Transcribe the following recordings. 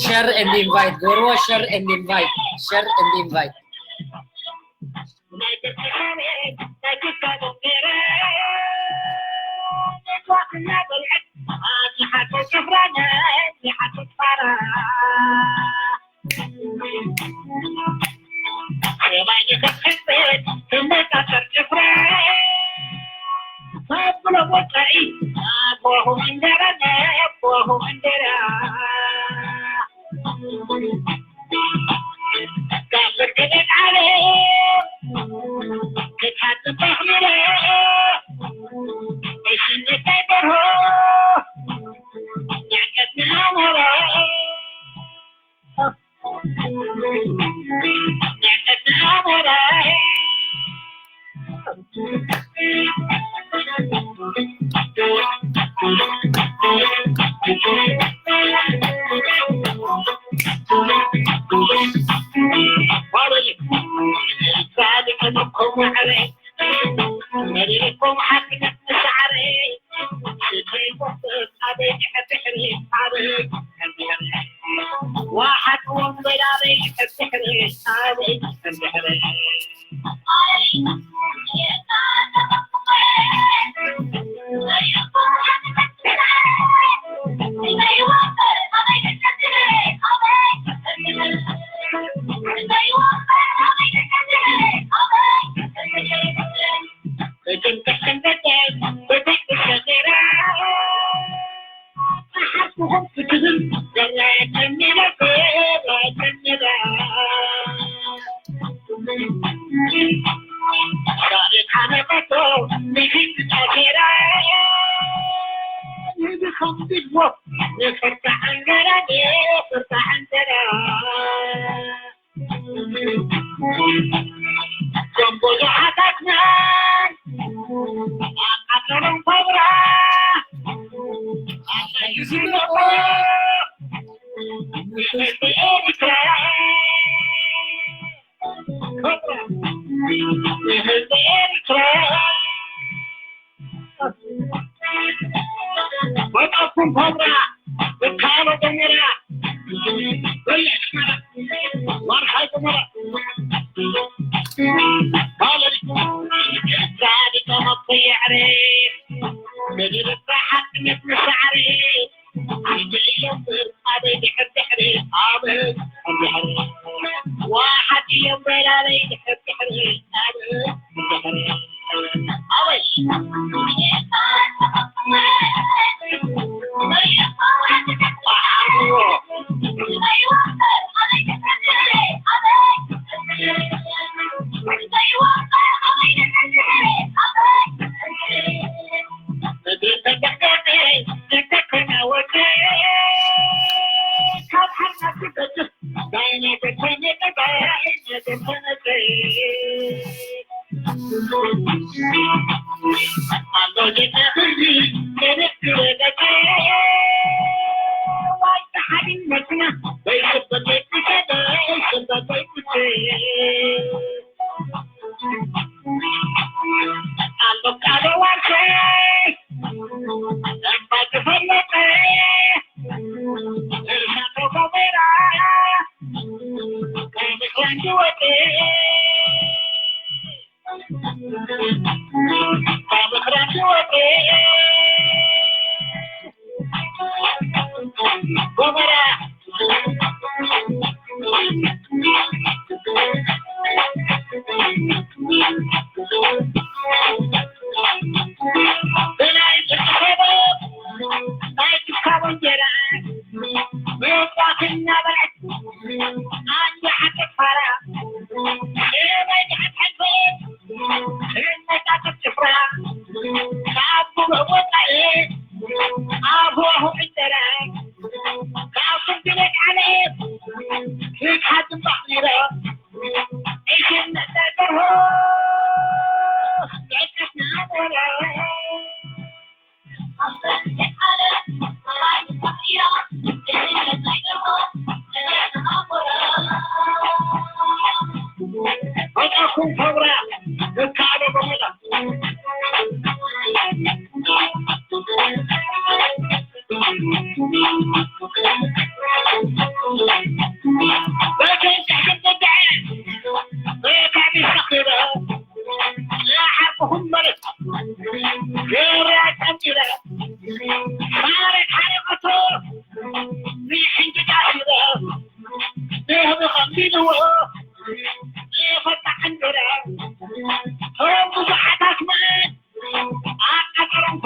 Share and invite. ጎርዎ share and invite. Share and invite.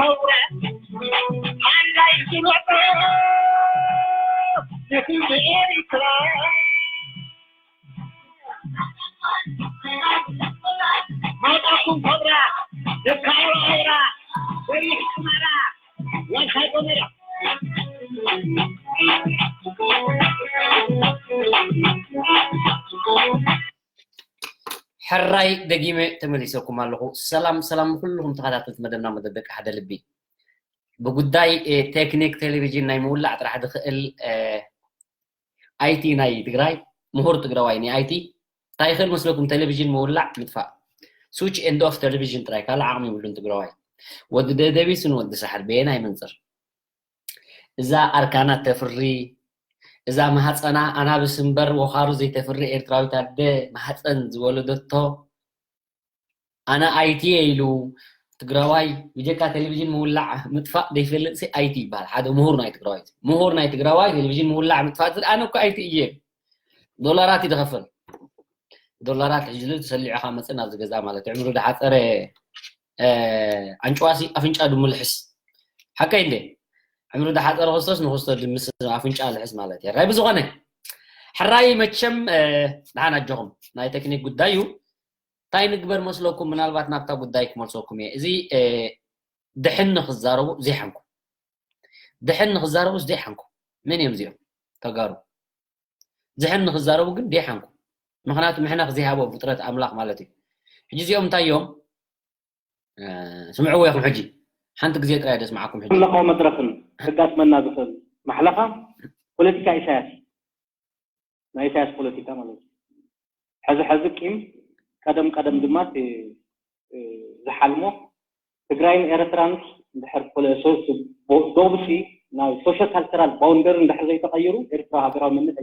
ኣውራ ሓላይ ዝመጦ ንህዝቢ ኤርትራ መጣኩም ኮብራ ደካሮ ኣውራ ወይሕ ኣማራ ወልሓይ ጎመራ ሕራይ ደጊመ ተመሊሰኩም ኣለኹ። ሰላም ሰላም ኩልኹም ተኸታተልቲ መደብና መደብ ደቂ ሓደ ልቢ። ብጉዳይ ቴክኒክ ቴሌቪዥን ናይ ምውላዕ ጥራሕ ዝኽእል ኣይቲ ናይ ትግራይ ምሁር ትግራዋይ ናይ ኣይቲ እንታይ ይኽእል መስለኩም? ቴሌቪዥን ምውላዕ ምጥፋእ፣ ስዊች ኤንድ ኦፍ ቴሌቪዥን ጥራይ፣ ካልእ ዓቕሚ የብሉን ትግራዋይ። ወዲ ደደቢስን ወዲ ሳሕል በየናይ መንፅር? እዛ ኣርካናት ተፍሪ፣ እዛ ማህፀና ኣናብስ እምበር ወኻሩ ዘይተፍሪ ኤርትራዊት ኣደ ማህፀን ዝወለደቶ ኣነ ኣይቲ እየ ኢሉ ትግራዋይ ብጀካ ቴሌቪዥን ምውላዕ ምጥፋእ ዘይፈልጥ ሲ ኣይቲ ይበሃል። ሓደ ምሁር ናይ ትግራዋይ ምሁር ናይ ትግራዋይ ቴሌቪዥን ምውላዕ ምጥፋእ ዝብል ኣነ እኮ ኣይቲ እየ። ዶላራት ይደኸፈል ዶላራት ሕጂ ተሰሊዑ ካብ መፅእ ናብዚ ገዛ ማለት እዩ። ዕምሩ ዝሓፀረ ኣንጭዋሲ ኣፍንጫ ድሙ ልሕስ ሓቀይ እንደ ዕምሩ ዝሓፀረ ክርስቶስ ንክርስቶስ ድምስ ኣፍንጫ ልሕስ ማለት እዩ። ራይ ብዝኾነ ሕራይ መቸም ደሓን ኣጆኹም ናይ ቴክኒክ ጉዳይ እዩ። እንታይ ንግበር መስለኩም? ምናልባት ናብታ ጉዳይ ክመልሰኩም እየ። እዚ ድሕን ንክዛረቡ ዘይሓንኩ ድሕን ንክዛረቡ ዘይሓንኩ መን እዮም እዚኦም ተጋሩ? ዝሕን ንክዛረቡ ግን ዘይሓንኩ ምክንያቱ ምሕነኽ ዘይሃቦም ፍጥረት ኣምላኽ ማለት እዩ። ሕጂ እዚኦም እንታይ እዮም? ስምዕዎ ኢኹም። ሕጂ ሓንቲ ግዜ ጥራይ ደስማዓኩም። ሕጂ ኣለኻዊ መድረኽን ክጋጥመና ዝኽእል ማሕለኻ ፖለቲካ ኢሳያስ ናይ ኢሳያስ ፖለቲካ ማለት እዩ። ሕዚ ሕዚ ቂም ቀደም ቀደም ድማ ዝሓልሞ ትግራይን ኤርትራንስ እንድሕር ዶብሲ ናይ ሶሾ ካልቸራል ባውንደሪ እንድሕር ዘይተቐይሩ ኤርትራ ሃገራዊ መንነት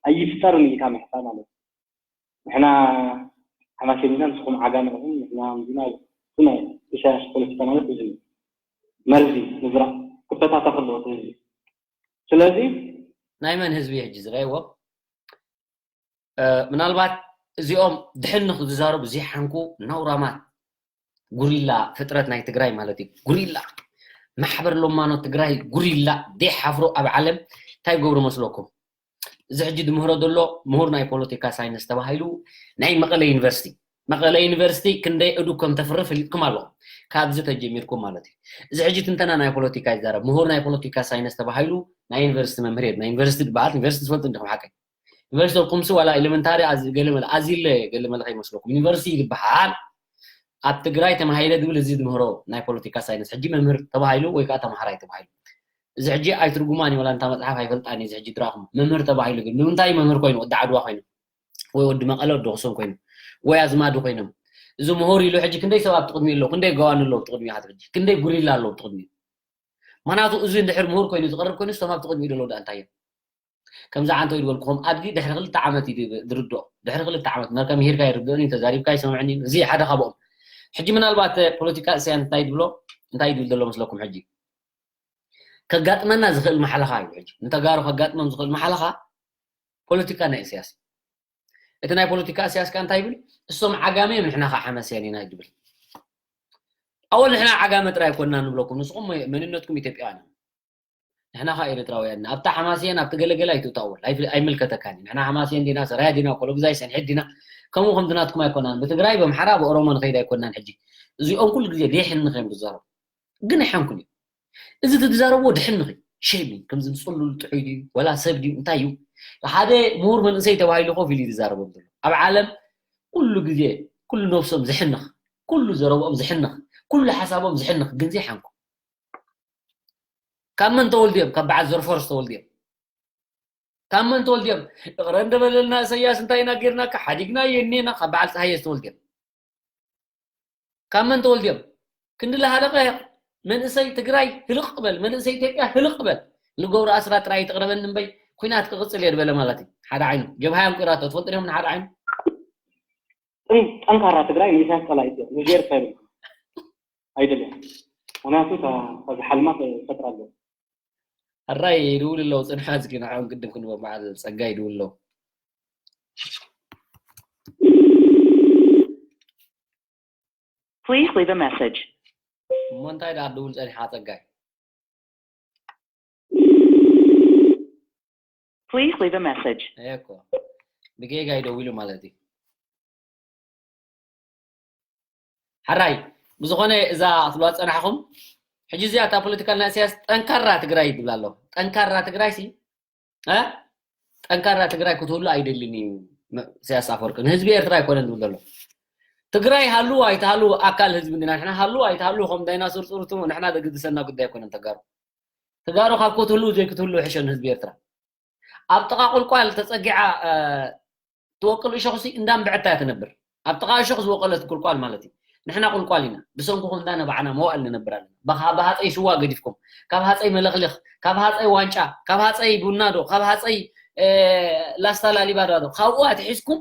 ኣይፍጠርን ኢልካ ምሕሳ ማለት እዩ። ንሕና ሓማሴን ኢና ንስኹም ዓጋመ ኢኹም ንሕና ምዚና ናይ ኢሳያስ ፖለቲካ ማለት እዚ መርዚ ምዝራእ ክበታተኽ ኣለዎ ህዝቢ። ስለዚ ናይ መን ህዝቢ ሕጂ ዝረእዎ ምናልባት እዚኦም ድሕን ንክዝዛረቡ ዘይሓንኩ ነውራማት ጉሪላ ፍጥረት ናይ ትግራይ ማለት እዩ። ጉሪላ ማሕበር ሎማኖ ትግራይ ጉሪላ ደይሓፍሩ ኣብ ዓለም እንታይ ገብሩ መስለኩም? እዚ ሕጂ ድምህሮ ዘሎ ምሁር ናይ ፖለቲካ ሳይንስ ተባሂሉ ናይ መቐለ ዩኒቨርሲቲ መቐለ ዩኒቨርሲቲ ክንደይ እዱ ከም ተፍሪ ፍሊጥኩም ኣለኹም። ካብዚ ተጀሚርኩም ማለት እዩ። እዚ ሕጂ ትንተና ናይ ፖለቲካ ይዛረብ ምሁር ናይ ፖለቲካ ሳይንስ ተባሂሉ ናይ ዩኒቨርሲቲ መምህር ናይ ዩኒቨርሲቲ ዝበሃል ዩኒቨርሲቲ ትፈልጡ እንዲኹም ሓቀይ ዩኒቨርሲቲ ኩምሲ ዋላ ኤሌመንታሪ ገለመለ ኣዚለ ገለመለ ከይመስለኩም ዩኒቨርሲቲ ዝበሃል ኣብ ትግራይ ተማሂረ ዝብል እዚ ዝምህሮ ናይ ፖለቲካ ሳይንስ ሕጂ መምህር ተባሂሉ ወይ ከዓ ተማሃራይ ተባሂሉ እዚ ሕጂ ኣይትርጉማን እዩ። ዋላ እንታ መፅሓፍ ኣይፈልጣን እዩ። እዚ ሕጂ ድራኹም መምህር ተባሂሉ ግን ንምንታይ መምህር ኮይኑ ወዲ ዓድዋ ኮይኑ ወይ ወዲ መቐለ ወዲ ኣኽሱም ኮይኑ ወይ ኣዝማዱ ኮይኖም እዚ ምሁር ኢሉ ሕጂ ክንደይ ሰብ ኣብቲ ቅድሚኡ ኣለዉ? ክንደይ ገዋን ኣለዉ ኣብቲ ቅድሚኡ? ሕጂ ክንደይ ጉሪላ ኣለዉ ኣብቲ ቅድሚኡ? ምክንያቱ እዚ እንድሕር ምሁር ኮይኑ ዝቐርብ ኮይኑ እቶም ኣብቲ ቅድሚኡ ዘለዉ ደኣ እንታይ እዮም? ከምዚ ዓንተ ዝበልኩኹም ኣድጊ ድሕሪ ክልተ ዓመት እዩ ዝርድኦ። ድሕሪ ክልተ ዓመት መርከም ሂርካ ይርድኦን እዩ ተዛሪብካ ይሰምዕን እዩ። እዚ ሓደ ካብኦም ሕጂ ምናልባት ፖለቲካ እስያን እንታይ ድብሎ እንታይ ድብል ዘሎ መስለኩም? ሕጂ ከጋጥመና ዝኽእል ማሕለኻ እዩ። ሕጂ ንተጋሩ ከጋጥሞም ዝኽእል ማሕለኻ ፖለቲካ ናይ እስያስ እቲ ናይ ፖለቲካ እስያስ ከ እንታይ ይብል? እሶም ዓጋመ እዮም ንሕና ከዓ ሓመስያን ኢና ይብል። ኣወል ንሕና ዓጋመ ጥራይ ኮና ንብለኩም ንስኹም መንነትኩም ኢትዮጵያውያን ንሕና ኸዓ ኤርትራውያን ኣብታ ሓማስየን ኣብቲ ገለገለ ኣይትእታወል ኣይምልከተካን እዩ። ንሕና ሓማስየን ዲና ሰራያ ዲና ኮሎግዛይ ሰንሒት ዲና ከምኡ ከምዚ ናትኩም ኣይኮናን። ብትግራይ ብኣምሓራ ብኦሮሞ ንኸይድ ኣይኮናን። ሕጂ እዚኦም ኩሉ ግዜ ደይሕንኽ እዮም ዝዛረቡ ግን ኣይሓንኩን እዩ። እዚ ትዛረብዎ ድሕንኽ እዩ። ሸሚ ከምዚ ዝፅሉል ጥዑይ ድዩ ወላ ሰብ ድዩ እንታይ እዩ? ሓደ ምሁር መንእሰይ ተባሂሉ ኮፍ ኢሉ ዝዛረቦም ዘሎ ኣብ ዓለም ኩሉ ግዜ ኩሉ ነብሶም ዝሕንኽ ኩሉ ዘረብኦም ዝሕንኽ ኩሉ ሓሳቦም ዝሕንኽ ግን ዘይሓንኩ ካብ መን ተወልድዮም? ካብ በዓል ዘርፎርስ ተወልድዮም። ካብ መን ተወልድዮም? እቕረ እንደበለልና እሰያስ እንታይ ኢና ጌርናካ ሓዲግና የኔና ካብ በዓል ፀሃየ ዝተወልድዮም። ካብ መን ተወልድዮም? ክንዲ ለሃለቐ መንእሰይ ትግራይ ህልቕ በል፣ መንእሰይ ኢትዮጵያ ህልቕ በል። ንገብሩ ኣስራት ጥራይ ይትቕረበኒ እምበይ ኩናት ክቕፅል እየ ዝበለ ማለት እዩ። ሓደ ዓይኑ ጀብሃ ኣንቁራቶ ትፈልጡ ዲኹም? ንሓደ ዓይኑ ጠንካራ ትግራይ ንኢሳያስ ፀላኢት እዮም ንጌር ከብል ኣይደልዮም ምክንያቱ ዝሓልማ ፈጥራ ኣለዎ ሕራይ ይድውል ኣለዉ ፅንሓ እስኪ ንዓኦም ቅድም ክንቦ በዓል ፀጋ ይድውል ኣለዉ Please leave a message. እሞ እንታይ ደኣ ደውል ጸኒሓ ጸጋይ? Please leave a message. እኮ ብጌጋይ ደዊሉ ማለት እዩ። ሓራይ ብዝኾነ እዛ ክትብላ ጸናሕኹም። ሕጂ እዚኣ እታ ፖለቲካል ናይ ኢሳያስ ጠንካራ ትግራይ ትብላ ኣሎ። ጠንካራ ትግራይ ሲ እ ጠንካራ ትግራይ ክትህሉ ኣይደልን እዩ። ኢሳያስ ኣፈወርቂ ንህዝቢ ኤርትራ ኣይኮነን ዝብል ዘሎ። ትግራይ ሃሉ ኣይትሃሉ ኣካል ህዝቢ እንዲና ንሕና። ሃሉ ኣይትሃሉ ከም ዳይናሶር ጽሩቱ ንሕና ዘግድሰና ጉዳይ ኣይኮነን። ተጋሩ ተጋሩ ካብ ክትህሉ ዘይክትህሉ ሕሸ ንህዝቢ ኤርትራ። ኣብ ጥቓ ቁልቋል ተጸጊዓ ትወቅል እሾኽሲ እንዳንበዐታ እያ ትነብር። ኣብ ጥቓ እሾኽ ዝወቀለት ቁልቋል ማለት እዩ። ንሕና ቁልቋል ኢና። ብሰንኩኹም እንዳነባዕና መዋእል ንነብር ኣለና። ካብ ሃፀይ ሽዋ ገዲፍኩም፣ ካብ ሃፀይ መለኽልኽ፣ ካብ ሃፀይ ዋንጫ፣ ካብ ሃፀይ ቡናዶ፣ ካብ ሃፀይ ላስታ ላሊባዳዶ ካብኡ ኣትሒዝኩም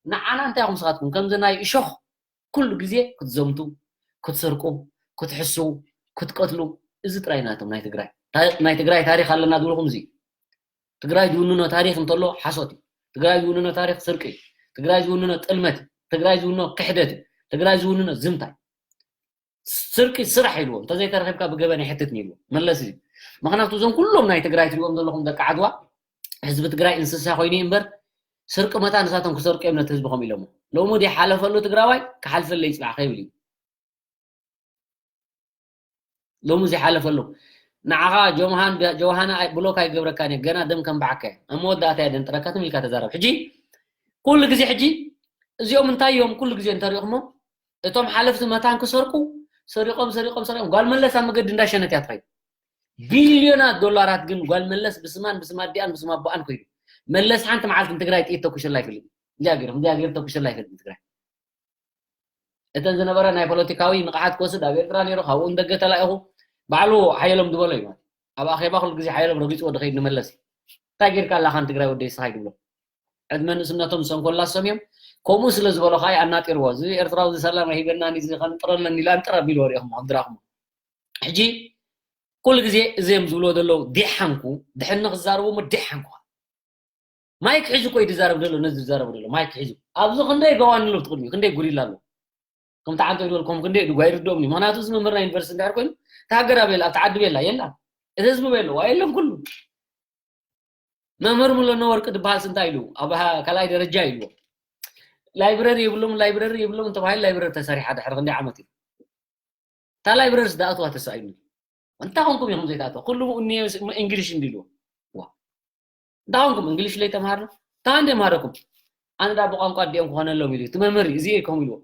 ንዓና እንታይ ኢኹም ስኻትኩም ከምዚ ናይ እሾኽ ኩሉ ግዜ ክትዘምቱ፣ ክትሰርቁ፣ ክትሕስው፣ ክትቀትሉ፣ እዚ ጥራይ ናቶም ናይ ትግራይ ናይ ትግራይ ታሪክ ኣለና ዝብልኩም እዚ። ትግራይ ዝውንኖ ታሪክ እንተሎ ሓሶት እዩ። ትግራይ ዝውንኖ ታሪክ ስርቂ እዩ። ትግራይ ዝውንኖ ጥልመት እዩ። ትግራይ ዝውንኖ ክሕደት እዩ። ትግራይ ዝውንኖ ዝምታ እዩ። ስርቂ ስራሕ ኢልዎ እንተዘይተረኪብካ ብገበን ይሕትት ኢልዎ መለስ እዩ። ምክንያቱ እዞም ኩሎም ናይ ትግራይ ትሪእዎም ዘለኹም ደቂ ዓድዋ ህዝቢ ትግራይ እንስሳ ኮይኑ እምበር ስርቂ መታ ንሳቶም ክሰርቁ እዮም ነቲ ህዝቢ ከምኡ ኢሎሞ። ሎሚ ድሓለፈሉ ትግራዋይ ክሓልፈለይ ይፅባሕ ከይብል እዩ። ሎሚ ዝሓለፈሉ ንዓኻ ጆምሃን ጆሃና ብሎክ ኣይገብረካን እየ ገና ደም ከም በዓካ እየ ኣብ መወዳእታ እየ ደንጥረካ ትም ኢልካ ተዛረብ። ሕጂ ኩሉ ግዜ ሕጂ እዚኦም እንታይ እዮም ኩሉ ግዜ እንተሪእኹሞ እቶም ሓለፍቲ መታን ክሰርቁ ሰሪቆም ሰሪቆም ሰሪቆም ጓል መለስ ኣብ መገዲ እንዳሸነት እያ ትኸይድ። ቢልዮናት ዶላራት ግን ጓል መለስ ብስማን ብስማ ኣዲኣን ብስማ ኣቦኣን ኮይዱ መለስ ሓንቲ መዓልቲ ንትግራይ ጥይት ተኩሽላ ኣይፈልጥ። እንዲያ ገይሮም እንዲያ ገይሩ ተኩሽላ ኣይፈልጥ ንትግራይ። እተን ዝነበረ ናይ ፖለቲካዊ ንቕሓት ክወስድ ኣብ ኤርትራ ነይሩ ካብኡ ንደገ ተላኢኹ ባዕሉ ሓየሎም ዝበሎ እዩ ማለት ኣብ ኣኼባ ኩሉ ግዜ ሓየሎም ረጊፅዎ ድኸይድ ንመለስ እዩ። እንታይ ጌርካ ኣላኻ ንትግራይ ወደይ ስኻይ ድብሎ ዕድመ ንእስነቶም ዝሰንኮላሶም እዮም። ከምኡ ስለ ዝበሎ ከዓ ኣናጢርዎ እዚ ኤርትራዊ እዚ ሰላም ሂበናኒ እዚ ከንጥረለኒ ኢሉ ኣንጥር ኣቢልዎ ሪኢኹሞ ከም ድራኹሞ። ሕጂ ኩሉ ግዜ እዚኦም ዝብልዎ ዘለዉ ዲሓንኩ ድሕኒ ክዛረቡ እሞ ዲሓንኩ ማይክ ሒዙ እኮ እዩ ዝዛረብ ዘሎ ነዚ ዝዛረቡ ዘሎ ማይክ ሒዙ ኣብዚ ክንደይ ገዋን ኣሎ ትቅድሚኡ ክንደይ ጉሪላ ኣሎ። ከምቲ ዓንቶ ዝበልኩም ክንደይ ድጓ ይርድኦም እዩ ምክንያቱ እዚ መምህር ናይ ዩኒቨርሲቲ እንድሕር ኮይኑ እቲ ሃገር ኣበይ ኣላ ኣብቲ ዓዲ ቤላ የላ እቲ ህዝቢ በይ ኣለዋ የለን ኩሉ መምህር ሙለነ ወርቂ ዝበሃል ስንታይ ኢሉ ኣብ ካልኣይ ደረጃ ኢልዎ ላይብረሪ የብሎም ላይብረሪ የብሎም ተባሂሉ ላይብረሪ ተሰሪሓ ድሕሪ ክንደይ ዓመት እዩ እታ ላይብረሪ ዝኣትዋ ተሳኢሉ እንታይ ኮንኩም ኢኹም ዘይትኣትዋ ኩሉ እንግሊሽ እንዲልዎ እንታይ ኮንኩም እንግሊሽ ለይ ተምሃርና እንታይ እንደ ማረኩም ኣነ ዳ ብቋንቋ ኣዲኦም ክኾነሎም ኢሉ እቲ መምህር እዚ ከም ኢልዎ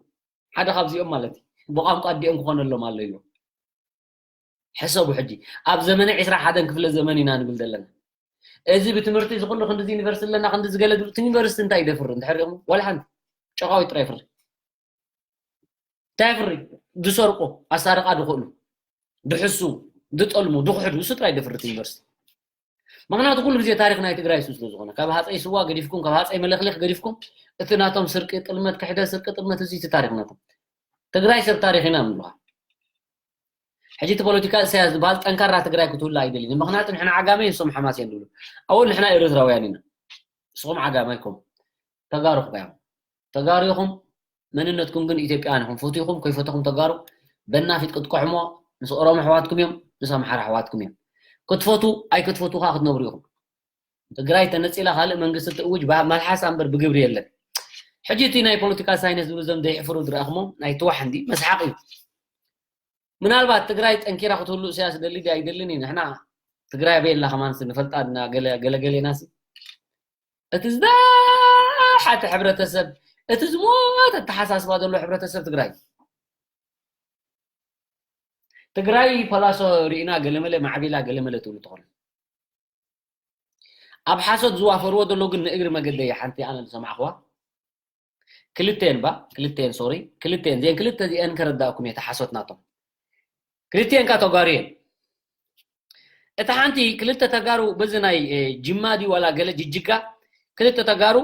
ሓደ ካብዚኦም ማለት እዩ ብቋንቋ ኣዲኦም ክኾነሎም ኣሎ ኢልዎ ሕሰቡ ሕጂ ኣብ ዘመነ ዕስራ ሓደን ክፍለ ዘመን ኢና ንብል ዘለና እዚ ብትምህርቲ እዚ ኩሉ ክንዲዚ ዩኒቨርሲቲ ኣለና ክንዲዚ ገለ ዝብል እቲ ዩኒቨርሲቲ እንታይ ይደፍር እንድሕር ሪኹም ዋላ ሓንቲ ጨቃዊት ጥራይ ፍሪ እንታይ ፍሪ ዝሰርቁ ኣሳርቃ ዝኽእሉ ድሕሱ ድጠልሙ ድኽሕዱ እሱ ጥራይ ደፍርት ዩኒቨርሲቲ ምክንያቱ ኩሉ ግዜ ታሪክ ናይ ትግራይ እሱ ስለዝኾነ ካብ ሃፀይ ስዋ ገዲፍኩም ካብ ሃፀይ መለክሌክ ገዲፍኩም እቲ ናቶም ስርቂ ጥልመት ክሕደ ስርቂ ጥልመት እዚ እቲ ታሪክ ናቶም ትግራይ ሰብ ታሪክ ኢና ንብልካ ሕጂ እቲ ፖለቲካ እሳያስ ዝበሃል ጠንካራ ትግራይ ክትህሉ ኣይደልን ምክንያቱ ንሕና ዓጋመ ንሶም ሓማስ እዮም ዝብሉ ኣወል ንሕና ኤርትራውያን ኢና ንስኹም ዓጋመ ይኮም ተጋሩ ክባዮም ተጋሩ ኢኹም መንነትኩም ግን ኢትዮጵያን ኢኹም ፈቲኹም ከይፈተኹም ተጋሩ በናፊት ክትቆሕሞ ምስ ኦሮሞ ኣሕዋትኩም እዮም ምስ ኣምሓራ ኣሕዋትኩም እዮም ክትፈቱ ኣይክትፈቱ ከዓ ክትነብሩ ኢኹም ትግራይ ተነፂላ ካልእ መንግስቲ ትእውጅ መልሓሳ እምበር ብግብሪ የለን ሕጂ እቲ ናይ ፖለቲካ ሳይንስ ዝብሉ ዘም ዘይሕፍሩ ዝረእኹሞ ናይ ትዋሕ እንዲ መስሓቅ እዩ ምናልባት ትግራይ ጠንኪራ ክትህሉ እሳያስ ደሊ ድያ ኣይደልን እዩ ንሕና ትግራይ ኣበይ ኣላ ከማን ንፈልጣ ገለገሌና እቲ ዝደሓተ ሕብረተሰብ እቲ ዝሞተ ኣተሓሳስባ ዘሎ ሕብረተሰብ ትግራይ ትግራይ ፓላሶ ርኢና ገለመለ ማዕቢላ ገለመለ ትብሉ ትኾኑ ኣብ ሓሶት ዝዋፈርዎ ዘሎ ግን ንእግሪ መገደይ ሓንቲ ኣነ ዝሰማዕኽዋ ክልተን ባ ክልተን ሶሪ ክልተን ዜን ክልተ ዚአን ከረዳእኩም እየ ተሓሶት ናቶም ክልተን ካ ተጋሩ እየን እታ ሓንቲ ክልተ ተጋሩ በዚ ናይ ጅማ ድዩ ዋላ ገለ ጅጅጋ ክልተ ተጋሩ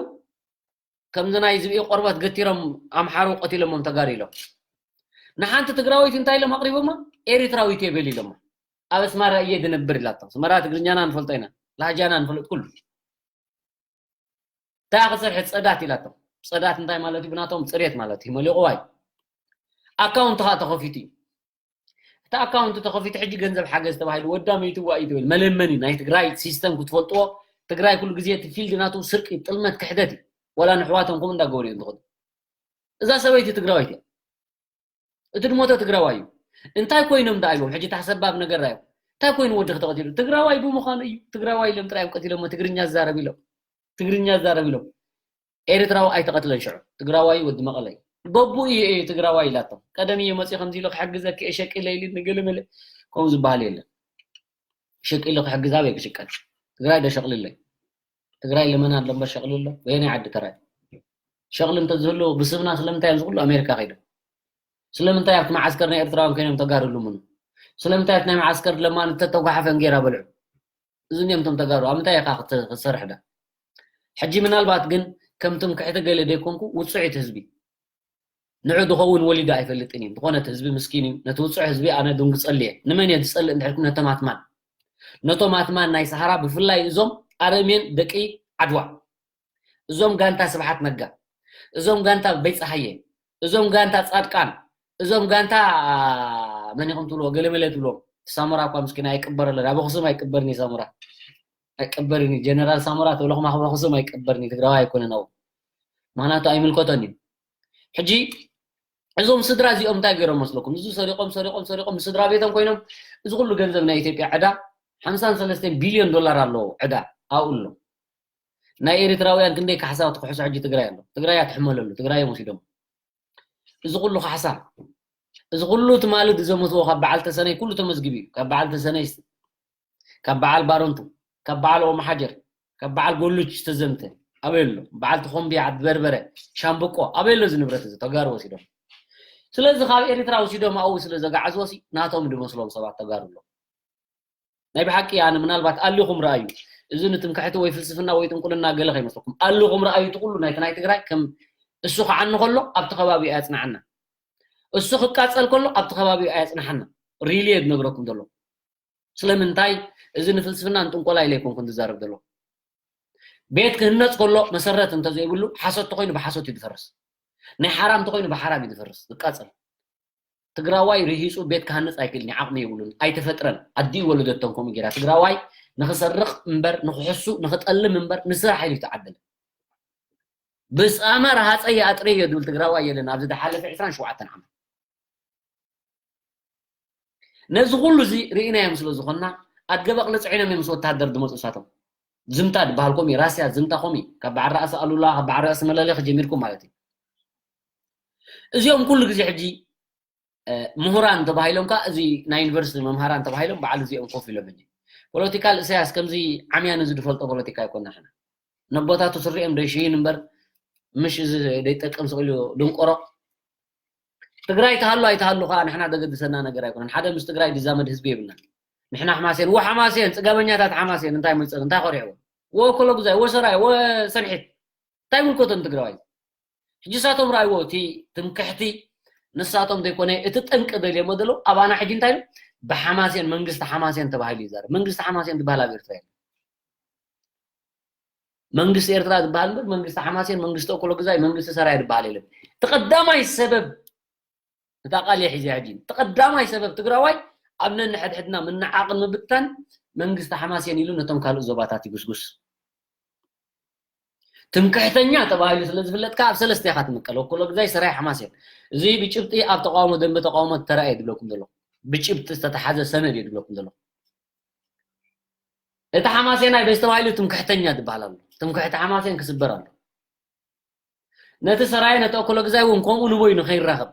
ከምዚ ናይ ዝብኢ ቆርበት ገቲሮም ኣምሓሩ ቀቲሎሞም ተጋሩ ኢሎም ንሓንቲ ትግራዊት እንታይ ኢሎም ኣቅሪቦማ ኤሪትራዊት እየ በል ኢሎማ ኣብ ኣስማራ እየ ዝነብር ኢላቶ ኣስመራ ትግርኛና ንፈልጦ ኢና ላህጃና ንፈልጥ ኩሉ እንታይ ክሰርሒ ፀዳት ኢላቶ ፀዳት እንታይ ማለት እዩ ብናቶም ፅሬት ማለት እዩ መሊቑዋ እዩ ኣካውንት ከዓ ተኸፊቱ እዩ እቲ ኣካውንት ተኸፊቱ ሕጂ ገንዘብ ሓገዝ ተባሂሉ ወዳ መይትዋ እዩ ትብል መለመኒ ናይ ትግራይ ሲስተም ክትፈልጥዎ። ትግራይ ኩሉ ግዜ እቲ ፊልድ ናቱ ስርቂ፣ ጥልመት፣ ክሕደት እዩ። ዋላ ንሕዋቶም ከምኡ እንዳገበሩ እዮም ዝኸዱ። እዛ ሰበይቲ ትግራወይቲ እያ። እቲ ድሞተ ትግራዋይ እዩ። እንታይ ኮይኖም ደኣ ኢሎም ሕጂ ታሰባብ ነገር ራዮም እንታይ ኮይኑ ወዲ ክተቐቲሉ ትግራዋይ ብምዃኑ እዩ። ትግራዋይ ኢሎም ጥራይ እዮም ቀቲሎሞ። ትግርኛ ዝዛረብ ኢሎም ትግርኛ ዝዛረብ ኢሎም ኤርትራዊ ኣይተቐትለን ሽዑ። ትግራዋይ ወዲ መቐለ እዩ። በቡ እዩ እዩ ትግራዋይ ኢላቶም። ቀደም እዩ መፅኡ ከምዚ ኢሉ ክሕግዘኪ እየ ሸቂለ ኢሉ ንገለመለ ከምኡ ዝበሃል የለን። ሸቂለ ክሕግዝ ኣበይ ክሽቀል? ትግራይ ዶ ሸቅልለይ? ትግራይ ልመና ኣሎ እምበር ሸቅሊ ኣሎ? ወየናይ ዓዲ ተራይ ሸቅሊ እንተዝህሉ ብስምና ስለምንታይ እዮም ዝኩሉ ኣሜሪካ ከይዶም? ስለምንታይ ኣብቲ መዓስከር ናይ ኤርትራውያን ኮይኖም ተጋሩ ልምኑ? ስለምንታይ ኣብቲ ናይ መዓስከር ለማኒ ተተጓሓፈ እንጌራ በልዑ? እዚ እንዲኦም እቶም ተጋሩ ኣብ ምንታይ ኢኻ ክተ- ክትሰርሕ ዳ? ሕጂ ምናልባት ግን ከም ትምክሕቲ ገለ ደይኮንኩ ውፅዒት ህዝቢ ንዑ ዝኸውን ወሊዱ ኣይፈልጥን እዩ። ዝኾነ እቲ ህዝቢ ምስኪን እዩ። ነቲ ውፅዕ ህዝቢ ኣነ ድንግፀሉ እየ። ንመን እየ ዝፀልእ እንድሕልኩም ነቶም ኣትማን ነቶም ኣትማን ናይ ሰሃራ ብፍላይ እዞም ኣረሜን ደቂ ዓድዋ እዞም ጋንታ ስብሓት ነጋ እዞም ጋንታ በይፀሃየ እዞም ጋንታ ፃድቃን እዞም ጋንታ መን ኢኹም ትብልዎ ገለመለ ትብልዎም ሳሙራ እኳ ምስኪን ኣይቅበረለን ኣብ ኣክሱም ኣይቅበርን እዩ ሳሙራ ኣይቅበርን እዩ ጀነራል ሳሙራ ተብለኹም ኣብ ኣክሱም ኣይቅበርን እዩ ትግራዋይ ኣይኮነን ኣብኡ ምክንያቱ ኣይምልከቶን እዩ ሕጂ እዞም ስድራ እዚኦም እንታይ ገይሮም መስለኩም እዚ ሰሪቆም ሰሪቆም ሰሪቆም ስድራ ቤቶም ኮይኖም እዚ ኩሉ ገንዘብ ናይ ኢትዮጵያ ዕዳ ሓምሳን ሰለስተን ቢልዮን ዶላር ኣለዎ ዕዳ ኣብኡ ኣሎ ናይ ኤርትራውያን ክንደይ ካሕሳ ትክሕሶ ሕጂ ትግራይ ኣሎ ትግራይ ኣትሕመለሉ ትግራይ እዮም ወሲዶም እዚ ኩሉ ካሕሳ እዚ ኩሉ ትማሊ ዝዘመትዎ ካብ በዓል ተሰነይ ኩሉ ተመዝጊቡ እዩ ካብ በዓል ተሰነይ ካብ በዓል ባረንቱ ካብ በዓል ኦማሓጀር ካብ በዓል ጎሉች ዝተዘምተ ኣበይ ኣሎ በዓል ተኾምቢ ዓዲ በርበረ ሻምብቆ ኣበይ ኣሎ እዚ ንብረት እዚ ተጋሩ ወሲዶም ስለዚ ካብ ኤርትራ ወሲዶም ኣብኡ ስለ ዘጋዓዝዎ ናቶም ዝመስሎም ሰባት ተጋሩ ኣሎ ናይ ብሓቂ ኣነ ምናልባት ኣሊኹም ረኣዩ እዚ ንትምክሕቲ ወይ ፍልስፍና ወይ ጥንቁልና ገለ ከይመስለኩም ኣሊኹም ረኣዩ እቲ ኩሉ ናይቲ ናይ ትግራይ ከም እሱ ክዓኒ ከሎ ኣብቲ ከባቢኡ ኣያፅናዓና እሱ ክቃፀል ከሎ ኣብቲ ከባቢኡ ኣያፅናሓና ሪሊ እየ ዝነግረኩም ዘሎ ስለምንታይ እዚ ንፍልስፍና ንጥንቆላ ኢለ ኣይኮንኩን ዝዛረብ ዘሎ ቤት ክህነፅ ከሎ መሰረት እንተዘይብሉ ሓሶት ተኮይኑ ብሓሶት እዩ ዝፈርስ ናይ ሓራም ተኮይኑ ብሓራም እዩ ዝፈርስ ዝቃፀል ትግራዋይ ርሂፁ ቤት ክሃንፅ ኣይክእልን ዓቕሚ የብሉን ኣይተፈጥረን ኣዲኡ ወለደቶም ከምኡ ጌራ ትግራዋይ ንክሰርቕ እምበር ንክሕሱ ንክጠልም እምበር ንስራሕ ኢሉ ዝተዓደለ ብፃማ ረሃፀ ይኣጥረዮ ዝብል ትግራዋይ የለን ኣብዚ ዝሓለፈ ዕስራን ሸውዓተን ዓመት ነዚ ኩሉ እዚ ርኢናዮም ስለ ዝኾንና ኣድገ በቕሊ ፅዒኖም እዮም ምስ ወታሃደር ዝመፁ እሳቶም ዝምታ ዝበሃል ኮም ራስያ ዝምታ ኮም ካብ በዓል ራእሲ ኣሉላ ካብ በዓል ራእሲ መለለ ክጀሚርኩም ማለት እዩ እዚኦም ኩሉ ግዜ ሕጂ ምሁራን ተባሂሎም ከዓ እዚ ናይ ዩኒቨርሲቲ መምሃራን ተባሂሎም በዓል እዚኦም ኮፍ ኢሎም ሕጂ ፖለቲካል እሳያስ ከምዚ ዓምያ ንዚ ዝፈልጦ ፖለቲካ ኣይኮና ሕና ነቦታቱ ስሪኦም ደይሽይን እምበር ምሽ እዚ ደይጠቅም ስቕ ኢሉ ድንቆሮ ትግራይ ትሃሉ ኣይትሃሉ ከዓ ንሕና ዘገድሰና ነገር ኣይኮነን ሓደ ምስ ትግራይ ዝዛመድ ህዝቢ የብልና ንሕና ሓማሴን ወ ሓማሴን ፅጋበኛታት ሓማሴን እንታይ መፀን እንታይ ኮሪዕዎ ወ ኮሎጉዛይ ወ ሰራይ ወ ሰንሒት እንታይ ምልኮቶም ትግራዋይ ሕጂ ሳቶም ረኣይዎ እቲ ትምክሕቲ ንሳቶም ዘይኮነ እቲ ጠንቂ ደልዮሞ ዘለዉ ኣባና ሕጂ እንታይ ኢሉ ብሓማሴን መንግስቲ ሓማሴን ተባሂሉ ይዛረብ መንግስቲ ሓማሴን ዝበሃል ኣብ ኤርትራ የለን መንግስቲ ኤርትራ ዝበሃል እምበር መንግስቲ ሓማሴን መንግስቲ ኦኮሎ ግዛይ መንግስቲ ሰራየ ዝበሃል የለን እቲ ቀዳማይ ሰበብ እታ ቃል እየ ሒዘ ሕጂ እቲ ቀዳማይ ሰበብ ትግራዋይ ኣብ ነንሕድሕድና ምንዓቕን ምብትታን መንግስቲ ሓማሴን ኢሉ ነቶም ካልእ ዞባታት ይጉስጉስ ትምክሕተኛ ተባሂሉ ስለ ዝፍለጥ ከዓ ኣብ ሰለስተ ኢኻ ትምቀል ወኮሎ ግዛይ ሰራይ ሓማሴን እዚ ብጭብጢ ኣብ ተቃውሞ ደንበ ተቃውሞ ተራእየ ዝብለኩም ዘለኹ ብጭብጢ ዝተተሓዘ ሰነድ እየ ዝብለኩም ዘለኹ እቲ ሓማሴናይ በዚ ተባሂሉ ትምክሕተኛ ዝበሃል ኣሎ ትምክሕቲ ሓማሴን ክስበር ኣሎ ነቲ ሰራየ ነቲ ኣኮሎ ግዛይ እውን ከምኡ ንበይኑ ከይራኸብ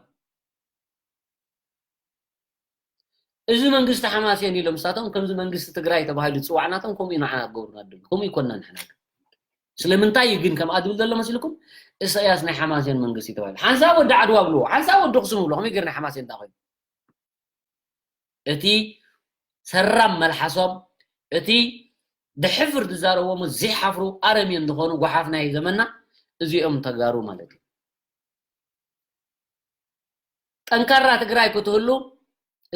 እዚ መንግስቲ ሓማሴን ኢሎም ንሳቶም ከምዚ መንግስቲ ትግራይ ተባሂሉ ዝፅዋዕ ናቶም ከምኡ እዩ ንዓና ክገብሩና ድል ከምኡ ይኮንና ንሕና ግን ስለምንታይ እዩ ግን ከምኣ ዝብል ዘሎ መሲልኩም እሳያስ ናይ ሓማሴን መንግስቲ ተባሂሉ ሓንሳብ ወዲ ዓድዋ ብልዎ ሓንሳብ ወዲ ኣክሱም ብሎ ከመይ ገይር ናይ ሓማሴን እንታይ ኮይኑ እቲ ሰራም መልሓሶም እቲ ድሕፍር ዝዛረቦም ዘይሓፍሩ ኣረሜን ዝኾኑ ጓሓፍ ናይ ዘመና እዚኦም ተጋሩ ማለት እዩ ጠንካራ ትግራይ ክትህሉ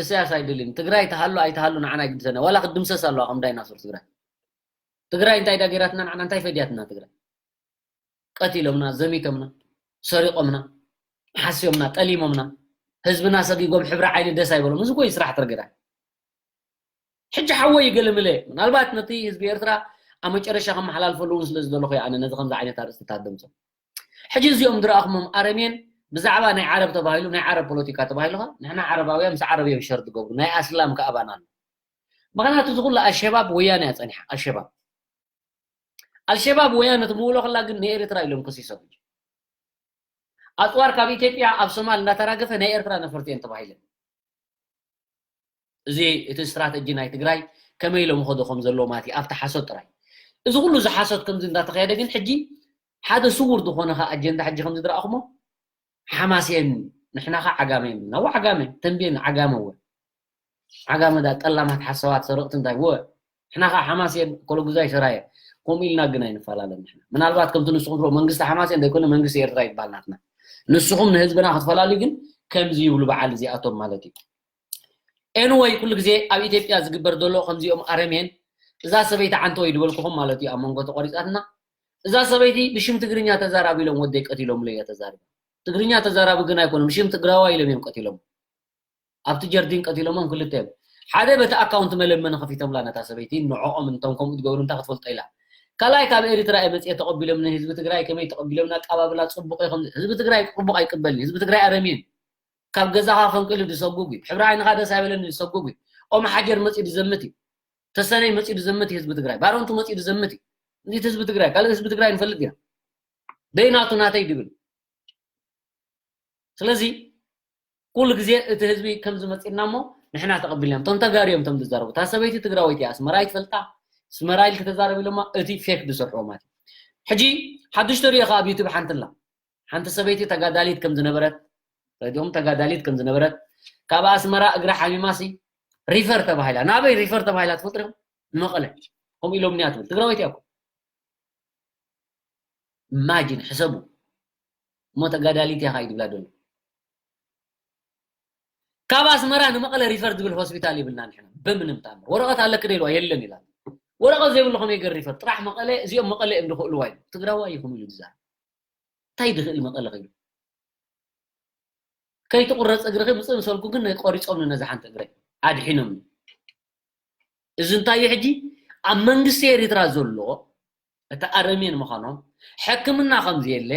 እሳያስ ኣይደልን ትግራይ ተሃሉ ኣይተሃሉ ንዓና ኣይግድሰና ዋላ ክትድምሰስ ኣለዋ ከም ዳይናሶር ትግራይ ትግራይ እንታይ ዳጌራትና ንዓና እንታይ ፈድያትና ትግራይ ቀቲሎምና ዘሚቶምና ሰሪቆምና ሓስዮምና ጠሊሞምና ህዝብና ሰጊጎም ሕብሪ ዓይኒ ደስ ኣይበሎም። እዚ እኮ እዩ ስራሕ ትርግራ። ሕጂ ሓወይ ይገልምለ ምናልባት ነቲ ህዝቢ ኤርትራ ኣብ መጨረሻ ከመሓላልፈሉ እውን ስለ ዝደለኹ እየ ኣነ ነዚ ከምዚ ዓይነት ኣርእስትታት ደምጾ። ሕጂ እዚኦም ዝረኣኹሞም ኣረሜን ብዛዕባ ናይ ዓረብ ተባሂሉ ናይ ዓረብ ፖለቲካ ተባሂሉ ኸ ንሕና ዓረባውያን ምስ ዓረብ እዮም ሸር ዝገብሩ ናይ ኣስላም ከኣባና ኣሎ። ምኽንያቱ እዚ ኩሉ ኣልሸባብ ወያነ እያ ጸኒሓ ኣልሸባብ ኣልሸባብ ወያነ ትምውሎ ከላ ግን ንኤርትራ ኢሎም ከሲሶም። ኣጽዋር ካብ ኢትዮጵያ ኣብ ሶማል እንዳተራገፈ ናይ ኤርትራ ነፈርቲ እየን ተባሂለን። እዚ እቲ ስትራተጂ ናይ ትግራይ ከመይ ኢሎም ኸዶ ከም ዘለዎ ማለት እዩ ኣብቲ ሓሶት ጥራይ። እዚ ኩሉ እዚ ሓሶት ከምዚ እንዳተኸየደ ግን ሕጂ ሓደ ስውር ዝኾነ ኸ ኣጀንዳ ሕጂ ከምዚ ዝረኣኹሞ ሓማሴን ንሕና ኸ ዓጋመ እዮም ናው ዓጋመ ተንቤን ዓጋመ ወ ዓጋመ ዳ ጠላማት ሓሳዋት ሰረቕቲ እንታይ ወ ንሕና ኸ ሓማሴን ኮለጉዛይ ሰራየ ከምኡ ኢልና ግን ኣይንፈላለን ንሕና ምናልባት ከምቲ ንስኹም ትብሎ መንግስቲ ሓማሴን ዘይኮነ መንግስቲ ኤርትራ ይበሃል ናትና ንስኹም ንህዝብና ክትፈላልዩ ግን ከምዚ ይብሉ በዓል እዚኣቶም ማለት እዩ ኤንወይ ኩሉ ግዜ ኣብ ኢትዮጵያ ዝግበር ዘሎ ከምዚኦም ኣረሜን እዛ ሰበይቲ ዓንተ ወይ ዝበልኩኹም ማለት እዩ ኣብ መንጎ ተቆሪፃትና እዛ ሰበይቲ ብሽም ትግርኛ ተዛራቢ ኢሎም ወደይ ቀቲሎምለ እያ ተዛሪባ ትግርኛ ተዛራቢ ግን ኣይኮነ ብሽም ትግራዋ ኢሎም እዮም ቀቲሎም ኣብቲ ጀርዲን ቀቲሎሞም ክልተ እዮም ሓደ በቲ ኣካውንት መለመኒ ከፊቶምላ ነታ ሰበይቲ ንዕኦም እንቶም ከምኡ ትገብሩ እንታይ ክትፈልጦ ኢላ ካልኣይ ካብ ኤሪትራ እየ መፅየ ተቐቢሎም ንህዝቢ ትግራይ ከመይ ተቐቢሎም ኣቀባብላ ፅቡቕ እዩ ህዝቢ ትግራይ ፅቡቕ ኣይቅበልን ህዝቢ ትግራይ ኣረሚን ካብ ገዛኻ ፈንቅሉ ዝሰጉግ እዩ ሕብሪ ዓይንኻ ደስ ኣይበለኒ ዝሰጉግ እዩ ኦም ሓጀር መፂ ዝዘምት እዩ ተሰነይ መፂ ዝዘምት እዩ ህዝቢ ትግራይ ባረንቱ መፂ ዝዘምት እዩ እዚ ህዝቢ ትግራይ ካልእ ህዝቢ ትግራይ ንፈልጥ ኢና ደይናቱ ናተይ ድብል ስለዚ ኩሉ ግዜ እቲ ህዝቢ ከም ዝመፅና እሞ ንሕና ተቐቢልና እዮም። እቶም ተጋሩ እዮም እቶም ዝዛረቡ። እታ ሰበይቲ ትግራወይቲ እያ። ኣስመራ ኣይትፈልጣ። ኣስመራ ኢልኪ ተዛረቢ ኢሎማ እቲ ፌክ ዝሰርሕዎ ማለት እዩ። ሕጂ ሓዱሽ ተሪኦ ከዓ ኣብ ዩቱብ ሓንቲ ኣላ። ሓንቲ ሰበይቲ ተጋዳሊት ከም ዝነበረት ረድኦም ተጋዳሊት ከም ዝነበረት ካብ ኣስመራ እግራ ሓሚማሲ ሪፈር ተባሂላ። ናበይ ሪፈር ተባሂላ ትፈልጡ ዲኹም? ንመቐለ። ከምኡ ኢሎምኒ እያ ትብል። ትግራወይቲ እያ እኮ። ኢማጂን ሕሰቡ እሞ ተጋዳሊት ኢኻ እዩ ዝብላ ዘሎ ካብ ኣስመራ ንመቐለ ሪፈር ዝብል ሆስፒታል ይብልና ንሕና ብምንም ተኣምር ወረቐት ኣለክ ዶ ኢልዋ የለን ኢላ ወረቐት ዘይብሉ ከመይ ገር ሪፈር ጥራሕ መቐለ እዚኦም መቐለ እዮም ዝኽእልዋ ኢሉ ትግራዋይ ይኹም ኢሉ ዝዛረብ እንታይ ድኽእል መቐለ ከይዱ ከይትቑረፅ እግርኺ ምፅእ ምሰልኩ ግን ቆሪፆም ነዛ ሓንቲ እግረይ ኣድሒኖም እዚ እንታይ እዩ ሕጂ ኣብ መንግስቲ ኤሪትራ ዘሎ እቲ ኣረሜን ምዃኖም ሕክምና ከም ዘየለ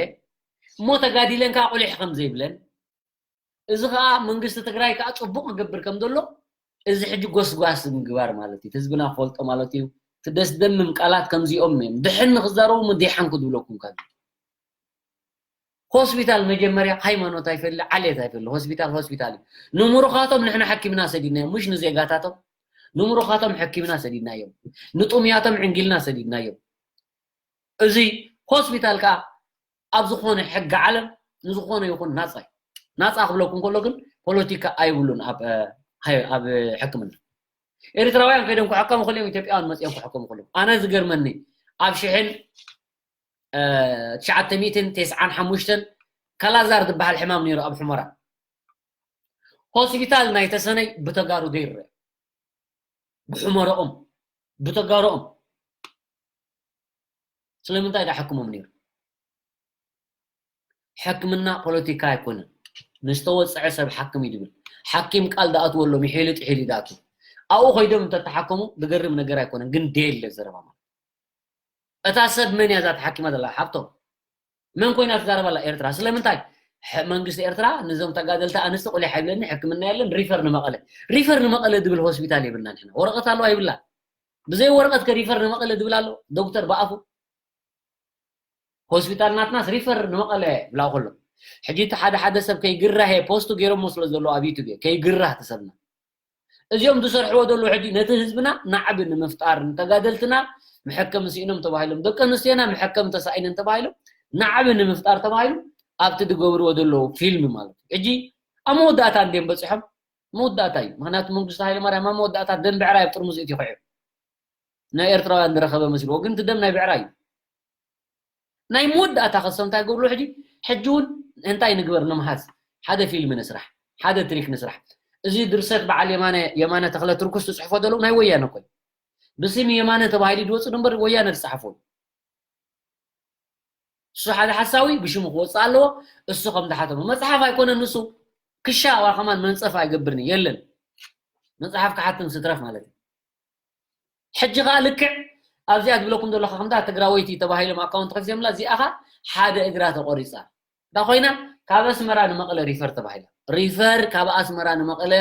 እሞ ተጋዲለን ከዓ ቁሊሕ ከም ዘይብለን እዚ ከዓ መንግስቲ ትግራይ ከዓ ፅቡቅ ክገብር ከም ዘሎ እዚ ሕጂ ጎስጓስ ምግባር ማለት እዩ ህዝብና ክፈልጦ ማለት እዩ እቲ ደስ ደምም ቃላት ከምዚኦም እዮም ድሕን ንክዛረቡ ምዲሓን ክድብለኩም ካብ ሆስፒታል መጀመርያ ሃይማኖት ኣይፈሊ ዓሌት ኣይፈሊ ሆስፒታል ሆስፒታል እዩ ንምሩኻቶም ንሕና ሓኪምና ሰዲድናዮም ምሽ ንዜጋታቶም ንምሩኻቶም ሓኪምና ሰዲድናዮም ንጡምያቶም ዕንጊልና ሰዲድናዮም እዚ ሆስፒታል ከዓ ኣብ ዝኾነ ሕጊ ዓለም ንዝኾነ ይኹን ናፃ እዩ ናፃ ክብለኩም ከሎ ግን ፖለቲካ ኣይብሉን ኣብ ኣብ ሕክምና ኤርትራውያን ከይዶም ክሕከሙ ከለዮም ኢትዮጵያውያን መፅኦም ክሕከሙ ከለዮም ኣነ ዝገርመኒ ኣብ ሽሕን ትሽዓተ ሚእትን ተስዓን ሓሙሽተን ካላዛር ዝበሃል ሕማም ነይሩ ኣብ ሑመራ ሆስፒታል ናይ ተሰነይ ብተጋሩ ዘይረአ ብሑመረኦም ብተጋሮኦም ስለምንታይ ዳ ሕክሞም ነይሩ ሕክምና ፖለቲካ ኣይኮነን ንዝተወፀዐ ሰብ ሓክም እዩ ዝብል ሓኪም ቃል ዳኣትወሎ ምሒሉ ጥሒሉ ዳኣቱ ኣብኡ ኮይዶም እንተተሓከሙ ዝገርም ነገር ኣይኮነን ግን ደየለ ዘረባ ማለት እታ ሰብ መን እያ እዛ ተሓኪማ ዘላ ሓብቶም መን ኮይና ትዛረብ ኣላ ኤርትራ ስለምንታይ መንግስቲ ኤርትራ ንዞም ተጋደልቲ ኣንስቲ ቁሊሕ ኣይብለኒ ሕክምና የለን ሪፈር ንመቐለ ሪፈር ንመቐለ ዝብል ሆስፒታል የብልና ንሕና ወረቐት ኣለዋ ይብላ ብዘይ ወረቐት ከ ሪፈር ንመቐለ ዝብል ኣሎ ዶክተር ብኣፉ ሆስፒታል ናትናስ ሪፈር ንመቐለ ብላ ከሎ ሕጂ እቲ ሓደ ሓደ ሰብ ከይግራህ ፖስቱ ገይሮሞ ስለ ዘሎ ኣብ ዩቱብ ከይግራህ ተሰብና እዚኦም ዝሰርሕዎ ዘለዉ ሕጂ ነቲ ህዝብና ናዕቢ ንምፍጣር ንተጋደልትና መሐከሚ ስኢኖም ተባሂሎም ደቂ ኣንስትዮና መሐከሚ ተሳኢነን ተባሂሎም ናዕቢ ንምፍጣር ተባሂሉ ኣብቲ ዝገብርዎ ዘለዉ ፊልም ማለት እዩ ሕጂ ኣብ መወዳእታ እንድዮም በፂሖም መወዳእታ እዩ ምክንያቱ መንግስቱ ሃይለማርያም ኣብ መወዳእታ ደም ብዕራይ ኣብ ጥርሙዝ እቲ ይኽዕብ ናይ ኤርትራውያን ዝረኸበ መስልዎ ግን እቲ ደም ናይ ብዕራይ እዩ ናይ መወዳእታ ከሰ እንታይ ገብርሉ ሕጂ ሕጂ እውን እንታይ ንግበር ንምሃዝ ሓደ ፊልም ንስራሕ ሓደ ትሪክ ንስራሕ እዚ ድርሰት በዓል የማነ የማነ ተኽለ ትርኩስ ትፅሕፎ ዘለዉ ናይ ወያነ ኮይ ብስም የማነ ተባሂሉ ዝወፅእ እምበር ወያነ ዝፀሓፎ እሱ ሓደ ሓሳዊ ብሽሙ ክወፅእ ኣለዎ እሱ ከም ዝሓተሞ መፅሓፍ ኣይኮነን ንሱ ክሻ ዋላ ከማን መንፀፍ ኣይገብርን የለን። መፅሓፍ ክሓትም ስትረፍ ማለት እዩ። ሕጂ ከዓ ልክዕ ኣብዚኣ ዝብለኩም ዘለካ ከምታ ትግራወይቲ ተባሂሎም ኣካውንት ከፊቶም ላ እዚኣ ከዓ ሓደ እግራ ተቆሪፃ። እንዳ ኮይና ካብ ኣስመራ ንመቐለ ሪፈር ተባሂላ። ሪፈር ካብ ኣስመራ ንመቐለ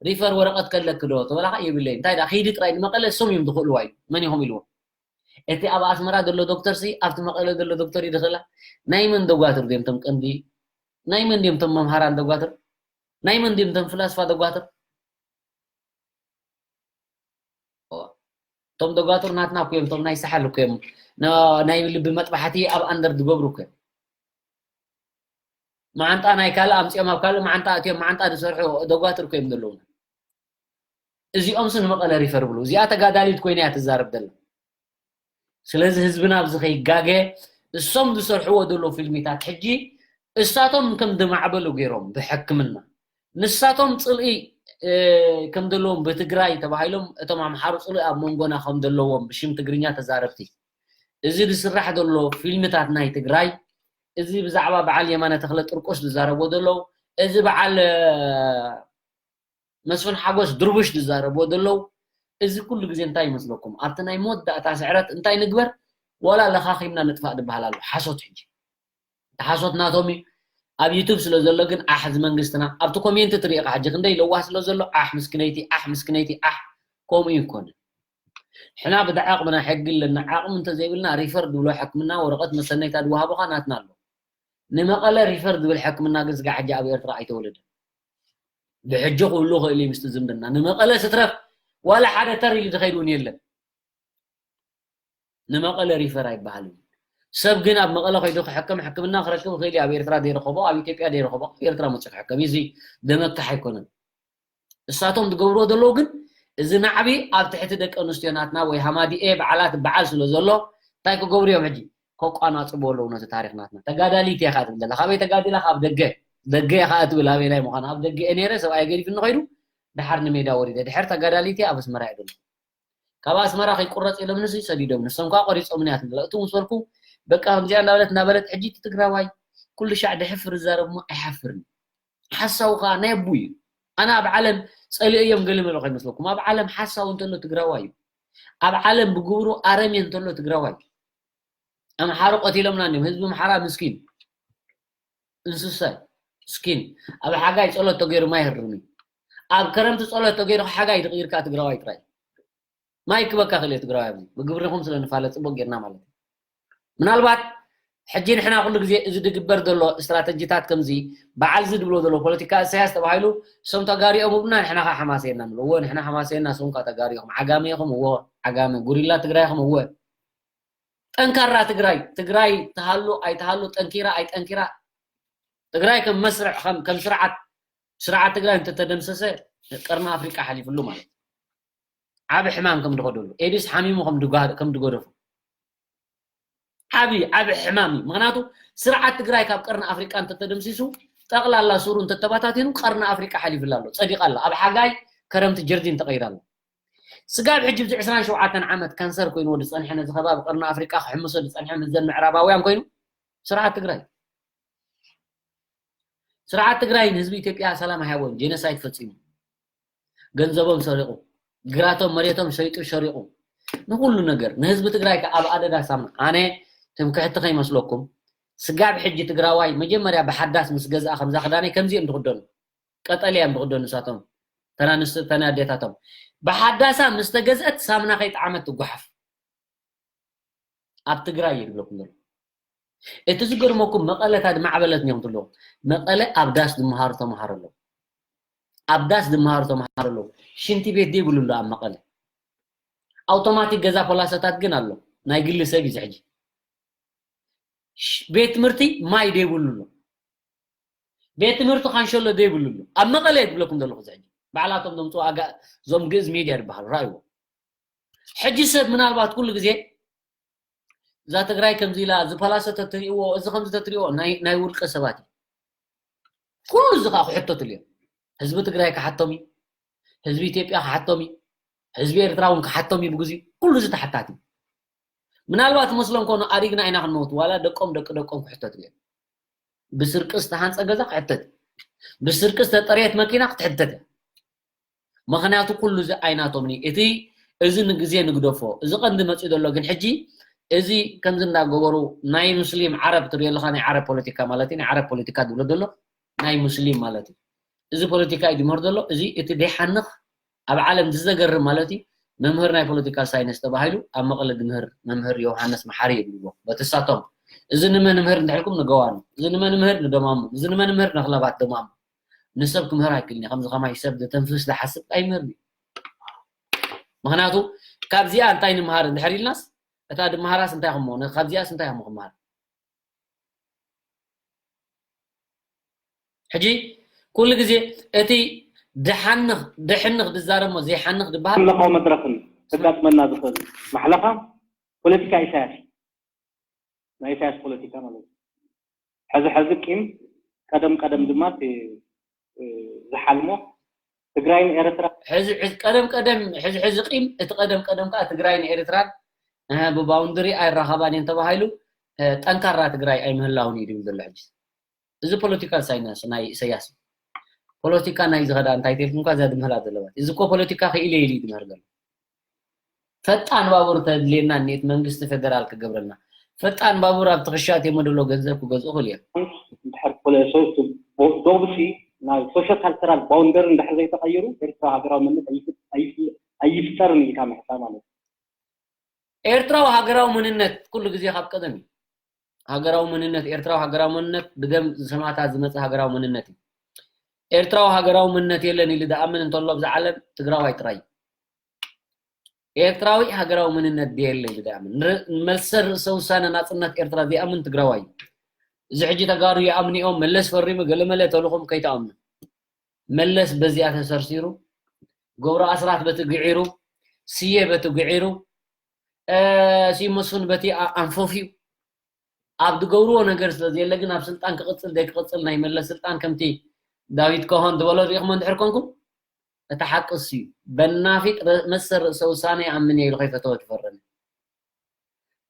ሪፈር ወረቐት ከለክ ዶ ተበላካ የብለይ። እንታይ ዳ ኪዲ ጥራይ ንመቐለ እሶም እዮም ዝኽእልዋ እዩ። መን ኢኹም ኢልዎም። እቲ ኣብ ኣስመራ ዘሎ ዶክተር ሲ ኣብቲ መቐለ ዘሎ ዶክተር ይድኽላ። ናይ መን ደጓትር ድዮም ቶም ቀንዲ ናይ መን ድዮም ቶም መምሃራን ደጓትር ናይ መን ድዮም ቶም ፍላስፋ ደጓትር እቶም ደጓትር ናትና እኮ እዮም። እቶም ናይ ሰሓል እኮ እዮም። ናይ ልቢ መጥባሕቲ ኣብ ኣንደር ዝገብሩ እኮ እዮም። መዓንጣ ናይ ካልእ ኣምፅኦም ኣብ ካልእ መዓንጣ እትዮም መዓንጣ ዝሰርሑ ደጓትር እኮ እዮም ዘለውና። እዚኦም ስ ንመቐለ ሪፈር ብሉ። እዚኣ ተጋዳሊት ኮይና እያ ትዛረብ ዘላ። ስለዚ ህዝብና ኣብዚ ከይጋገ እሶም ዝሰርሕዎ ዘለዉ ፊልሚታት ሕጂ እሳቶም ከም ዝማዕበሉ ገይሮም ብሕክምና ንሳቶም ፅልኢ ከም ዘለዎም ብትግራይ ተባሂሎም እቶም ኣምሓሩ ፅልኢ ኣብ መንጎና ከም ዘለዎም ብሽም ትግርኛ ተዛረብቲ እዚ ዝስራሕ ዘሎ ፊልምታት ናይ ትግራይ እዚ ብዛዕባ በዓል የማነ ተክለ ጥርቆስ ዝዛረቦ ዘለዉ እዚ በዓል መስፍን ሓጎስ ድርቡሽ ዝዛረብዎ ዘለዉ እዚ ኩሉ ግዜ እንታይ ይመስለኩም ኣብቲ ናይ መወዳእታ ስዕረት እንታይ ንግበር ዋላ ለኻኺምና ንጥፋእ ዝበሃል ኣሎ ሓሶት ሕጂ እቲ ሓሶት ናቶም እዩ ኣብ ዩቱብ ስለ ዘሎ ግን ኣሕ እዚ መንግስትና ኣብቲ ኮሜንት ትሪኢኻ ሕጂ ክንደይ ለዋህ ስለ ዘሎ ኣሕ ምስክነይቲ ኣሕ ምስክነይቲ ኣሕ ከምኡ ይኮነ ሕና ብዳ ዓቕምና ሕጊ ኣለና ዓቕሚ እንተዘይብልና ሪፈር ድብሎ ሕክምና ወረቐት መሰነይታ ድወሃቦኻ ናትና ኣሎ ንመቐለ ሪፈር ዝብል ሕክምና ግን ስጋ ሕጂ ኣብ ኤርትራ ኣይተወለደ ብሕጂ ክብሉ ክእል እዩ ምስቲ ዝምድና ንመቐለ ስትረፍ ዋላ ሓደ ተር ኢሉ ዝኸይድ እውን የለን ንመቐለ ሪፈር ኣይበሃል እዩ ሰብ ግን ኣብ መቐለ ከይዱ ክሕከም ሕክምና ክረክብ ክእል ኣብ ኤርትራ ዘይረኸቦ ኣብ ኢትዮጵያ ዘይረኸቦ ኣብ ኤርትራ መፅኡ ክሕከም እዩ እዚ ደመካሕ ኣይኮነን እሳቶም ዝገብርዎ ዘለዉ ግን እዚ ናዕቢ ኣብ ትሕቲ ደቂ ኣንስትዮ ናትና ወይ ሃማዲኤ በዓላት በዓል ስለ ዘሎ እንታይ ክገብሩ እዮም ሕጂ ከቋናፅቡ ኣለዉ ነቲ ታሪክ ናትና ተጋዳሊት እየ ከዓ ትብል ዘላ ካበይ ተጋዲላ ካብ ደገ ደገ እየ ከዓ ትብል ኣበይ ናይ ምዃኑ ኣብ ደገ እየ ነይረ ሰብኣይ ገዲፍኒ ከይዱ ድሓር ንሜዳ ወሪደ ድሕር ተጋዳሊት እየ ኣብ ኣስመራ እየ ዘሎ ካብ ኣስመራ ከይቁረፅ ኢሎምኒ ሲ ሰዲዶም ንሶም ከዓ ቆሪፆምኒ እያ ትብላ እቱ ምስ በልኩ በቃ ከምዚኣ እናበለት እናበለት ሕጂ እቲ ትግራዋይ ኩሉ ሻዕ ድሕፍር ዝዛረብ እሞ ኣይሓፍርን ሓሳው ከዓ ናይ ኣቡ እዩ ኣነ ኣብ ዓለም ፀሊኦ እዮም ገለ መለ ከይመስለኩም ኣብ ዓለም ሓሳው እንተሎ ትግራዋይ እዩ ኣብ ዓለም ብግብሩ ኣረሜ እንተሎ ትግራዋይ ኣምሓሩ ቀቲሎምና እንዲም ህዝቢ ኣምሓራ ምስኪን እንስሳ ምስኪን ኣብ ሓጋይ ፀሎት ተገይሩ ማይ ህርም እዩ ኣብ ከረምቲ ፀሎት ተገይሩ ሓጋይ ድቕይርካ ትግራዋይ ጥራይ ማይ ክበካ ክእል ትግራዋይ ኣብዚ ብግብርኹም ስለ ንፋለጥ ፅቡቅ ጌርና ማለት እዩ ምናልባት ሕጂ ንሕና ኩሉ ግዜ እዚ ዝግበር ዘሎ ስትራተጂታት ከምዚ በዓል ዚ ድብሎ ዘሎ ፖለቲካ እሳያስ ተባሂሉ እሶም ተጋሪኦም እብና ንሕና ከዓ ሓማሰየና ንብሎ እወ ንሕና ሓማሰየና እሶም ከዓ ተጋሪኹም ዓጋመ ኢኹም እወ ዓጋመ ጉሪላ ትግራይ ኢኹም እወ ጠንካራ ትግራይ ትግራይ ትሃሉ ኣይትሃሉ ጠንኪራ ኣይጠንኪራ ትግራይ ከም መስርዕ ከም ስርዓት ስርዓት ትግራይ እንተተደምሰሰ ቀርኒ ኣፍሪቃ ሓሊፍሉ ማለት ዓብ ሕማም ከም ድኸደሉ ኤድስ ሓሚሙ ከም ድገደፉ ዓብ ዓብ ሕማም እዩ ምክንያቱ ስርዓት ትግራይ ካብ ቀርኒ ኣፍሪቃ እንተተደምሲሱ ጠቕላላ ሱሩ እንተተባታቲኑ ቀርኒ ኣፍሪቃ ሓሊፍላ ኣሎ ፀዲቃ ኣሎ ኣብ ሓጋይ ከረምቲ ጀርዲን ተቐይራ ኣሎ ስጋብ ሕጂ ብዚ ዕስራን ሸውዓተን ዓመት ካንሰር ኮይኑ ወዲ ጸንሐ ነዚ ከባቢ ቀርኒ ኣፍሪቃ ክሕምሶ ዝጸንሐ ምዘን ምዕራባውያን ኮይኑ ስርዓት ትግራይ ስርዓት ትግራይ ንህዝቢ ኢትዮጵያ ሰላም ኣይሃቦን ጄኖሳይድ ፈፂሙ ገንዘቦም ሰሪቑ ግራቶም መሬቶም ሸይጡ ሸሪቑ ንኩሉ ነገር ንህዝቢ ትግራይ ከ ኣብ ኣደዳ ሳምና ኣነ ትምክሕቲ ከይመስለኩም ስጋብ ሕጂ ትግራዋይ መጀመርያ ብሓዳስ ምስ ገዝኣ ከምዛ ክዳነይ ከምዚኦም ዝክደኑ ቀጠልያ እዮም ዝክደኑ ንሳቶም ተናንስ ተናዴታቶም ብሓዳሳ ምስ ተገዝአት ሳምና ከይጠዓመት ትጓሓፍ ኣብ ትግራይ እዩ ዝብለኩም ዘሎ እቲ ዝገርመኩም መቐለታ ዝማዕበለት እዮም ትብሎ መቐለ ኣብ ዳስ ዝመሃሩ ተምሃሮ ኣለዉ ኣብ ዳስ ዝመሃሩ ተምሃሮ ኣለዉ ሽንቲ ቤት ዘይብሉ ኣሎ ኣብ መቐለ ኣውቶማቲክ ገዛ ፖላሰታት ግን ኣሎ ናይ ግሊ ሰብ እዩ ዝሕጂ ቤት ትምህርቲ ማይ ዘይብሉ ኣሎ ቤት ትምህርቲ ካንሸሎ ዘይብሉ ኣሎ ኣብ መቐለ እየ ዝብለኩም ዘለኹ ዝሕጂ ባዕላቶም ዘምፅኡ ኣጋ እዞም ግእዝ ሚድያ ዝበሃሉ ረኣይዎ ሕጂ ሰብ ምናልባት ኩሉ ግዜ እዛ ትግራይ ከምዚ ኢላ ዝፈላሰ ተትሪእዎ እዚ ከምዚ ተትሪእዎ ናይ ውልቀ ሰባት እዩ ኩሉ እዚ ከዓ ክሕተትሉ እዮም ህዝቢ ትግራይ ክሓቶም እዩ ህዝቢ ኢትዮጵያ ክሓቶም እዩ ህዝቢ ኤርትራ እውን ክሓቶም እዩ ብግዜኡ ኩሉ እዚ ተሓታቲ እዩ ምናልባት መስሎም ከኑ ኣሪግና ኢና ክንመውት ዋላ ደቆም ደቂ ደቆም ክሕተትሉ እዮም ብስርቂ ዝተሃንፀ ገዛ ክሕተት ብስርቂ ዝተጠርየት መኪና ክትሕተት እያ። ምኽንያቱ ኩሉ እዚ ኣይናቶም እዩ። እቲ እዚ ንግዜ ንግደፎ። እዚ ቀንዲ መፂኡ ዘሎ ግን ሕጂ እዚ ከምዚ እንዳገበሩ ናይ ሙስሊም ዓረብ ትሪኦ ኣለኻ፣ ናይ ዓረብ ፖለቲካ ማለት እዩ። ናይ ዓረብ ፖለቲካ ዝብሎ ዘሎ ናይ ሙስሊም ማለት እዩ። እዚ ፖለቲካ እዩ ዝምህር ዘሎ። እዚ እቲ ደይሓንኽ ኣብ ዓለም ዝዘገርም ማለት እዩ። መምህር ናይ ፖለቲካል ሳይንስ ተባሂሉ ኣብ መቐለ ዝምህር መምህር ዮሃንስ መሓሪ ይብልዎ። በትሳቶም እዚ ንመን ምህር እንድሕልኩም ንገዋኑ፣ እዚ ንመን ምህር ንደማሙ፣ እዚ ንመን ምህር ንኽለባት ደማሙ። ንሰብ ክምህር ኣይክእልን እዩ። ከምዚ ከማይ ሰብ ዘተንፍስ ዝሓስብ ኣይምህርን እዩ። ምኽንያቱ ካብዚኣ እንታይ ንምሃር እንድሕር ኢልናስ፣ እታ ድመሃራስ እንታይ ክሞ፣ ካብዚኣስ እንታይ ክሞ ክመሃር? ሕጂ ኩሉ ግዜ እቲ ድሓንኽ ድሕንኽ ድዛረብ እሞ ዘይሓንኽ ድበሃል። ዓለምለኻዊ መድረኽን ከጋጥመና ዝኽእል ማሕለኻ ፖለቲካ ኢሳያስ፣ ናይ ኢሳያስ ፖለቲካ ማለት እዩ። ሕዚ ሕዚ ቂም፣ ቀደም ቀደም ድማ እቲ፣ እ፣ ዝሓልሞ ትግራይን ኤርትራ። ሕዚ ሕዚ ቀደም ቀደም ሕዚ ሕዚ ቂም፣ እቲ ቀደም ቀደም ከዓ ትግራይን ኤርትራን፣ እ፣ ብባውንድሪ ኣይራኸባን እየን ተባሂሉ፣ እ፣ ጠንካራ ትግራይ ኣይምህላውን እዩ ድብል ዘሎ ሕጂ። እዚ ፖለቲካል ሳይንስ ናይ ኢሳያስ እዩ። ፖለቲካ ናይ ዝኸዳ እንታይ ተልኩም እኳ እዛ ድምህላ ዘለባት። እዚ እኮ ፖለቲካ ክኢለ ኢሉ እዩ ድምህር ዘሎ። ፈጣን ባቡር ተድልየና እኒት መንግስቲ ፌደራል ክገብረልና። ፈጣን ባቡር ኣብ ትኽሻ እቴሞ ደሎ ገንዘብ ክገዝኡ ክእል እዮም። እንድሕር ፖለሶ ዶብሲ ናብ ሶሾ ካልቸራል ባውንደሪ እንድሕር ዘይተቐይሩ ኤርትራ ሃገራዊ መንነት ኣይፍ-፣ ኣይፍ-፣ ኣይፍጠርን ኢልካ ምሕሳብ ማለት እዩ። ኤርትራዊ ሃገራዊ መንነት ኩሉ ግዜ ካብ ቀደም እዩ። ሃገራዊ መንነት፣ ኤርትራዊ ሃገራዊ መንነት ብደም ዝሰማዕታት ዝመጽእ ሃገራዊ መንነት እዩ። ኤርትራዊ ሃገራዊ መንነት የለን ኢሉ ዝኣምን እንተሎ ኣብዚ ዓለም ትግራዋይ ጥራይ እዩ። ኤርትራዊ ሃገራዊ መንነት ድየለ ኢሉ ዝኣምን። ንር-፣ መልሰ ርእሰ ውሳነ ናጽነት ኤርትራ ዘይኣምን ትግራዋይ እዩ። እዚ ሕጂ ተጋሩ ይኣምኑ እዮም፣ መለስ ፈሪሙ ገለመለ ተልኹም ከይትኣምኑ። መለስ በዚኣ ተሰርሲሩ፣ ገብሩ ኣስራት በቲ ግዒሩ፣ ስየ በቲ ግዒሩ፣ እ፣ ስዩም መስፍን በቲ ኣ-፣ ኣንፈፍዩ። ኣብ ዝገብርዎ ነገር ስለ ዘየለ ግን ኣብ ስልጣን ክቕጽል ዘይክቕጽል ናይ መለስ ስልጣን ከምቲ ዳዊት ኮሆን ዝበሎ ርኢኹሞ እንድሕር ኮንኩም፣ እቲ ሓቂ እሱ እዩ። በናፊጥ ረ-፣ መሰል ርእሰ ውሳነ ይኣምን እየ ኢሉ ከይፈተወ ትፈረመ።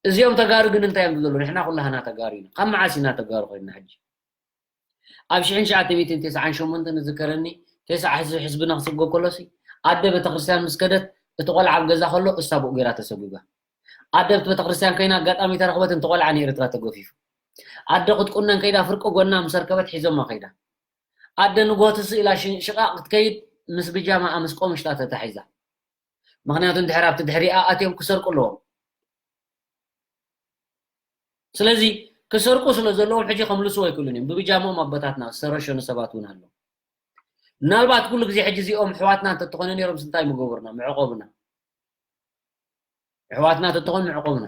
እዚኦም ተጋሩ ግን እንታይ እዮም ዝብሉ? ንሕና ኩላህና ተጋሩ ኢና። ካብ መዓስ ኢና ተጋሩ ኮይንና ሕጂ? ኣብ ሽሕን ትሽዓተ ሚእትን ተስዓን ሸሞንተን ዝዝከረኒ፣ ተስዓ ህዝቢ፣ ህዝብና ክስጎ ከሎሲ፣ ኣደ ቤተክርስትያን ምስ ከደት፣ እቲ ቆልዓ ኣብ ገዛ ከሎ፣ እሳ ብኡ ገይራ ተሰጉጋ። ኣደ ኣብቲ ቤተክርስትያን ኮይና ኣጋጣሚ ተረኽበት፣ እንተ ቆልዓ ንኤርትራ ተገፊፉ። ኣደ ክትቁነን ከይዳ፣ ፍርቂ ጎና ምስ ኣርከበት፣ ሒዞማ ከይዳ። ኣደ ንጎሆ ትስእ ኢላ ሽ-፣ ሽቓቕ ክትከይድ፣ ምስ ብጃማኣ ምስ ቆምሽታ ተታሒዛ። ምኽንያቱ እንድሕር ኣብቲ ድሕሪኣ ኣትዮም ክሰርቁ ኣለዎም። ስለዚ ክሰርቁ ስለ ዘለዎም ሕጂ ከምልስዎ ኣይክእሉን እዮም። ብብጃሞም ኣቦታትና ዝተረሸኑ ሰባት እውን ኣለዉ። ምናልባት ኩሉ ግዜ ሕጂ እዚኦም ኣሕዋትና እንተተኾኑ ነይሮም ስንታይ ምገበሩና፣ ምዕቆቡና። ኣሕዋትና እንተተኾኑ ምዕቆቡና።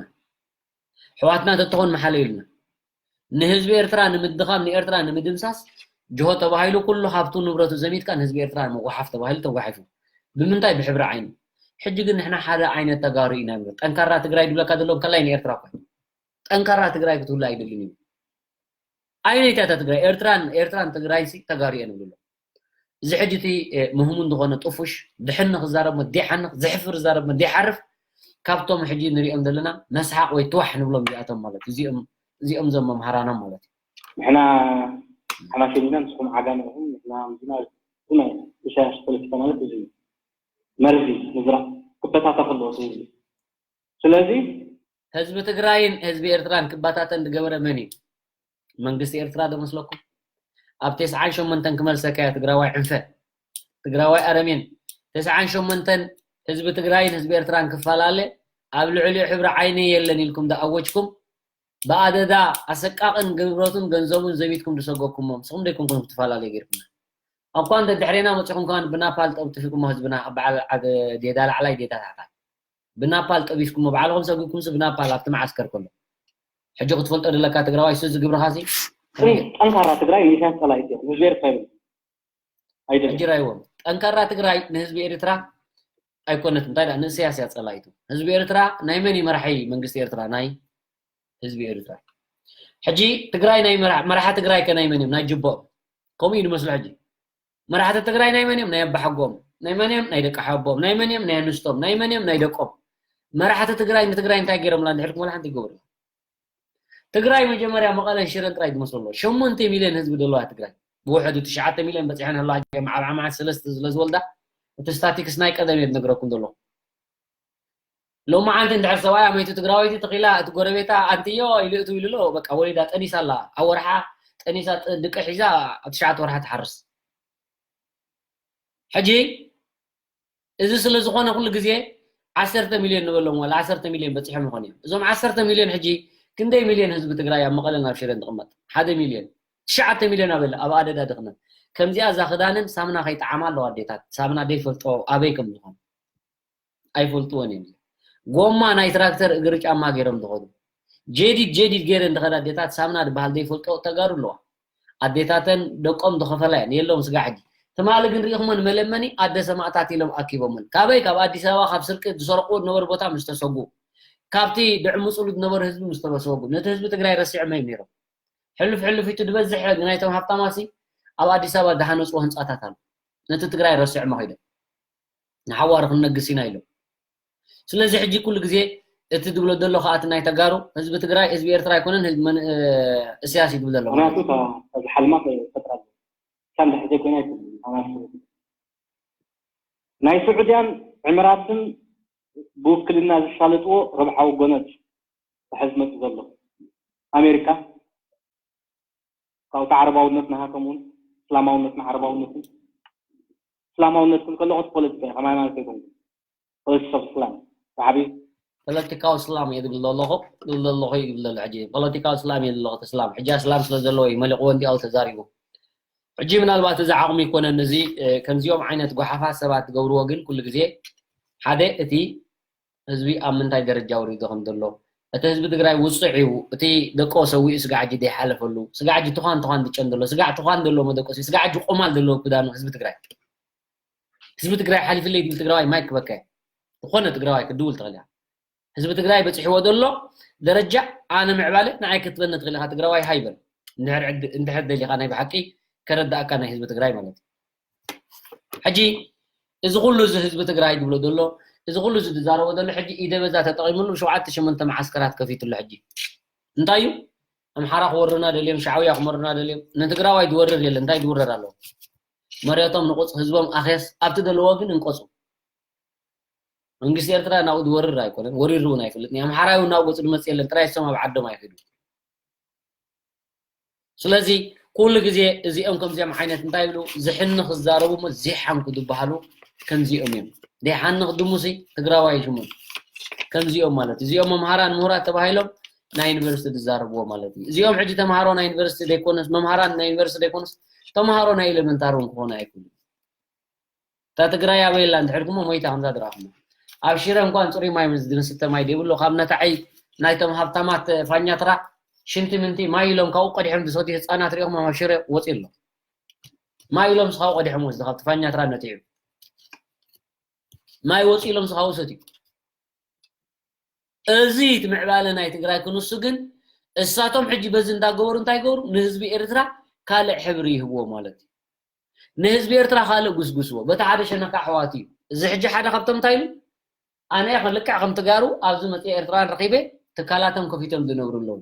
ኣሕዋትና እንተተኾኑ ምሓለዩልና። ንህዝቢ ኤርትራ ንምድኻም፣ ንኤርትራ ንምድምሳስ ጅሆ ተባሂሉ ኩሉ ሃብቱ ንብረቱ ዘሚትካ ንህዝቢ ኤርትራ ምጉሓፍ ተባሂሉ ተጓሒፉ። ብምንታይ? ብሕብሪ ዓይኒ። ሕጂ ግን ንሕና ሓደ ዓይነት ተጋሩ ኢና ንብል። ጠንካራ ትግራይ ድብለካ ዘሎ ከላይ ንኤርትራ እኮ እዩ። ጠንካራ ትግራይ ክትህሉ ኣይደልን እዩ። ኣየነይቲ እያ እታ ትግራይ? ኤርትራን፣ ኤርትራን ትግራይ ሲ ተጋሩ እየን ንብሉ። እዚ ሕጂ እቲ፣ እ፣ ምህሙን ዝኾነ ጥፉሽ ድሕንኽ ዝዛረብ መ-፣ ደይሓንኽ፣ ዘሕፍር ዝዛረብ መ-፣ ደይሓርፍ ካብቶም ሕጂ ንሪኦም ዘለና መስሓቕ ወይ ትዋሕ ንብሎም እዚኣቶም ማለት እዩ። እዚኦም፣ እዚኦም እዞም መምሃራኖም ማለት እዩ። ንሕና ሓማሴን ኢና፣ ንስኹም ዓጋመ ኢኹም፣ ንሕና ምዝና፣ ብናይ ኢሳያስ ፖለቲካ ማለት እዚ እዩ። መርዚ ምዝራእ ክበታተኽ ኣለዎ እቲ ህዝቢ። ስለዚ ህዝቢ ትግራይን ህዝቢ ኤርትራን ክበታተን ዝገበረ መን እዩ? መንግስቲ ኤርትራ ዶ መስለኩም? ኣብ ተስዓን ሸሞንተን ክመልሰካ እያ ትግራዋይ ዕንፈ። ትግራዋይ ኣረሜን። ተስዓን ሸሞንተን ህዝቢ ትግራይን ህዝቢ ኤርትራን ክፈላለ ኣብ ልዕሊኡ ሕብሪ ዓይኒ የለን ኢልኩም ዝኣወጅኩም፣ ብኣደዳ ኣሰቃቕን ግብረቱን ገንዘቡን ዘሚትኩም ዝሰጎግኩሞ፣ ንስኹም ደይኮንኩም ክትፈላለዩ ገይርኩምና። እኳ እንተ ድሕሬና መጺኹም ከማን ብናፓል ጠብጢፍኩሞ ህዝብና፣ ኣብ በዓል ዓድ-፣ ዴዳ ላዕላይ ዴዳ ታሕታይ። ብናፓል ጠቢስኩሞ፣ ባዕልኹም ሰጊድኩምሲ ብናፓል ኣብቲ መዓስከር ከሎ። ሕጂ ክትፈልጦ ድለካ ትግራዋይ፣ እሱ እዚ ግብርኻሲ ጠንካራ ትግራይ ንኢሳያስ ጸላኢት እዮም። ህዝቢ ኤርትራ ይብል። ኣይደለም። ሕጂ ራይዎም። ጠንካራ ትግራይ ንህዝቢ ኤርትራ ኣይኮነትን። እንታይ ደኣ ንእሰያስ እያ ጸላኢቱ። ህዝቢ ኤርትራ ናይ መን እዩ መራሒ መንግስቲ ኤርትራ? ናይ ህዝቢ ኤርትራ። ሕጂ ትግራይ ናይ መራ-፣ መራሒ ትግራይ ከ ናይ መን እዮም? ናይ ጅቦም። ከምኡ እዩ ዝመስሎ ሕጂ። መራሕቲ ትግራይ ናይ መን እዮም? ናይ ኣባሓጎም። ናይ መን እዮም? ናይ ደቂ ሓቦም። ናይ መን እዮም? ናይ ኣንስቶም። ናይ መን እዮም? ናይ ደቆም። መራሕቲ ትግራይ ንትግራይ እንታይ ገይሮምላ? እንድሕር ወላ ሓንቲ ይገብሩ። ትግራይ መጀመርያ መቐለን ሽረን ጥራይ ዝመስሎ ኣሎ። ሸሞንተ ሚልዮን ህዝቢ ዘለዋ ትግራይ። ብውሕዱ ትሽዓተ ሚልዮን በፂሐን ኣለዋ። ኣብ ዓመት ሰለስተ ስለ ዝወልዳ እቲ ስታቲክስ ናይ ቀደም እየ ዝነግረኩም ዘለኹ። ሎማዓንቲ እንድሕር ሰብኣያ መይቱ ትግራወይቲ ተኺላ እቲ ጎረቤታ ኣንትዮ ኢሉ እቱ ኢሉ ኣሎ። በቃ ወሊዳ ጠኒሳ ኣላ። ኣብ ወርሓ ጠኒሳ ድቂ ሒዛ ኣብ ትሽዓተ ወርሓ ትሓርስ። ሕጂ እዚ ስለ ዝኾነ ኩሉ ግዜ ዓሰርተ ሚልዮን ንበሎም ዋላ ዓሰርተ ሚልዮን በፂሖም ይኾን እዮም። እዞም ዓሰርተ ሚልዮን ሕጂ ክንደይ ሚልዮን ህዝቢ ትግራይ ኣብ መቐለን ኣብ ሽረን ዝቕመጥ? ሓደ ሚልዮን። ትሽዓተ ሚልዮን ኣበለ ኣብ ኣደዳ ድኽነት። ከምዚኣ እዛ ክዳንን ሳምና ከይጠዓማ ኣለዋ ኣዴታት። ሳምና ደይፈልጦ ኣበይ ከም ዝኾነ ኣይፈልጥዎን እዮም። ጎማ ናይ ትራክተር እግሪ ጫማ ገይሮም ዝኸዱ። ጀዲድ ጀዲድ ገይረን ዝኸዳ ኣዴታት ሳምና ዝበሃል ዘይፈልጦ ተጋሩ ኣለዋ። ኣዴታተን ደቆም ዝኸፈላ እየን፣ የለውም ስጋ ሕጂ። ትማሊ ግን ርኢኹመን መለመኒ ኣደ ሰማእታት ኢሎም ኣኪቦመን። ካበይ? ካብ ኣዲስ ኣበባ ካብ ስርቂ ዝሰርቁ ዝነበሩ ቦታ ምስ ተሰጉ፣ ካብቲ ድዕሙፅሉ ዝነበሩ ህዝቢ ምስ ተበሰጉ፣ ነቲ ህዝቢ ትግራይ ረሲዖም እዮም ነይሮም። ሕሉፍ ሕሉፍ ኢቱ ዝበዝሕ ናይቶም ሃብታማሲ ኣብ ኣዲስ ኣበባ ዝሃነፅዎ ህንፃታት ኣሎ። ነቲ ትግራይ ረሲዖም ከይዶም ንሓዋሩ ክንነግስ ኢና ኢሎም። ስለዚ ሕጂ ኩሉ ግዜ እቲ ዝብሎ ዘሎ ከኣ እቲ ናይ ተጋሩ ህዝቢ ትግራይ ህዝቢ ኤርትራ ኣይኮነን ህዝቢ መን- እ፣ እስያስ እዩ ዝብል ዘሎ። ምክንያቱ እታ- እዚ ሓልማት ፈጥራ እሳ እንድሕር ዘይኮይና ኣይኮነን። ኣናስ ናይ ስዑድያን ዕምራትን ብውክልና ዝሳለጥዎ ረብሓዊ ጎነድ ተሕዝ መጽ ዘሎ ኣሜሪካ ካብቲ ዓረባውነት ንሃቶም እውን እስላማውነትን ዓረባውነትን እስላማውነት ክብል ከለኹ እቲ ፖለቲካ እዩ፣ ከም ሃይማኖት ኣይኮንኩን። ፖለቲካ እስላም ሰሓቢ ፖለቲካዊ እስላም እየ ዝብል ዘለኹ ዝብል ዘለኹ እዩ ዝብል ዘሎ። ሕጂ ፖለቲካዊ እስላም እየ ዘለኹ እቲ እስላም ሕጂ እስላም ስለ ዘለዎ እዩ መሊቕዎ እንዲያው ተዛሪቡ። ሕጂ ምናልባት እዚ ዓቕሚ ይኮነን እዚ እ፣ ከምዚኦም ዓይነት ጓሓፋት ሰባት ዝገብርዎ ግን ኩሉ ግዜ ሓደ እቲ ህዝቢ ኣብ ምንታይ ደረጃ ወሪዱ ከም ዘሎ እቲ ህዝቢ ትግራይ ውፅዕ እዩ እቲ ደቆ ሰዊኡ ስጋዕ ሕጂ ዘይሓለፈሉ ስጋዕ ሕጂ ትኳን ትኳን ዝጨን ዘሎ ስጋዕ ትኳን ዘለዎ መደቆሲ ስጋዕ ሕጂ ቆማል ዘለዎ ክዳኑ ህዝቢ ትግራይ ህዝቢ ትግራይ ሓሊፍለይ ዝብል ትግራዋይ ማይክ ክበካ ዝኾነ ትግራዋይ ክድውል ትኽእል እያ ህዝቢ ትግራይ በፂሕዎ ዘሎ ደረጃ ኣነ ምዕባለ ንዓይ ክትበኒ ትኽእል ኢኻ ትግራዋይ ሃይበል እንድሕር ደሊኻ ናይ ብሓቂ ከረዳእካ ናይ ህዝቢ ትግራይ ማለት እዩ ሕጂ እዚ ኩሉ እዚ ህዝቢ ትግራይ ዝብሎ ዘሎ እዚ ኩሉ እዚ ዝዛረቦ ዘሎ ሕጂ ኢደ በዛ ተጠቂምሉ ሸውዓተ ሸመንተ መዓስከራት ከፊትሉ ሕጂ እንታይ እዩ ኣምሓራ ክወርና ደልዮም ሻዕውያ ክመርና ደልዮም ንትግራዋይ ዝወርር የለ እንታይ ዝውረር ኣለዎ መሬቶም ንቁፅ ህዝቦም ኣኽየስ ኣብቲ ደለዎ ግን እንቆፁ መንግስቲ ኤርትራ ናብኡ ዝወርር ኣይኮነን ወሪሩ እውን ኣይፈልጥ ኣምሓራዊ ናብኡ ገፁ ዝመፅ የለን ጥራይ እሶም ኣብ ዓዶም ኣይክዱ ስለዚ ኩሉ ግዜ እዚኦም ከምዚኦም ዓይነት እንታይ ይብሉ ዝሕኒ ክዛረቡ እሞ ዘይሓንኩ ዝበሃሉ ከምዚኦም እዮም ዘይሓንኽ ድሙሲ ትግራዋይ ሽሙ ከምዚኦም ማለት እዚኦም መምሃራን ምሁራት ተባሂሎም ናይ ዩኒቨርሲቲ ዝዛረብዎ ማለት እዩ እዚኦም ሕጂ ተምሃሮ ናይ ዩኒቨርሲቲ ዘይኮነስ መምሃራን ናይ ዩኒቨርሲቲ ዘይኮነስ ተምሃሮ ናይ ኤሌመንታሪ እውን ክኾኑ ኣይክእሉ እታ ትግራይ ኣበይ ኣላ እንድሕር ኩሞ ሞይታ ከምዛ ዝረኣኹሞ ኣብ ሽረ እንኳን ፅሩይ ማይ ዝንስተ ማይ ዘይብሉ ካብ ነታዒ ናይቶም ሃብታማት ፋኛትራ ሽንቲ ምንቲ ማይ ኢሎም ካብኡ ቀዲሖም ዝሰትዩ ህፃናት ሪኦም ኣብ ሽረ ወፂ ኣሎ ማይ ኢሎም ስኻው ቀዲሖም ወስዲ ካብቲ ፋኛትራ ነቲዑ ማይ ወፂ ኢሎም ስኻው ሰትዩ እዚ እቲ ምዕባለ ናይ ትግራይ ክንሱ ግን እሳቶም ሕጂ በዚ እንዳገበሩ እንታይ ገበሩ ንህዝቢ ኤርትራ ካልእ ሕብሪ ይህብዎ ማለት እዩ ንህዝቢ ኤርትራ ካልእ ጉስጉስዎ በቲ ሓደ ሸነካ ኣሕዋት እዩ እዚ ሕጂ ሓደ ካብቶም እንታይ ኢሉ ኣነ ከ ልክዕ ከም ትጋሩ ኣብዚ መፅእ ኤርትራን ረኺበ ትካላቶም ከፊቶም ዝነብሩ ኣለዉ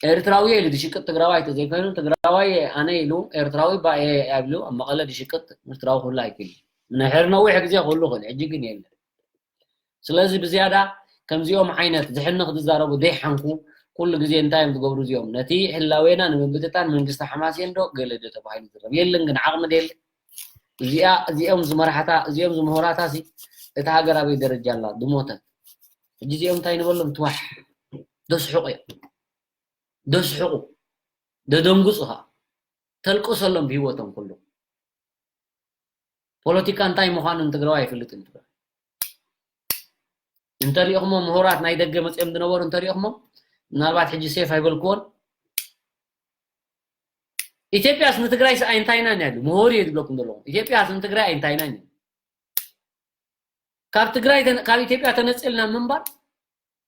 ኤርትራዊ ኢሉ ዝሽቅጥ ትግራዋይ ተዘይኮይኑ ትግራዋይ ኣነ ኢሉ ኤርትራዊ ባየ ኣብሉ ኣብ መቐለ ዝሽቅጥ ኤርትራዊ ኩሉ ኣይክል ንሕር ነዊሕ ግዜ ክህሉ ክእል ሕጂ ግን የለን ስለዚ ብዝያዳ ከምዚኦም ዓይነት ዝሕንኽ ዝዛረቡ ዘይሓንኩ ኩሉ ግዜ እንታይ እዮም ዝገብሩ እዚኦም ነቲ ህላዌና ንምብትታን መንግስቲ ሓማስ እየን ዶ ገለ ዶ ተባሂሉ ዝረብ የለን ግን ዓቕሚ ደየለ እዚኣ እዚኦም ዝመራሕታ እዚኦም ዝምሁራታ ሲ እታ ሃገር ኣበይ ደረጃ ኣላ ዝሞተት ሕጂ እዚኦም እንታይ ንበሎም ትዋሕ ደስሕቑ እዮም ደስሕቑ ደደንጉፁ ከዓ ተልቅሰሎም ብሂወቶም ኩሉ ፖለቲካ እንታይ ምዃኑ ንትግራዋይ ኣይፈልጥን ትግራይ እንተሪእኹሞ ምሁራት ናይ ደገ መፅኦም ዝነበሩ እንተሪእኹሞ ምናልባት ሕጂ ሴፍ ኣይበልክዎን ኢትዮጵያስ ንትግራይስ ኣይንታይናን እያ ምሁር እየ ዝብለኩም ዘለኹ ኢትዮጵያስ ንትግራይ ኣይንታይናን እዩ ካብ ትግራይ ካብ ኢትዮጵያ ተነፂልና ምንባር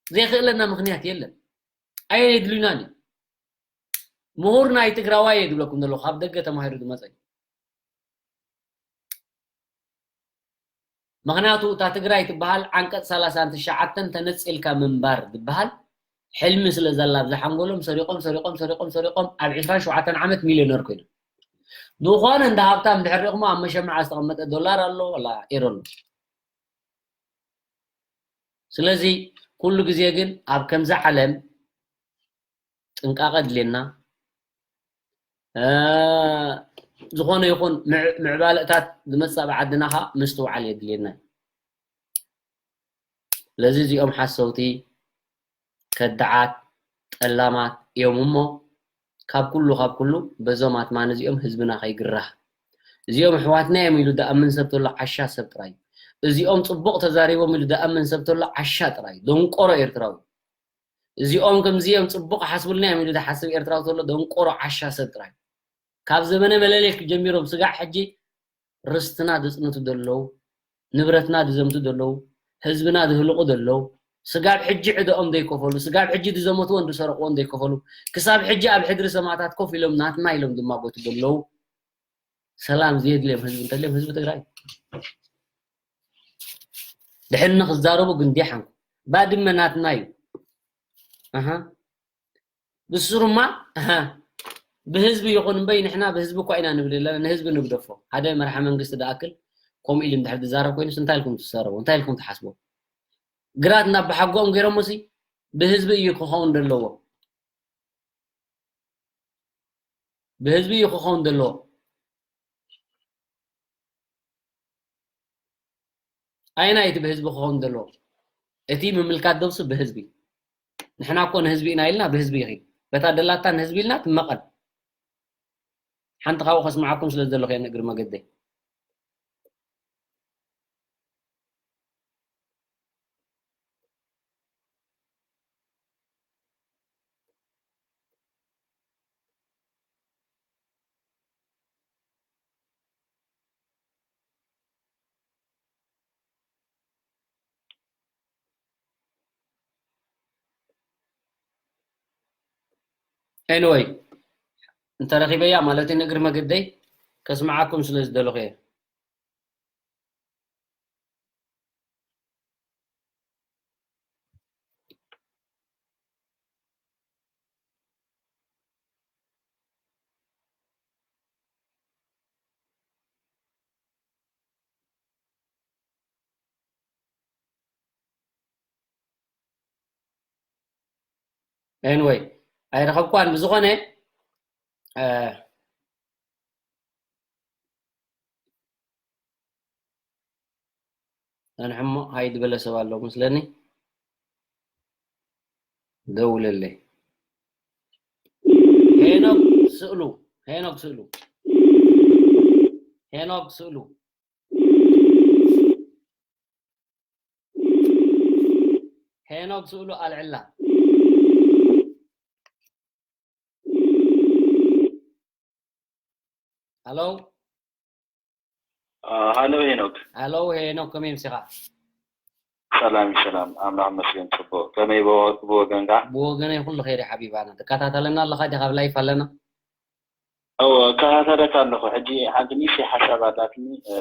ዘይክእለና ምክንያት የለን ኣየን የድልዩናን እዩ ምሁር ናይ ትግራዋይ እየ ዝብለኩም ዘለኹ ካብ ደገ ተማሂሩ ዝመፀ እዩ ምኽንያቱ እታ ትግራይ ትበሃል ዓንቀፅ ሰላሳን ትሽዓተን ተነፂልካ ምንባር ዝበሃል ሕልሚ ስለ ዘላ ኣብዛ ሓንጎሎም ሰሪቆም ሰሪቆም ሰሪቆም ሰሪቆም ኣብ ዕስራን ሸውዓተን ዓመት ሚልዮነር ኮይኖም። ዝኾነ እንዳ ሃብታም ድሕር ሪእኹሞ ኣብ መሸማዕ ዝተቐመጠ ዶላር ኣሎ ወላ ኤሮ ኣሎ። ስለዚ ኩሉ ግዜ ግን ኣብ ከምዚ ዓለም ጥንቃቐ ድልየና። ዝኾነ ይኹን ምዕባለታት ዝመፅእ ኣብ ዓድና ከዓ ምስትውዓል የድልየና። ስለዚ እዚኦም ሓሰውቲ፣ ከዳዓት፣ ጠላማት እዮም እሞ ካብ ኩሉ ካብ ኩሉ በዞም ኣትማን እዚኦም ህዝብና ከይግራህ። እዚኦም ኣሕዋትና እዮም ኢሉ ደኣምን ሰብ ተሎ ዓሻ ሰብ ጥራይ። እዚኦም ፅቡቕ ተዛሪቦም ኢሉ ደኣምን ሰብ ተሎ ዓሻ ጥራይ፣ ደንቆሮ ኤርትራዊ። እዚኦም ከምዚ እዮም ፅቡቕ ሓስብልና እዮም ኢሉ ደሓስብ ኤርትራዊ ተሎ ደንቆሮ ዓሻ ሰብ ጥራይ። ካብ ዘመነ መለሌክ ጀሚሮም ስጋዕ ሕጂ ርስትና ዝፅንቱ ዘለዉ፣ ንብረትና ዝዘምቱ ዘለዉ፣ ህዝብና ዝህልቑ ዘለዉ፣ ስጋብ ሕጂ ዕደኦም ዘይከፈሉ፣ ስጋብ ሕጂ ዝዘመትዎን ዝሰረቕዎን ዘይከፈሉ፣ ክሳብ ሕጂ ኣብ ሕድሪ ሰማእታት ኮፍ ኢሎም ናትና ኢሎም ዝማጎቱ ዘለዉ፣ ሰላም ዘየድልዮም ህዝቢ እንተልዮም ህዝቢ ትግራይ። ድሕኒ ክዛረቡ ግን ዲሓንኩ ባድመ ናትና እዩ። ኣሃ። ብስሩማ፣ ኣሃ፣ ብህዝቢ ይኹን እምበይ ንሕና ብህዝቢ እኳ ኢና ንብል ኣለና፣ ንህዝቢ ንግደፎ። ሓደ መርሓ መንግስቲ ደኣክል ከምኡ ኢሉ እንድሕር ዝዛረብ ኮይኑስ እንታይ ኢልኩም ትዛረቡ? እንታይ ኢልኩም ትሓስቡ? ግራት ናብ ብሓጎኦም ገይሮሞሲ ብህዝቢ እዩ ክኸውን ዘለዎ። ብህዝቢ እዩ ክኸውን ዘለዎ። ኣየናይ እቲ ብህዝቢ ክኸውን ዘለዎ? እቲ ምምልካት ዶብሱ ብህዝቢ። ንሕና እኮ ንህዝቢ ኢና ኢልና ብህዝቢ ይኺድ። በታ ደላታ ንህዝቢ ኢልና ትመቐል። ሓንቲ ካብኡ ከስምዓኩም ስለ ዘለኹ እየ ንእግሪ መገደይ። Anyway፣ እንተረኺበያ ማለት ንእግሪ መገደይ ከስምዓኩም ስለ ዝደለኹ እየ። Anyway፣ ኣይረኸብኳን። ብዝኾነ፣ እ፣ ጸንሐሞ ሃይ ዝበለ ሰብ ኣሎ መስለኒ። ደውለለይ። ሄኖክ ስእሉ፣ ሄኖክ ስእሉ፣ ሄኖክ ስእሉ፣ ሄኖክ ስእሉ ኣልዕላ። ሃሎ። አ፣ ሃሎ ሄኖክ። ሃሎ ሄኖክ፣ ከመይ ምሲኻ? ሰላም፣ ሰላም፣ ኣምላኽ ይመስገን፣ ጽቡቕ። ከመይ ብወ-፣ ብወገንካ? ብወገነይ ኩሉ ኸይሪ ሓቢባና። ትከታተለና ኣለኻ ዲኻ? ኣብ ላይፍ ኣለና? እወ፣ እከታተለካ ኣለኹ። ሕጂ ሓንቲ ንእሽተይ ሓሳብ ኣላትኒ፣ እ፣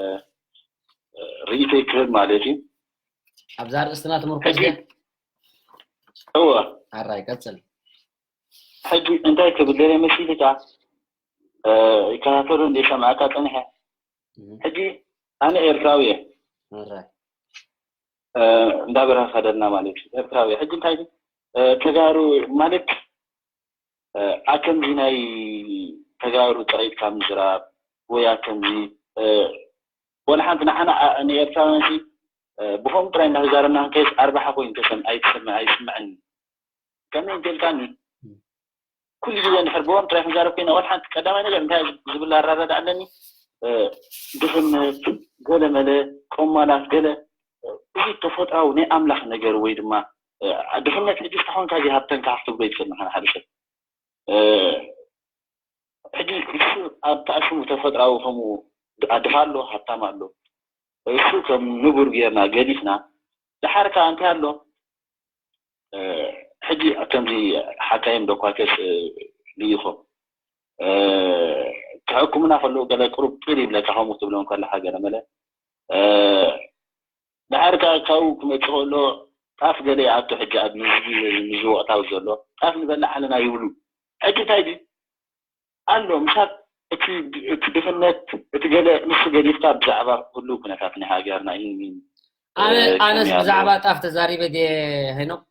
እ፣ ርእይቶይ ክህብ ማለት እዩ። ኣብዛ ኣርእስትና ትምርኮስ ሕጂ ድያ? እወ። ኣራይ፣ ቀጽል። ሕጂ እንታይ ክብል ደልየ መሲልካ፣ እ፣ ይከታተሉ እንደ ሰማዕካ ጸኒሐ። እህ። ሕጂ ኣነ ኤርትራዊ እየ። ኣራይ። እ፣ እንዳበረኸ ከደልና ማለት እዩ። ኤርትራዊ እየ። ሕጂ እንታይ፣ እ፣ ተጋሩ ማለት፣ እ፣ ኣከምዚ ናይ ተጋሩ ጸቂጥካ ምዝራብ ወይ ኣከምዚ፣ እ፣ ወላ ሓንቲ ንዓና፣ ኣ፣ ንኤርትራውያን ሲ፣ እ፣ ብኸምኡ ጥራይ እንዳተዛረብና ክንከይስ ኣርባሓ ኮይኑ ተሰም-፣ ኣይትሰምዕ-፣ ኣይስምዐኒ። ከመይ እንተልካኒ፣ እም። ኩሉ ግዜ እንድሕር ብኦም ጥራይ ክንዛረብ ኮይና፣ ወላ ሓንቲ ቀዳማይ ነገር እንታይ ዝብል ኣረዳድኣ ኣለኒ? እ፣ ድኽነት፣ ገለ መለ፣ ቆማላት፣ ገለ፣ እ፣ እዚ ተፈጥሯዊ ናይ ኣምላኽ ነገር ወይ ድማ፣ እ፣ ድኽነት ሕጂ እስካብ ኮንካ እዚ ሃብተን ከኣ ክትብሎ ኣይትኽእልን ኢኻ ንሓደ ሰብ። እ፣ ሕጂ እሱ ኣብታ ስሙ ተፈጥሯዊ ከምኡ ድኻ ኣሎ፣ ሃብታም ኣሎ። እሱ ከም ንቡር ጌርና ገዲፍና፣ ደሓር ከኣ እንታይ ኣሎ? እ፣ ሕጂ ከምዚ ሓካይም ዶ ኳከስ፣ እ፣ ልኢኾም፣ እ፣ ክሕክሙና ከለዉ ገለ ቁሩብ ቅር ይብለካ፣ ከምኡ ክትብሎም ከለኻ ገለ መለ። እ፣ ደሓር ከኣ ካብኡ ክመጽእ ከሎ ጣፍ ገለ ይኣቱ ሕጂ ኣብ ንህዝቢ ንዝወቕታዊ ዘሎ ጣፍ ንበልዕ ኣለና ይብሉ። ሕጂ እንታይ ድዩ ኣሎ ምሳት እቲ እቲ ድኽነት እቲ ገለ ንሱ ገዲፍካ ብዛዕባ ኩሉ ኩነታት ናይ ሃገርና ይህን ይህን ኣነ ኣነስ ብዛዕባ ጣፍ ተዛሪበ ድየ ሄኖክ?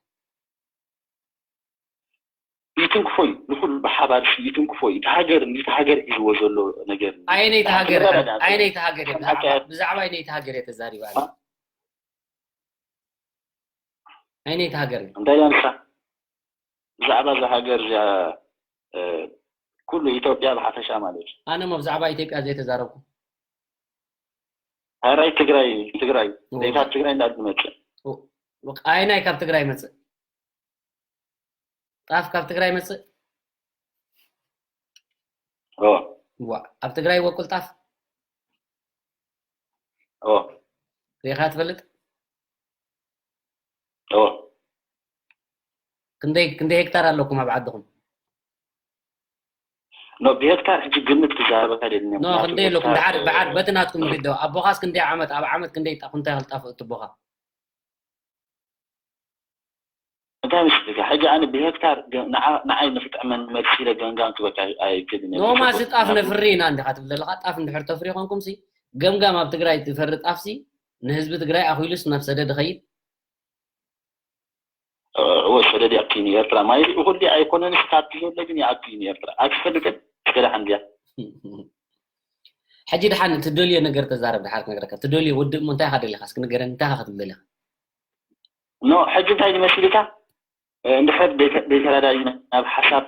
ይትንክፎ እዩ ንኩሉ ብሓባር ይትንክፎ እዩ። እቲ ሃገር እቲ ሃገር ሒዝዎ ዘሎ ነገር ኣየነይቲ ሃገር ኣየነይቲ ሃገር ብዛዕባ ኣየነይቲ ሃገር እየ ተዛሪበ ኣነ? ኣየነይቲ ሃገር እዩ? እንታይ እያ ንሳ ብዛዕባ እዛ ሃገር እዚኣ ኩሉ ኢትዮጵያ ብሓፈሻ ማለት እዩ። ኣነ ሞ ብዛዕባ ኢትዮጵያ ዘይተዛረብኩ። ሕራይ ትግራይ ትግራይ ዘይካብ ትግራይ እንዳድመፅእ ኣየናይ ካብ ትግራይ መፅእ? ጣፍ ካብ ትግራይ መፅእ? ዋ ኣብ ትግራይ ይወቁል ጣፍ? ሪኢኻ ትፈልጥ? ክንደይ ክንደይ ሄክታር ኣለኩም ኣብ ዓድኹም? ኖ ብሄክታር ሕጂ ግምት ክዛረበካ ደልኒ ኖ ክንደይ ኣለኩም? ብዓድ ብዓድ በቲ ናትኩም ንግደው ኣቦኻስ ክንደይ ዓመት ኣብ ዓመት ክንደይ ኩንታል ጣፍ እትቦኻ? እንታይ መስልካ ሕጂ ኣነ ብሄክታር ንዓይ ንክጥዕመኒ መልሲ ኢለ ገምጋም ክበካ ኣይክእልን እየ። ኖማሲ ጣፍ ነፍሪ ኢና እንዲኻ ትብል ዘለኻ። ጣፍ እንድሕር ተፍሪ ኮንኩም ሲ ገምጋም ኣብ ትግራይ ትፈሪ ጣፍ ሲ ንህዝቢ ትግራይ ኣኺሉስ ናብ ሰደድ ይኸይድ? እወ ሰደድ ይኣቱ ንኤርትራ ማለት ኩሉ ኣይኮነን እስካት ዘሎ ግን ይኣቱ ንኤርትራ ኣይትፈልጥን እስከ ደሓን ድያ ሕጂ ደሓን ትደልዮ ነገር ተዛረብ ደሓር ክነግረካ ትደልዮ ውድእ እሞ እንታይ ኢኻ ደሊኻ እስኪ ንገረኒ እንታይ ኢኻ ክትብል ደሊኻ ኖ ሕጂ እንታይ ዝመስልካ እንድሕር ዘይተረዳዲእና ናብ ሓሳብ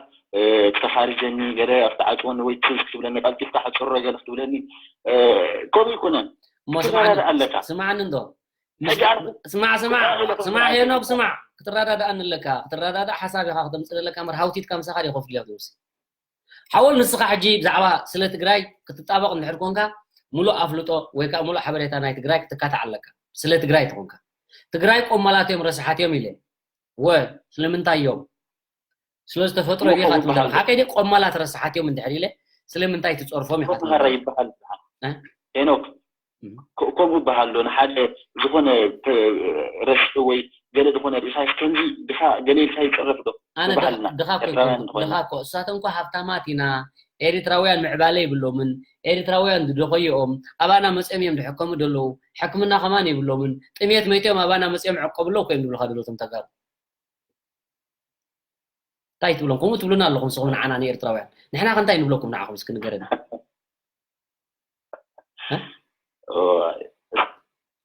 ክተፋርጀኒ ገለ ክተዓፅወኒ ወይ ትዝ ክትብለኒ ቀልጢፍካ ሕፅሮ ገለ ክትብለኒ ከምኡ ይኮነን ክትረዳዳእ ኣለካ ስማዕኒ እንዶ ስማዕ ስማዕ ስማዕ ሄኖክ ስማዕ ክትረዳዳእኒ ኣለካ ክትረዳዳእ ሓሳብ ኢኻ ክተምፅእ ዘለካ እምበር ሃውቲትካ ምሳኻ ዲኻ ኮፍ ኢልካ ትምሲ ሓወል ንስኻ ሕጂ ብዛዕባ ስለ ትግራይ ክትጣበቕ እንድሕር ኮንካ ሙሉእ ኣፍልጦ ወይ ከዓ ሙሉእ ሓበሬታ ናይ ትግራይ ክትካታዕ ኣለካ ስለ ትግራይ ተኾንካ ትግራይ ቆማላት እዮም ረስሓት እዮም ኢለ ወ ስለምንታይ እዮም ስለዝተፈጥሮ ዲኻ ትብል ሓቀይ ቆማላት ረስሓት እዮም እንድሕር ኢለ ስለምንታይ ትፀርፎም ኢኻ ትብል ይበሃል ሄኖክ ከምኡ ይበሃል ዶ ንሓደ ዝኾነ ረስሒ ወይ ገለ ዝኾነ ሪሳይስ ከምዚ ድኻ ገለ ኢልካ ይፀረፍ ዶ ኣነ ድኻ እኮ እሳቶም እኮ ሃብታማት ኢና ኤሪትራውያን ምዕባለ ይብሎምን ኤሪትራውያን ዝደኸይኦም ኣባና መፅኦም እዮም ዝሕከሙ ዘለዉ ሕክምና ከማን የብሎምን ጥሜት መይቶም ኣባና መፅኦም ዕቆብሎ እኮ እዮም ዝብሉካ ዘለዉ እቶም ተጋሩ እንታይ ትብሎም ከምኡ ትብሉና ኣለኹም ንስኹም ንዓና ንኤርትራውያን ንሕና ከ እንታይ ንብለኩም ንዓኹም እስኪ ንገረኒ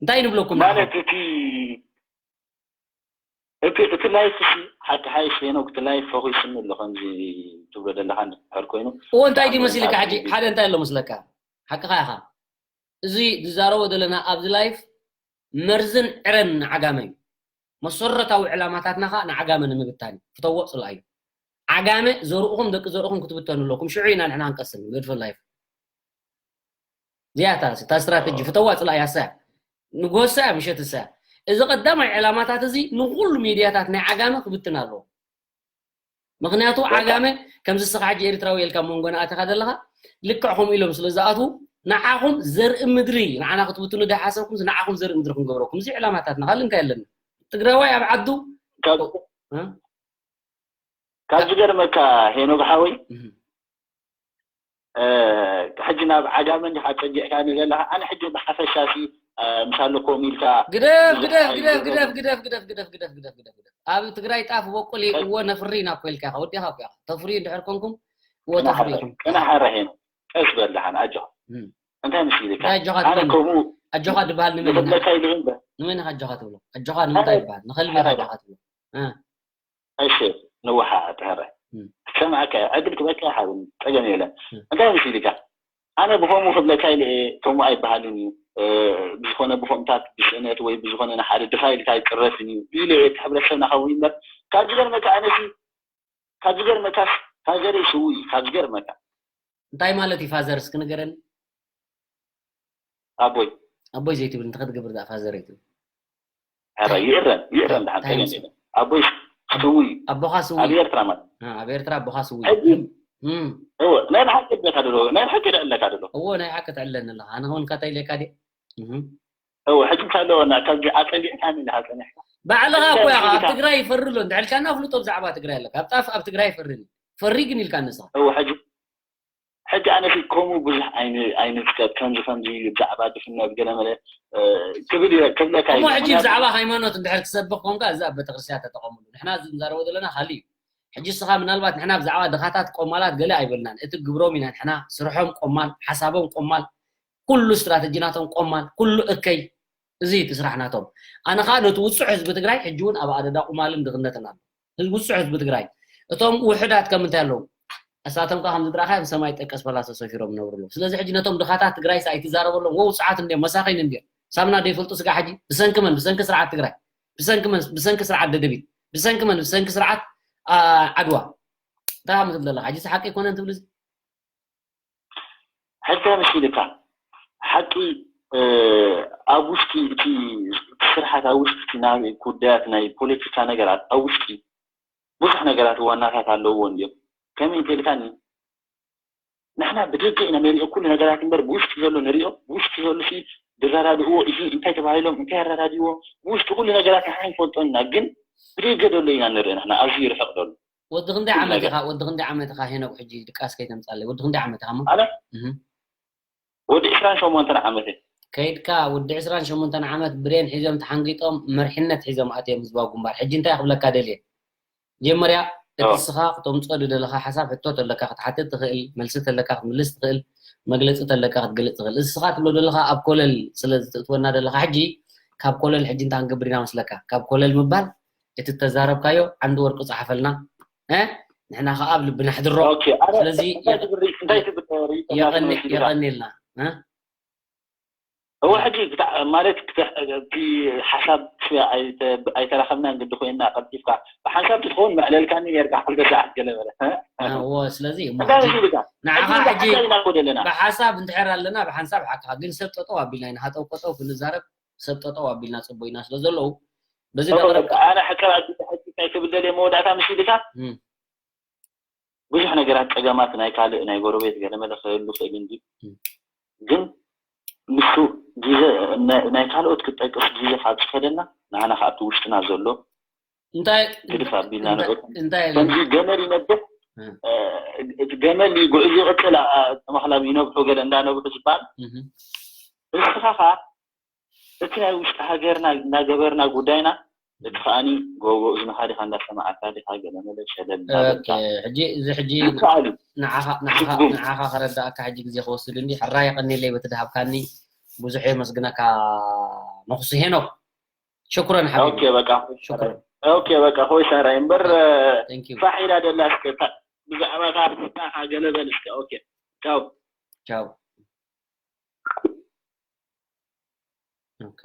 እንታይ ንብለኩም ማለት እቲ እቲ እቲ ላይፍ ሲ ሓቂ ሓይሽ ሄኖክ እቲ ላይፍ ፈኺስኒ ኣሎ ከምዚ ትብሎ ዘለካ እንድሕር ኮይኑ እዎ እንታይ ድዩ መሲልካ ሕጂ ሓደ እንታይ ኣሎ መስለካ ሓቅኻ ኢኻ እዚ ዝዛረቦ ዘለና ኣብዚ ላይፍ መርዝን ዕረን ንዓጋመ እዩ መሰረታዊ ዕላማታትና ከዓ ንዓጋመ ንምብታን እዩ ፍተዎ ፅልኣዮ ዓጋመ ዘርኡኹም ደቂ ዘርኡኹም ክትብተኑ ኣለኩም ሽዑ ኢና ንሕና ክንቀስን ንገድፈ ላይፍ እዚኣታ እታ ስትራተጂ ፍተዋ ፅላእ ያሳ ንጎሳ ምሸት እሳ እዚ ቀዳማይ ዕላማታት እዚ ንኩሉ ሚድያታት ናይ ዓጋመ ክብትን ኣለዎ ምክንያቱ ዓጋመ ከምዚ ስኻ ሕጂ ኤርትራዊ ኢልካ መንጎ ንኣተኻ ዘለኻ ልክዕ ከምኡ ኢሎም ስለ ዝኣትዉ ንዓኹም ዘርኢ ምድሪ ንዓና ክትብትኑ ዶ ሓሰብኩም ንዓኹም ዘርኢ ምድሪ ክንገብረኩም እዚ ዕላማታትና ካልእ እንታይ ኣለና ትግራዋይ ኣብ ዓዱ ካብ ዝገርመካ ሄኖክ ሓወይ ሕጂ ናብ ዓጋመ እንዲኻ ፀጊዕካኒ ዘለኻ ኣነ ሕጂ ብሓፈሻ ሲ ምሳሉ ኮም ኢልካ ግደፍ ግደፍ ግደፍ ግደፍ ግደፍ ግደፍ ግደፍ ግደፍ ግደፍ ግደፍ ግደፍ ግደፍ ኣብ ትግራይ ጣፍ በቁል እዎ ነፍሪ ኢና እኮ ኢልካ ኢኻ ወዲኻ እኮ ኢኻ ተፍሪ እንድሕር ኮንኩም እዎ ተፍሪ ቅና ሓረ ሄኖክ ቀስ በል ደሓን ኣጆኻ እንታይ ምስ ኢልካ ኣነ ከምኡ ኣጆኻ ድበሃል ንመን ኢኻ ኣጆኻ ትብሎ ኣጆኻ ንምንታይ ይበሃል ንኸልቢ ኣጆኻ ትብሎ እሺ ንውሓ ተረ ሰማዕካ ዕድል ክበካ ሓብን ፀገም የለን እንታይ ምስ ኢልካ ኣነ ብኸምኡ ክብለካ ኢለ ከምኡ ኣይበሃልን እዩ ብዝኾነ ብኸምታት ብስእነት ወይ ብዝኾነ ንሓደ ድኻ ኢልካ ኣይቅረፍን እዩ ኢለ እቲ ሕብረተሰብና ከምኡ ይምበር ካብ ዝገርመካ ኣነሲ ካብ ዝገርመካ ፋዘረይ ስውእ እዩ ካብ ዝገርመካ እንታይ ማለት እዩ ፋዘር እስኪ ንገረኒ ኣቦይ ኣቦይ ዘይትብል እንታይ ክትገብር ዳ ፋዘረይ ትብል ኧረ ይእረም ይእረም ደሓን እንታይ ጠገም ይመስል? የለን ኣቦይ ስውእ እዩ ኣቦኻ ስውእ ኣብ እዩ። ኤርትራ ማለት እ፣ ኣብ ኤርትራ ኣቦኻ ስውእ እዩ። ሕጂ እም፣ እወ ናይ ብሓቂ ኣለካ ደሎ ናይ ብሓቂ ደኣ ኣለካ ደሎ እዎ ናይ ሓቂ ትዕለኒ ኣለኻ ኣነ እውን ካታ ኢለካ ድየ እም፣ እወ ሕጂ እንካሎ ና ካብዚ ኣጸሊዕካኒ ኢኻ ጸኒሕካ ባዕልኻ እኮ ኢኻ ኣብ ትግራይ ይፈሪ ኣሎ እንድሕር ኢልካና ኣፍልጦ ብዛዕባ ትግራይ ኣለካ። ኣብ ጣፍ ኣብ ትግራይ ይፈሪ ፈሪ ግን ኢልካ ንስኻ። እወ ሕጂ ሕጂ ኣነ ሲ ከምኡ ብዙሕ ኣይን ኣይንፍቀድ ከምዚ ከምዚ ብዛዕባ ድፍነት ገለ መለ ክብል እየ ክብለካ እሞ ሕጂ ብዛዕባ ሃይማኖት እንድሕር ክሰብኽ ኮንካ እዚ ኣብ ቤተክርስትያን ተጠቐምሉ። ንሕና እዚ ንዛረቦ ዘለና ካልእ እዩ። ሕጂ እስኻ ምናልባት ንሕና ብዛዕባ ድኻታት ቆማላት ገለ ኣይበልናን። እቲ ግብሮም ኢና ንሕና ስርሖም ቆማል፣ ሓሳቦም ቆማል፣ ኩሉ ስትራተጂ ናቶም ቆማል፣ ኩሉ እከይ እዚ እቲ ስራሕ ናቶም። ኣነ ኸዓ ነቲ ውፁዕ ህዝቢ ትግራይ ሕጂ እውን ኣብ ኣደዳ ቁማልን ድኽነትን ኣሎ። ህዝቢ ውፁዕ ህዝቢ ትግራይ እቶም ውሕዳት ከም እንታይ ኣለዉ? እሳቶም ከዓ ከምዚ ድረኻ ሰማይ ጠቀስ ፈላሶ ሰፊሮም ነብሩ ኣለዉ። ስለዚ ሕጂ ነቶም ድኻታት ትግራይ ኣይትዛረበሎም። ወ ውፅዓት እንዲዮም መሳኺን እንዲዮም። ሳምና ዶ ይፈልጡ ስጋ ሕጂ ብሰንኪ መን? ብሰንኪ ስርዓት ትግራይ፣ ብሰንኪ መን? ብሰንኪ ስርዓት ደደቢት፣ ብሰንኪ መን? ብሰንኪ ስርዓት ዓድዋ። እንታይ ከም ትብል ዘለኻ ሕጂ ሓቂ ኣይኮነን ትብል እዚ ሕጂ መሲልካ ሓቂ ኣብ ውሽጢ እቲ ስርሓት ኣብ ውሽጢ እቲ ናይ ጉዳያት ናይ ፖለቲካ ነገራት ኣብ ውሽጢ ብዙሕ ነገራት ዋናታት ኣለውዎ እንዲዮም ከመይ እንተልካኒ ንሕና ብደገ ኢና ንሪኦ ኩሉ ነገራት እምበር ብውሽጢ ዘሎ ንሪኦ ብውሽጢ ዘሎ ሲ ዝረዳድእዎ እዚ እንታይ ተባሂሎም እንታይ ኣረዳድእዎ ብውሽጢ ኩሉ ነገራት ንሕና ንፈልጦ ኢና ግን ብደገ ዘሎ ኢና ንርኢ ንሕና ኣዝዩ ይርሕቕ ዘሎ ወዲ ክንደይ ዓመት ኢኻ ወዲ ክንደይ ዓመት ኢኻ ሄኖክ ሕጂ ድቃስ ከይተምጻለይ ወዲ ክንደይ ዓመት ኢኻ እሞ ኣነ ወዲ ዕስራን ሸሞንተን ዓመት ከይድካ ወዲ ዕስራን ሸሞንተን ዓመት ብሬን ሒዞም ተሓንጊጦም መርሕነት ሒዞም ኣትዮም ህዝባዊ ግንባር ሕጂ እንታይ ክብለካ ደልየ መጀመርያ እቲ እስኻ ክተምፅኦ ዝደለኻ ሓሳብ ሕቶ ተለካ ክትሓትት ትኽእል መልሲ ተለካ ክትምልስ ትኽእል መግለፂ ተለካ ክትገልፅ ትኽእል እስኻ ትብሎ ዘለኻ ኣብ ኮለል ስለ ዝትእትወና ዘለኻ ሕጂ ካብ ኮለል ሕጂ እንታይ ክንገብር ኢና መስለካ ካብ ኮለል ምባል እቲ ተዛረብካዮ ዓንዲ ወርቂ ጸሓፈልና እ ንሕና ከኣ ኣብ ልብና ሕድሮ ኦኬ ኣረ ስለዚ እንታይ ትብሪ እንታይ ትብሪ የቐኒ- የቐኒልና እ እወ ሕጂ ብታ- ማለት ክተ- እቲ ሓሳብ ኣይተ- ኣይተራኸብናን ግዲ ኮይንና ቀልጢፍካ ብሓንሳብ ትኸውን መዕለልካኒ ነርካ ክልተ ሰዓት ገለ በለ እ? እወ ስለዚ እሞ እንታይ ሕጂ- መሲልካ ንዓኻ ሕጂ ሕጂ እንታይ ኢና ኮ ዘለና ብሓሳብ እንድሕር ኣለና ብሓንሳብ ሓቅኻ ግን ሰብ ጠጠው ኣቢልና ኢና ሃጠው ቆጠው ክንዛረብ ሰብ ጠጠው ኣቢልና ጽቡይና ስለ ዘለዉ በዚ ዳቕረብ ኣነ ሕቀብ ኣቢለ ሕጂ እንታይ ክብል ደልየ መወዳእታ ምስ ኢልካ ብዙሕ ነገራት ፀገማት ናይ ካልእ ናይ ጎረቤት ገለመለ ክህሉ ክእል እንዲ ግን ንሱ ግዜ ናይ ካልኦት ክጠቅስ ግዜ ካብ ዝኸደና ንሃና ካብቲ ውሽጥና ዘሎ እንታይ ግድፍ ኣቢልና ንዑ ከምዚ ገመል ይነብሕ እቲ ገመል ጉዕዝ ይቕፅል ተመክላም ይነብሑ ገለ እንዳነብሑ ዝበሃል እስኻ ከዓ እቲ ናይ ውሽጢ ሃገርና እናገበርና ጉዳይና እቲ ከዓኒ ጎቦ እዝንኻ ዲኻ እንዳሰማዓካ ዲኻ ገለ መለ ሸለል እናበልካ ሕጂ እዚ ሕጂ ይከኣል እዩ ንዓኻ ንዓኻ ንዓኻ ከረዳእካ ሕጂ ግዜ ክወስድ እንዲ ሕራ የቐኒለይ በቲ ድሃብካኒ ብዙሕ የመስግነካ ንኹሱ ሄኖክ ሽኩረን ሓቢቢ ኦኬ በቃ ሽኩረን ኦኬ በቃ ሆይ ሰራይ እምበር Thank you ፋሕ ኢላ ደላ እስከ እታ ብዛዕባ እታ ኣፍሪቃ ገለ በል እስከ ኦኬ ቻው ቻው ኦኬ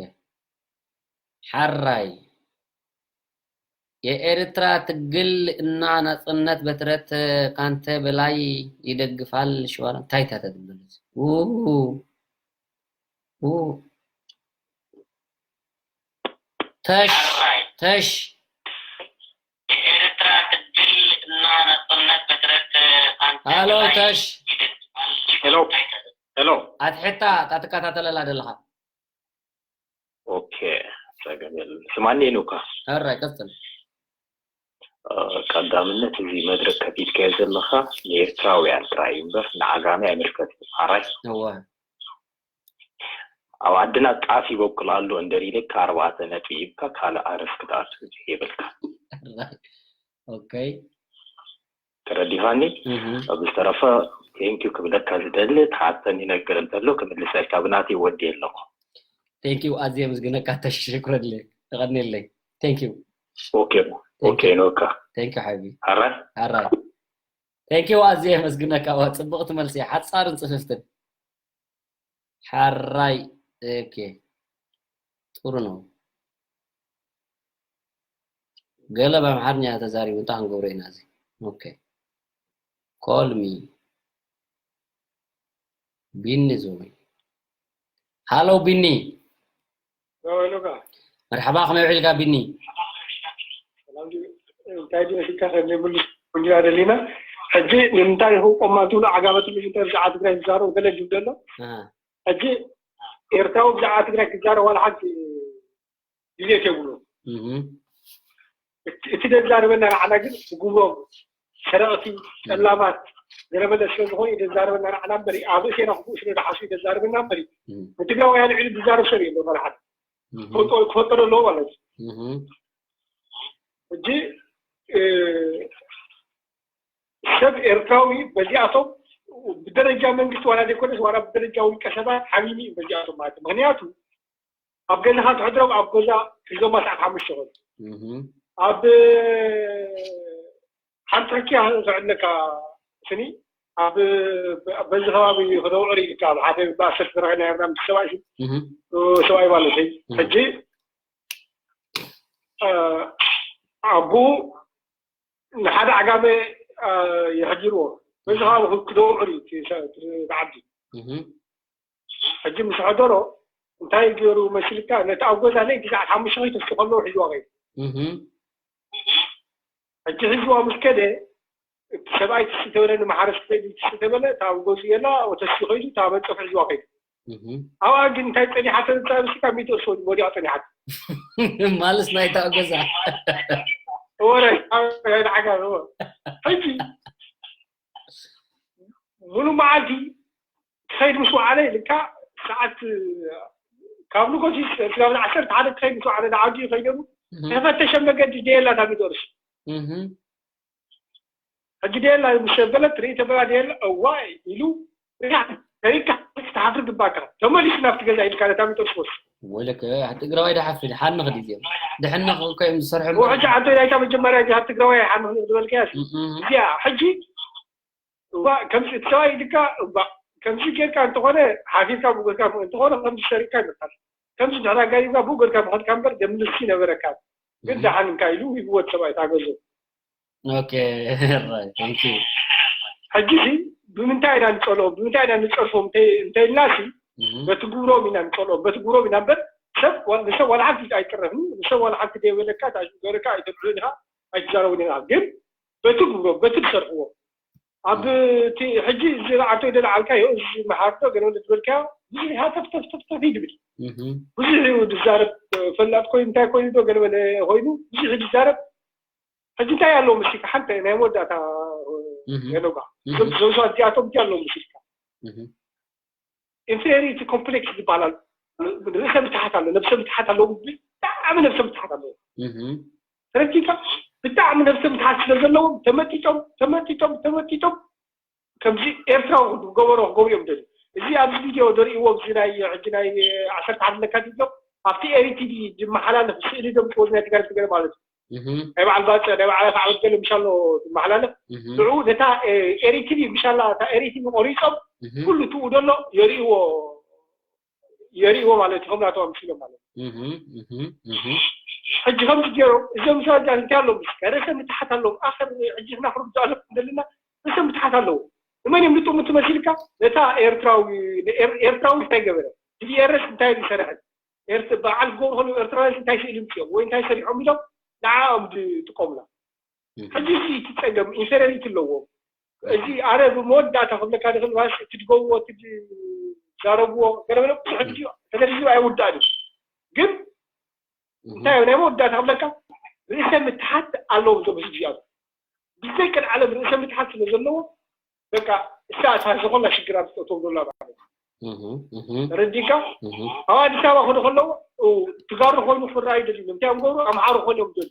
ሓራይ የኤርትራ ትግል እና ናጽነት በትረት ካንተ በላይ ይደግፋል ሽዋራ እንታይ ታተድብሉት ተሽ ተሽ ሄሎ ተሽ ሄሎ ሄሎ ኣትሕታ እታ ትከታተለላ ዘለኻ ኦኬ ጸገም የለን ስማኒ ኑካ ሕራይ ቀጽል ቀዳምነት እዚ መድረክ ከፊትካዮ ዘለኻ ንኤርትራውያን ጥራይ እዩ እምበር ንዓጋመ ኣይምልከትን ሓራይ እወ ኣብ ዓድና ጣፍ ይበቁል ኣሎ እንደር ኢለካ ኣርባዕተ ነጥቢ ሂብካ ካልእ ኣረፍ ክትኣቱ ግዜ የብልካ ኦኬ ተረዲኻኒ ብዝተረፈ ቴንኪዩ ክብለካ ዝደሊ ተሓተኒ ነገር እንተሎ ክምልሰልካ ብናተይ ወዲ ኣለኹ ቴንኪዩ ኣዝየ ምስግነካ ተሽክረለይ ተቐኒለይ ቴንኪዩ ኦኬ ኦኬ ኖካ ቴንኪዩ ሓቢ ሓራይ ሓራይ ቴንኪዩ ኣዝየ ምስግነካ ጽቡቕቲ መልሲ ሓጻርን ጽፍፍትን ሓራይ ኦኬ ጥሩ ነው። ገለ ብኣምሓርኛ ተዛሪቡ እንታይ ክንገብሮ ኢና እዚ ኦኬ call me ቢኒ ዝብል ሃሎ ቢኒ መርሓባ ከመይ ውዒልካ ቢኒ እንታይ ድዩ ሒዝካ ከዘይብሉ እንዲና ደሊና ሕጂ ንምንታይ ይኸው ቆማን ትብሉ ዓጋመ ትብሉ እንታይ ብዛዕባ ትግራይ ዝዛረቡ ገለ ጅብ ዘሎ ሕጂ ኤርትራዊ ብዛዕባ ትግራይ ክዛረብ ዋላ ሓንቲ ድሌት የብሉ እቲ ደዛርበና ንዓና ግን ብግብሮም ሰረቕቲ፣ ጠላማት፣ ዘረበለ ስለ ዝኾኑ እዩ ደዛርበና ንዓና እምበር፣ ኣብ ርእሴና ክፉእ ስለ ዝሓስቡ እዩ ደዛርበና እምበር፣ ንትግራዋይ ኣልዒሉ ዝዛረብ ሰብ የለን። ማለት ሓደ ክፈልጦ ኣለዎ ማለት እዩ። ሕጂ ሰብ ኤርትራዊ በዚኣቶም ብደረጃ መንግስቲ ዋላ ዘይኮነስ ዋላ ብደረጃ ውልቀ ሰባት ሓሚሙ እዩ በዚኣቶም ማለት እዩ። ምክንያቱ ኣብ ገዛኻ ትሕድሮም ኣብ ገዛ ሒዞማ ሰዓት ሓሙሽተ ኾኑ ኣብ ሓንቲ ሕኪያ ክዕለካ ስኒ ኣብ በዚ ከባቢ ክነውዕር ኢልካ ኣብ ሓደ ብኣሰር ዝረኸና የብና ምስ ሰብኣይ ሰብኣይ ማለት እዩ። ሕጂ ኣቦኡ ንሓደ ዓጋመ የሕዲርዎ በዚ ከባቢ ክነውዕር እዩ። ዓዲ ሕጂ ምስ ሕደሮ እንታይ ገይሩ መሲልካ ነቲ ኣብ ገዛ ለይቲ ሰዓት ሓሙሽተ ከይተስኡ ከለዉ ሒዝዋ ከይዱ። ሕጂ ሒዝዋ ምስ ከደ እቲ ሰብኣይ ትስእ ተበለ ንማሕረስ ክኸይድ ትስእ ተበለ እታ ኣብ ገዝኡ የላ ተስኡ ከይዱ እታ መንፀፉ ሒዝዋ ከይዱ። ኣብኣ ግን እንታይ ፀኒሓቶ ንብታ ምስካ ሚእቲ ቅርሺ ወዲቃ ፀኒሓቶ። ማለት ናይታ ኣብ ገዛ ወረ ናይ ዓጋመ ሕጂ ሙሉ መዓልቲ ትኸይድ ምስ ወዓለ ኢልካ ሰዓት ካብ ንጎሲ ስጋብ ዓሰርተ ሓደ ትኸይድ ምስ ወዓለ ንዓዲ ይኸይደሉ ተፈተሸ መገዲ ደየላ ናብ ይደርሱ ሕጂ ደየላ ምስ ሸበለት ትርኢ ተበላ ደየላ እዋ ኢሉ ሪካ ተሪካ ክትሓፍር ግባካ ተመሊሱ ናብቲ ገዛ ኢልካ ነታ ሚጠርስ ወስ ወለከ ትግራዋይ ድሓፍር ሓንኽ ድዜም ድሕንኽ እኮ እዮም ዝሰርሑ ሕጂ ዓንተ ናይታ መጀመርያ እዚኣ ትግራዋይ ሓንኽ ዝበልከያ እዚኣ ሕጂ እባ ከምዚ እቲ ሰብኣይ ኢልካ እባ ከምዚ ጌርካ እንተኾነ ሓፊርካ ብኡ ጌርካ እንተኾነ ከምዚ ሰሪቕካ ይመጣል ከምዚ ድሕር ኣጋዲምካ ብኡ ጌርካ ምኸድካ እምበር ደምልሲ ነበረካ ግን ደሓን እንካ ኢሉ ሂብዎ እቲ ሰብኣይ እታ ገንዘብ ኦኬ ራይት ታንክ ዩ ሕጂ ሲ ብምንታይ ኢና ንፀልኦ ብምንታይ ኢና ንፀርፎ እንተይልና ሲ በቲ ግብሮም ኢና ንፀልኦም በቲ ግብሮም ኢና እምበር ሰብ ንሰብ ዋላ ሓንቲ ኣይቅረፍኒ ንሰብ ዋላ ሓንቲ ደይበለካ ገረካ ኣይተብዕን ኢኻ ኣይትዛረቡን ኢኻ ግን በቲ ግብሮም በቲ ዝሰርሕዎ ኣብ እቲ ሕጂ እዚ ዓርቶ ይደልዓልካ ዮ እዚ መሓርቶ ገለ ዝበልካዮ ብዙሕ ሃተፍተፍተፍተፍ ይድብል ብዙሕ እዩ ዝዛረብ ፈላጥ ኮይኑ እንታይ ኮይኑ ዶ ገለበለ ኮይኑ ብዙሕ ዝዛረብ ሕጂ እንታይ ኣለዎ ምስልካ ሓንቲ ናይ መወዳእታ ገለጓ ዘብሶ እዚኣቶም እንታይ ኣለዎ ምስልካ ኢንፌሪቲ ኮምፕሌክስ ዝበሃል ኣሎ ርእሰ ምትሓት ኣሎ ነብሰ ምትሓት ኣለዎ ብጣዕሚ ነብሰ ምትሓት ኣለዎ ተረዲካ ብጣዕሚ ነብሰ ምትሓት ስለ ዘለዎም ተመጢጦም ተመጢጦም ተመጢጦም ከምዚ ኤርትራዊ ክገበሮ ክገብሩ እዮም ደልዩ እዚ ኣብዚ ቪድዮ ደርእዎ እዚ ናይ ሕጂ ናይ ዓሰርተ ሓደ ለካቲት ዶ ኣብቲ ኤሪቲቪ ዝመሓላለፍ ስእሊ ዶ ምፅወዝ ናይ ትግራይ ትገረ ማለት እዩ ናይ በዓል ባፀ ናይ በዓል ዓመት ገለ ምሻሎ ዝመሓላለፍ ንዑ ነታ ኤሪቲቪ ምሻላ እታ ኤሪቲቪ ቆሪፆም ኩሉ ትኡ ደሎ የርእዎ የርእዎ ማለት እዩ ከም ናተው ኣምሲሎም ማለት እዩ ሕጂ ከምዚ ገይሮም እዞም ሰባት እንታይ ኣለዎም ምስ ርእሰ ምትሓት ኣለዎም ኣኸር ሕጂ ክናፍርዱ ኣለኩም ዘለና ርእሰ ምትሓት ኣለዎ ንመን እዮም ልጥሙ ትመሲልካ ነታ ኤርትራዊ ኤርትራዊ እንታይ ገበረ ዲዲኤርስ እንታይ ዝሰርሐ በዓል ክገብሩ ከለዉ ኤርትራውያን እንታይ ስእሊ ምፅኦም ወይ እንታይ ሰሪሖም ኢሎም ንዓኦም ዝጥቀሙላ ሕጂ እዚ እቲ ፀገም ኢንፌሪሪቲ ኣለዎም እዚ ኣነ ብመወዳእታ ክብለካ ዝኽእል ማለት እቲ ዝገብርዎ እቲ ዝዛረብዎ ገለመለ ብዙሕ ግዜ ተደሪዚቡ ኣይውዳእን እዩ ግን እንታይ ናይ መወዳእታ ክብለካ ርእሰ ምትሓት ኣለዎም እዞም ህዝቢ እዚኣቶም ብዘይ ቀልዓለም ርእሰ ምትሓት ስለ ዘለዎ በቃ እሳ እታ ዝኾላ ሽግር ኣብ ዝጠእቶም ዘላ ማለት ተረዲካ ኣብ ኣዲስ ኣበባ ክዱ ከለዉ ትጋሩ ኮይኑ ክረኣዩ ደልዩ እንታይ እዮም ገብሩ ኣምሓሩ ክኾኑ እዮም ደልዩ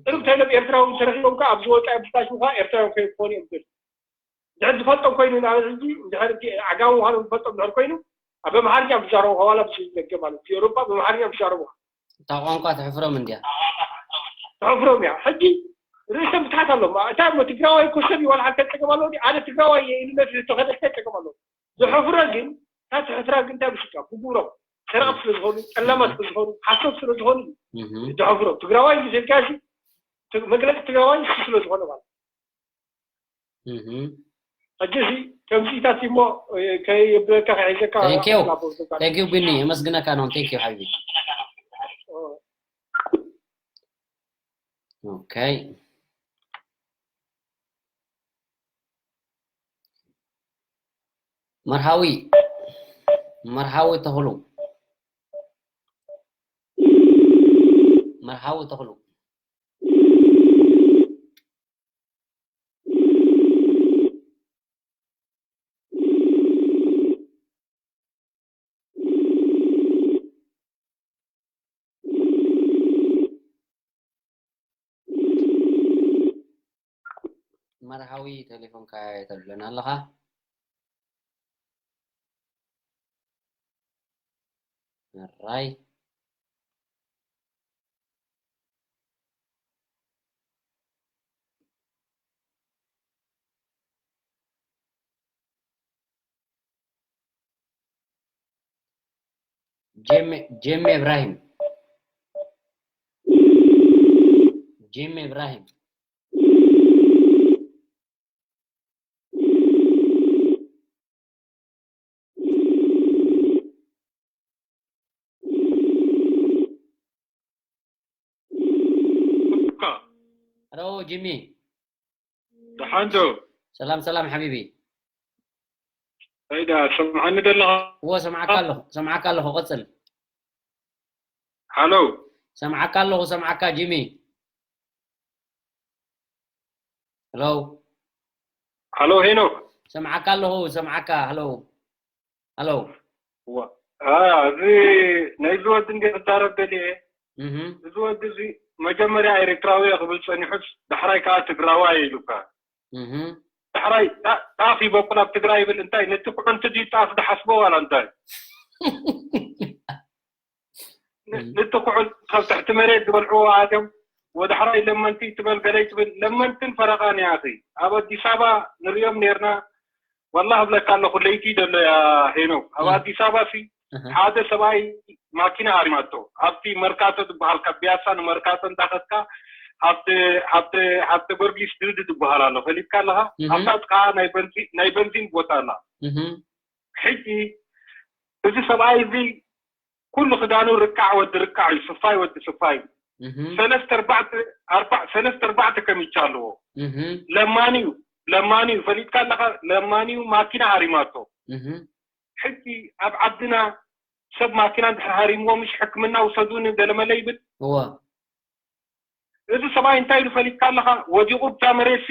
ጥርብ ተይሎም ኤርትራዊ ተረኺቦም ከዓ ኣብ ዝወፃ ብታሽ ምኳ ኤርትራዊ ከይኮኑ እዮም ደልዩ ድሕር ዝፈልጦም ኮይኑ ንኣብነት ሕጂ ድሕር ዓጋሚ ምኳኖም ዝፈልጦም ድሕር ኮይኑ ኣብ ኣምሓርኛ ብዛረቡ ከዋላ ብስደገ ማለት ብኤውሮጳ ብኣምሓርኛ ብዛረቡ እታ ቋንቋ ተሕፍሮም እንድያ ተሕፍሮም እያ ሕጂ ርእሰ ምትሓት ኣለዎም እታ እሞ ትግራዋይ እኮ ሰብ እዩ ዋላ ሓንተ ፀገም ኣለዎ ኣነ ትግራዋይ እየ ኢሉ ነቲ ዝተኸደ እንታይ ፀገም ኣለዎ ዘሕፍሮ ግን እታ ትሕፍራ ግን እንታይ ብሽካ ብግብሮም ሰረቕቲ ስለ ዝኾኑ ጠላማት ስለ ዝኾኑ ሓሶት ስለ ዝኾኑ ዘሕፍሮ ትግራዋይ ጊዜልካ መግለፂ ትግራዋይ እሱ ስለ ዝኾነ ማለት ሕጂ እዚ ከምዚታት እሞ ከይብለካ ከሒዘካ ቴንኪዩ ቢኒ የመስግነካ ነው ቴንኪዩ ሓቢቢ ኦኬ መርሃዊ መርሃዊ ተኽሉ መርሃዊ ተኽሉ። መርሃዊ፣ ቴሌፎንካ የተብለና ኣለኻ። ራይ። ጄሜ፣ ጄሜ ኢብራሂም። ጄሜ ኢብራሂም። ሄሎ ጂሚ። ደሓን ዶ? ሰላም ሰላም ሓቢቢ። እንታይ ደኣ ትሰምዓኒ ዘለኻ? እዎ፣ ሰምዓካ ኣለኹ፣ ሰምዓካ ኣለኹ፣ ቀጽል። ሃሎ። ሰምዓካ ኣለኹ፣ ሰምዓካ ጂሚ። ሄሎ። ሃሎ ሄኖክ። ሰምዓካ ኣለኹ፣ ሰምዓካ። ሃሎ። ሃሎ። ዋ፣ አ፣ እዚ ናይዚ ወዲ እንደ ክዛረብ ደልየ። እህ። እዚ ወዲ እዚ መጀመርያ ኤርትራዊ እየ ክብል ጸኒሑስ፣ ዳሕራይ ከኣ ትግራዋይ ኢሉካ። እህ። ዳሕራይ ጣ-፣ ጣፍ ይበቁል ኣብ ትግራይ ይብል። እንታይ ነቲ ኩዕንቲ ድዩ ጣፍ ዝሓስቦ ዋላ እንታይ? ን-፣ እም። ነቲ ኩዕንቲ ካብ ትሕቲ መሬት ዝበልዕዎ ኣትዮም ወዳሕራይ ለመንቲ ትበል ገለ ትብል። ለመንትን ፈረቓን እያ ኣኺ። ኣብ ኣዲስ ኣበባ ንሪኦም ኔርና። ዋላ እብለካ ኣለኹ፣ ለይቲ ዘሎ እያ ሄኖክ። ኣብ እም። ኣዲስ ኣበባ ሲ እህ። ሓደ ሰብኣይ ማኪና ሃሪማቶ። ኣብቲ መርካቶ ዝበሃል፣ ካብ ቢያሳ ንመርካቶ እንዳኸድካ፣ ሃብተ፣ ሃብተ፣ ሃብተ ጊዮርጊስ ድልድል ዝበሃል ኣሎ። ፈሊጥካ ኣለኻ? እህ። ኣብታ ጥቓ ናይ በንዚ-፣ ናይ በንዚን ቦታ ኣላ። እህ። ሕጂ እዚ ሰብኣይ እዚ ኩሉ ክዳኑ ርቃዕ ወዲ ርቃዕ እዩ፣ ስፋይ ወዲ ስፋይ እዩ። እህ። ሰለስተ ኣርባዕተ፣ ኣርባ-፣ ሰለስተ ኣርባዕተ ከሚቻ ኣለዎ። እህ። ለማኒ እዩ፣ ለማኒ እዩ፣ ፈሊጥካ ኣለኻ? ለማኒ እዩ፣ ማኪና ሃሪማቶ። እህ። ሕጂ ኣብ ዓድና ሰብ ማኪና እንድሕር ሃሪምዎ፣ ምሽ ሕክምና ውሰዱኒ ገለመለ ይብል። እወ። እዚ ሰብኣይ እንታይ ኢሉ ፈሊጥካ ኣለኻ? ወዲቑ ብታ መሬትሲ፣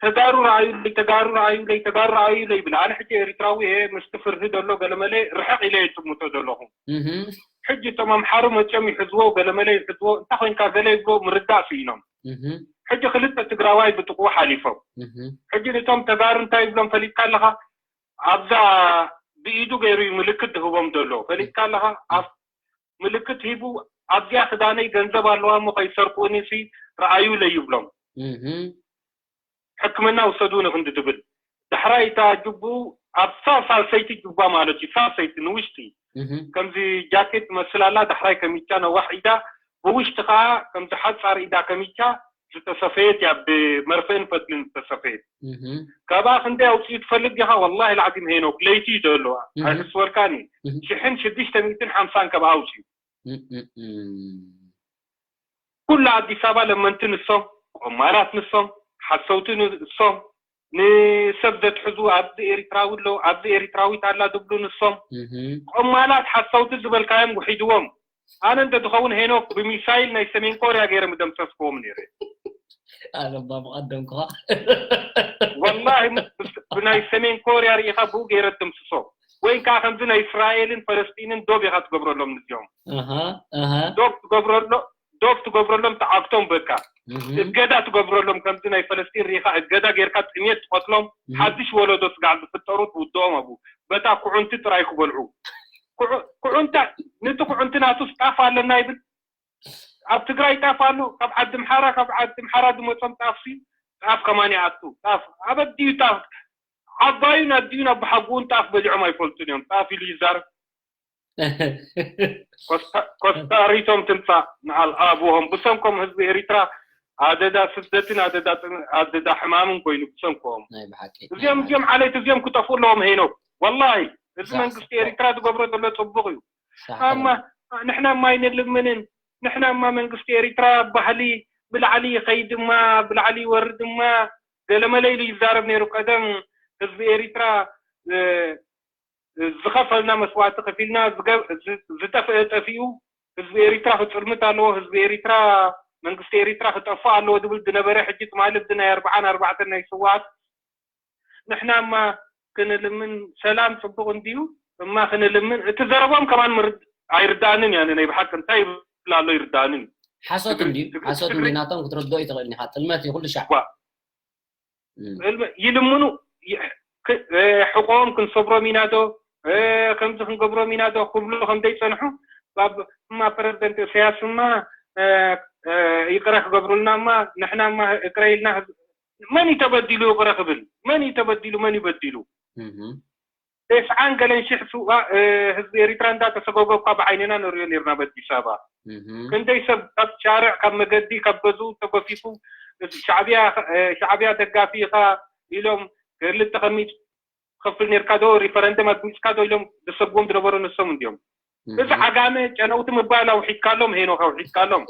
"ተጋሩ ረኣዩለይ፣ ተጋሩ ረኣዩለይ፣ ተጋሩ ረኣዩለይ" ይብል። ኣነ ሕጂ ኤርትራዊ እየ፣ ምስቲ ፍርሂ ዘሎ ገለመለ ርሕቕ ኢለ እየ ዝጥምቶ ዘለኹ። እህ። ሕጂ እቶም ኣምሓሩ መፅዮም ይሕዝዎ፣ ገለመለ ይሕዝዎ፣ እንታይ ኮይንካ ገለ ይብሎ ምርዳእ ስኢኖም። እህ። ሕጂ ክልተ ትግራዋይ ብጥቕኡ ሓሊፎም። እህ። ሕጂ ነቶም ተጋሩ እንታይ ይብሎም ፈሊጥካ ኣለኻ? ኣብዛ ብኢዱ ገይሩ እዩ ምልክት ዝህቦም ዘሎ። ፈሊጥካ ኣለኻ? ኣብ ምልክት ሂቡ፣ "ኣብዚኣ ክዳነይ ገንዘብ ኣለዋ እሞ ከይሰርቁኒ ሲ ረኣዩለይ" ይብሎም። እህ። ሕክምና ውሰዱኒ ክንዲ ትብል። ዳሕራይ እታ ጅቡኡ ኣብ ሳ-፣ ሳልሰይቲ ጅባ ማለት እዩ፣ ሳልሰይቲ ንውሽጢ። እህ። ከምዚ ጃኬት ትመስል ኣላ፣ ዳሕራይ ከሚቻ ነዋሕ ኢዳ፣ ብውሽጢ ኸኣ ከምዚ ሓጻር ኢዳ ከሚቻ ዝተሰፈየት እያ፣ ብመርፍእን ፈትልን ዝተሰፈየት። እህ። ካብኣ ክንደይ ኣውጺኡ ትፈልጥ ዲኻ? ወላሂ ልዓዚም ሄኖክ፣ ለይቲ እዩ ዘሎ። እህ። ኣይሕስወልካን እዩ። እህ። ሽሕን ሽዱሽተ ሚእትን ሓምሳን ካብኣ ኣውጺኡ። እም፣ እም፣ እም። ኩሉ ኣዲስ ኣበባ ለመንቲ ንሶም፣ ቆማላት ንሶም፣ ሓሰውቲ ንሶም፣ ንሰብ ዘትሕዙ ኣብዚ ኤርትራዊ ኣሎ፣ ኣብዚ ኤርትራዊት ኣላ ዝብሉ ንሶም። እህ። ቆማላት ሓሰውቲ ዝበልካዮም ውሒድዎም። ኣነ እንተ ዝኸውን ሄኖክ ብሚሳይል ናይ ሰሜን ኮርያ ገይረ ምደምሰስክዎም ነይረ። ኣነ እባ ብቐደምኩኻ። ወላሂ ምስ-፣ ብናይ ሰሜን ኮርያ ርኢኻ ብኡ ገይረ ትድምስሶ። ወይ ከዓ ከምዚ ናይ እስራኤልን ፈለስጢንን ዶብ ኢኻ ትገብረሎም ንዚኦም። ኣሃ፣ ኣሃ። ዶብ ትገብረሎ-፣ ዶብ ትገብረሎም፣ ተዓግቶም በቃ። እህ። እገዳ ትገብረሎም፣ ከምዚ ናይ ፈለስጢን ርኢኻ እገዳ ጌርካ ጥሜት ትቐትሎም፣ እህ። ሓድሽ ወለዶ ስጋዕ ዝፍጠሩ ትውድኦም ኣብኡ። በታ ኩዕንቲ ጥራይ ክበልዑ። ኩዑ-፣ ኩዕንታ፣ ነቲ ኩዕንቲ ናቱስ ጣፍ ኣለና ይብል። ኣብ ትግራይ ጣፍ ኣሎ፣ ካብ ዓዲ ኣምሓራ፣ ካብ ዓዲ ኣምሓራ ዝመጾም ጣፍሲ፣ ጣፍ ከማን ይኣቱ። ጣፍ፣ ኣበዲዩ ጣፍ፣ ዓባዩን ኣዲዩን ኣቦሓጎኡን ጣፍ በሊዖም ኣይፈልጡን እዮም። ጣፍ ኢሉ ይዛረብ። ኮስታ-፣ ኮስታሪቶም ትምጻእ ንዓል ኣቡሆም። ብሰንኮም ህዝቢ ኤሪትራ ኣደዳ ስደትን ኣደዳ ጥም-፣ ኣደዳ ሕማምን ኮይኑ ብሰንኮም። ናይ ብሓቂ፣ እዚኦም፣ ናይ ብሓቂ። እዚኦም ዓሌት እዚኦም ክጠፍኡ ኣለዎም ሄኖክ። ወላሂ፣ እዚ ሳሕ መንግስቲ እኮ። ኤሪትራ ዝገብሮ ዘሎ ጽቡቕ እዩ። ሳሕ እኮ። ኣማ፣ ንሕና እማ ኣይንልምንን። ንሕና እማ መንግስቲ ኤሪትራ ባህሊ ብላዕሊ ይኸይድ እማ፣ ብላዕሊ ይወርድ እማ፣ ገለመለ ኢሉ ይዛረብ ነይሩ ቀደም። ህዝቢ ኤሪትራ፣ እ፣ ዝኸፈልና መስዋእቲ ከፊልና ዝገ-፣ ዝ-፣ ዝጠፍአ ጠፊኡ፣ ህዝቢ ኤሪትራ ክጽልምት ኣለዎ፣ ህዝቢ ኤሪትራ መንግስቲ ኤሪትራ ክጠፍእ ኣለዎ ዝብል ዝነበረ ሕጂ ትማሊ ብዚ ናይ ኣርባዓን ኣርባዕተን ናይ ስውኣት ንሕናማ ክንልምን ሰላም ጽቡቕ እንድዩ እማ ክንልምን እቲ ዘረቦም ከማን ምርድ ኣይርዳእንን እያ ናይ ብሓቂ እንታይ ይብል ኣሎ ይርዳእንን ሓሶት እንድዩ ሓሶት እንድዩ ናቶም ክትረድኦ ይትኽእል ኢኻ ጥልመት እዩ ኩሉ ሻዕ ይልምኑ ሕቆም ክንሰብሮም ኢና ዶ ከምዚ ክንገብሮም ኢና ዶ ክብሉ ከም ዘይፀንሑ እማ ፕረዚደንት ኢሳያስ እማ ይቅረ ክገብሩልና እማ ንሕና እማ ይቅረ ኢልና መን እዩ ተበዲሉ ይቅረ ክብል መን እዩ ተበዲሉ መን እዩ በዲሉ ተስዓን ገለን ሽሕ ህዝቢ ኤሪትራ እንዳተሰጎጎ እኳ ብዓይንና ንሪኦ ነርና በኣዲስ ኣበባ ክንደይ ሰብ ካብ ሻርዕ ካብ መገዲ ካብ ገዝኡ ተገፊፉ ሻዕብያ ደጋፊ ኢኻ ኢሎም ክልተ ከሚት ትኸፍል ነርካ ዶ ሪፈረንደም ኣድሚፅካ ዶ ኢሎም ዝሰጉዎም ዝነበሩ ንሶም እንዲዮም እዚ ዓጋመ ጨነውቲ ምባል ኣውሒድካሎም ሄኖክ ኣውሒድካሎም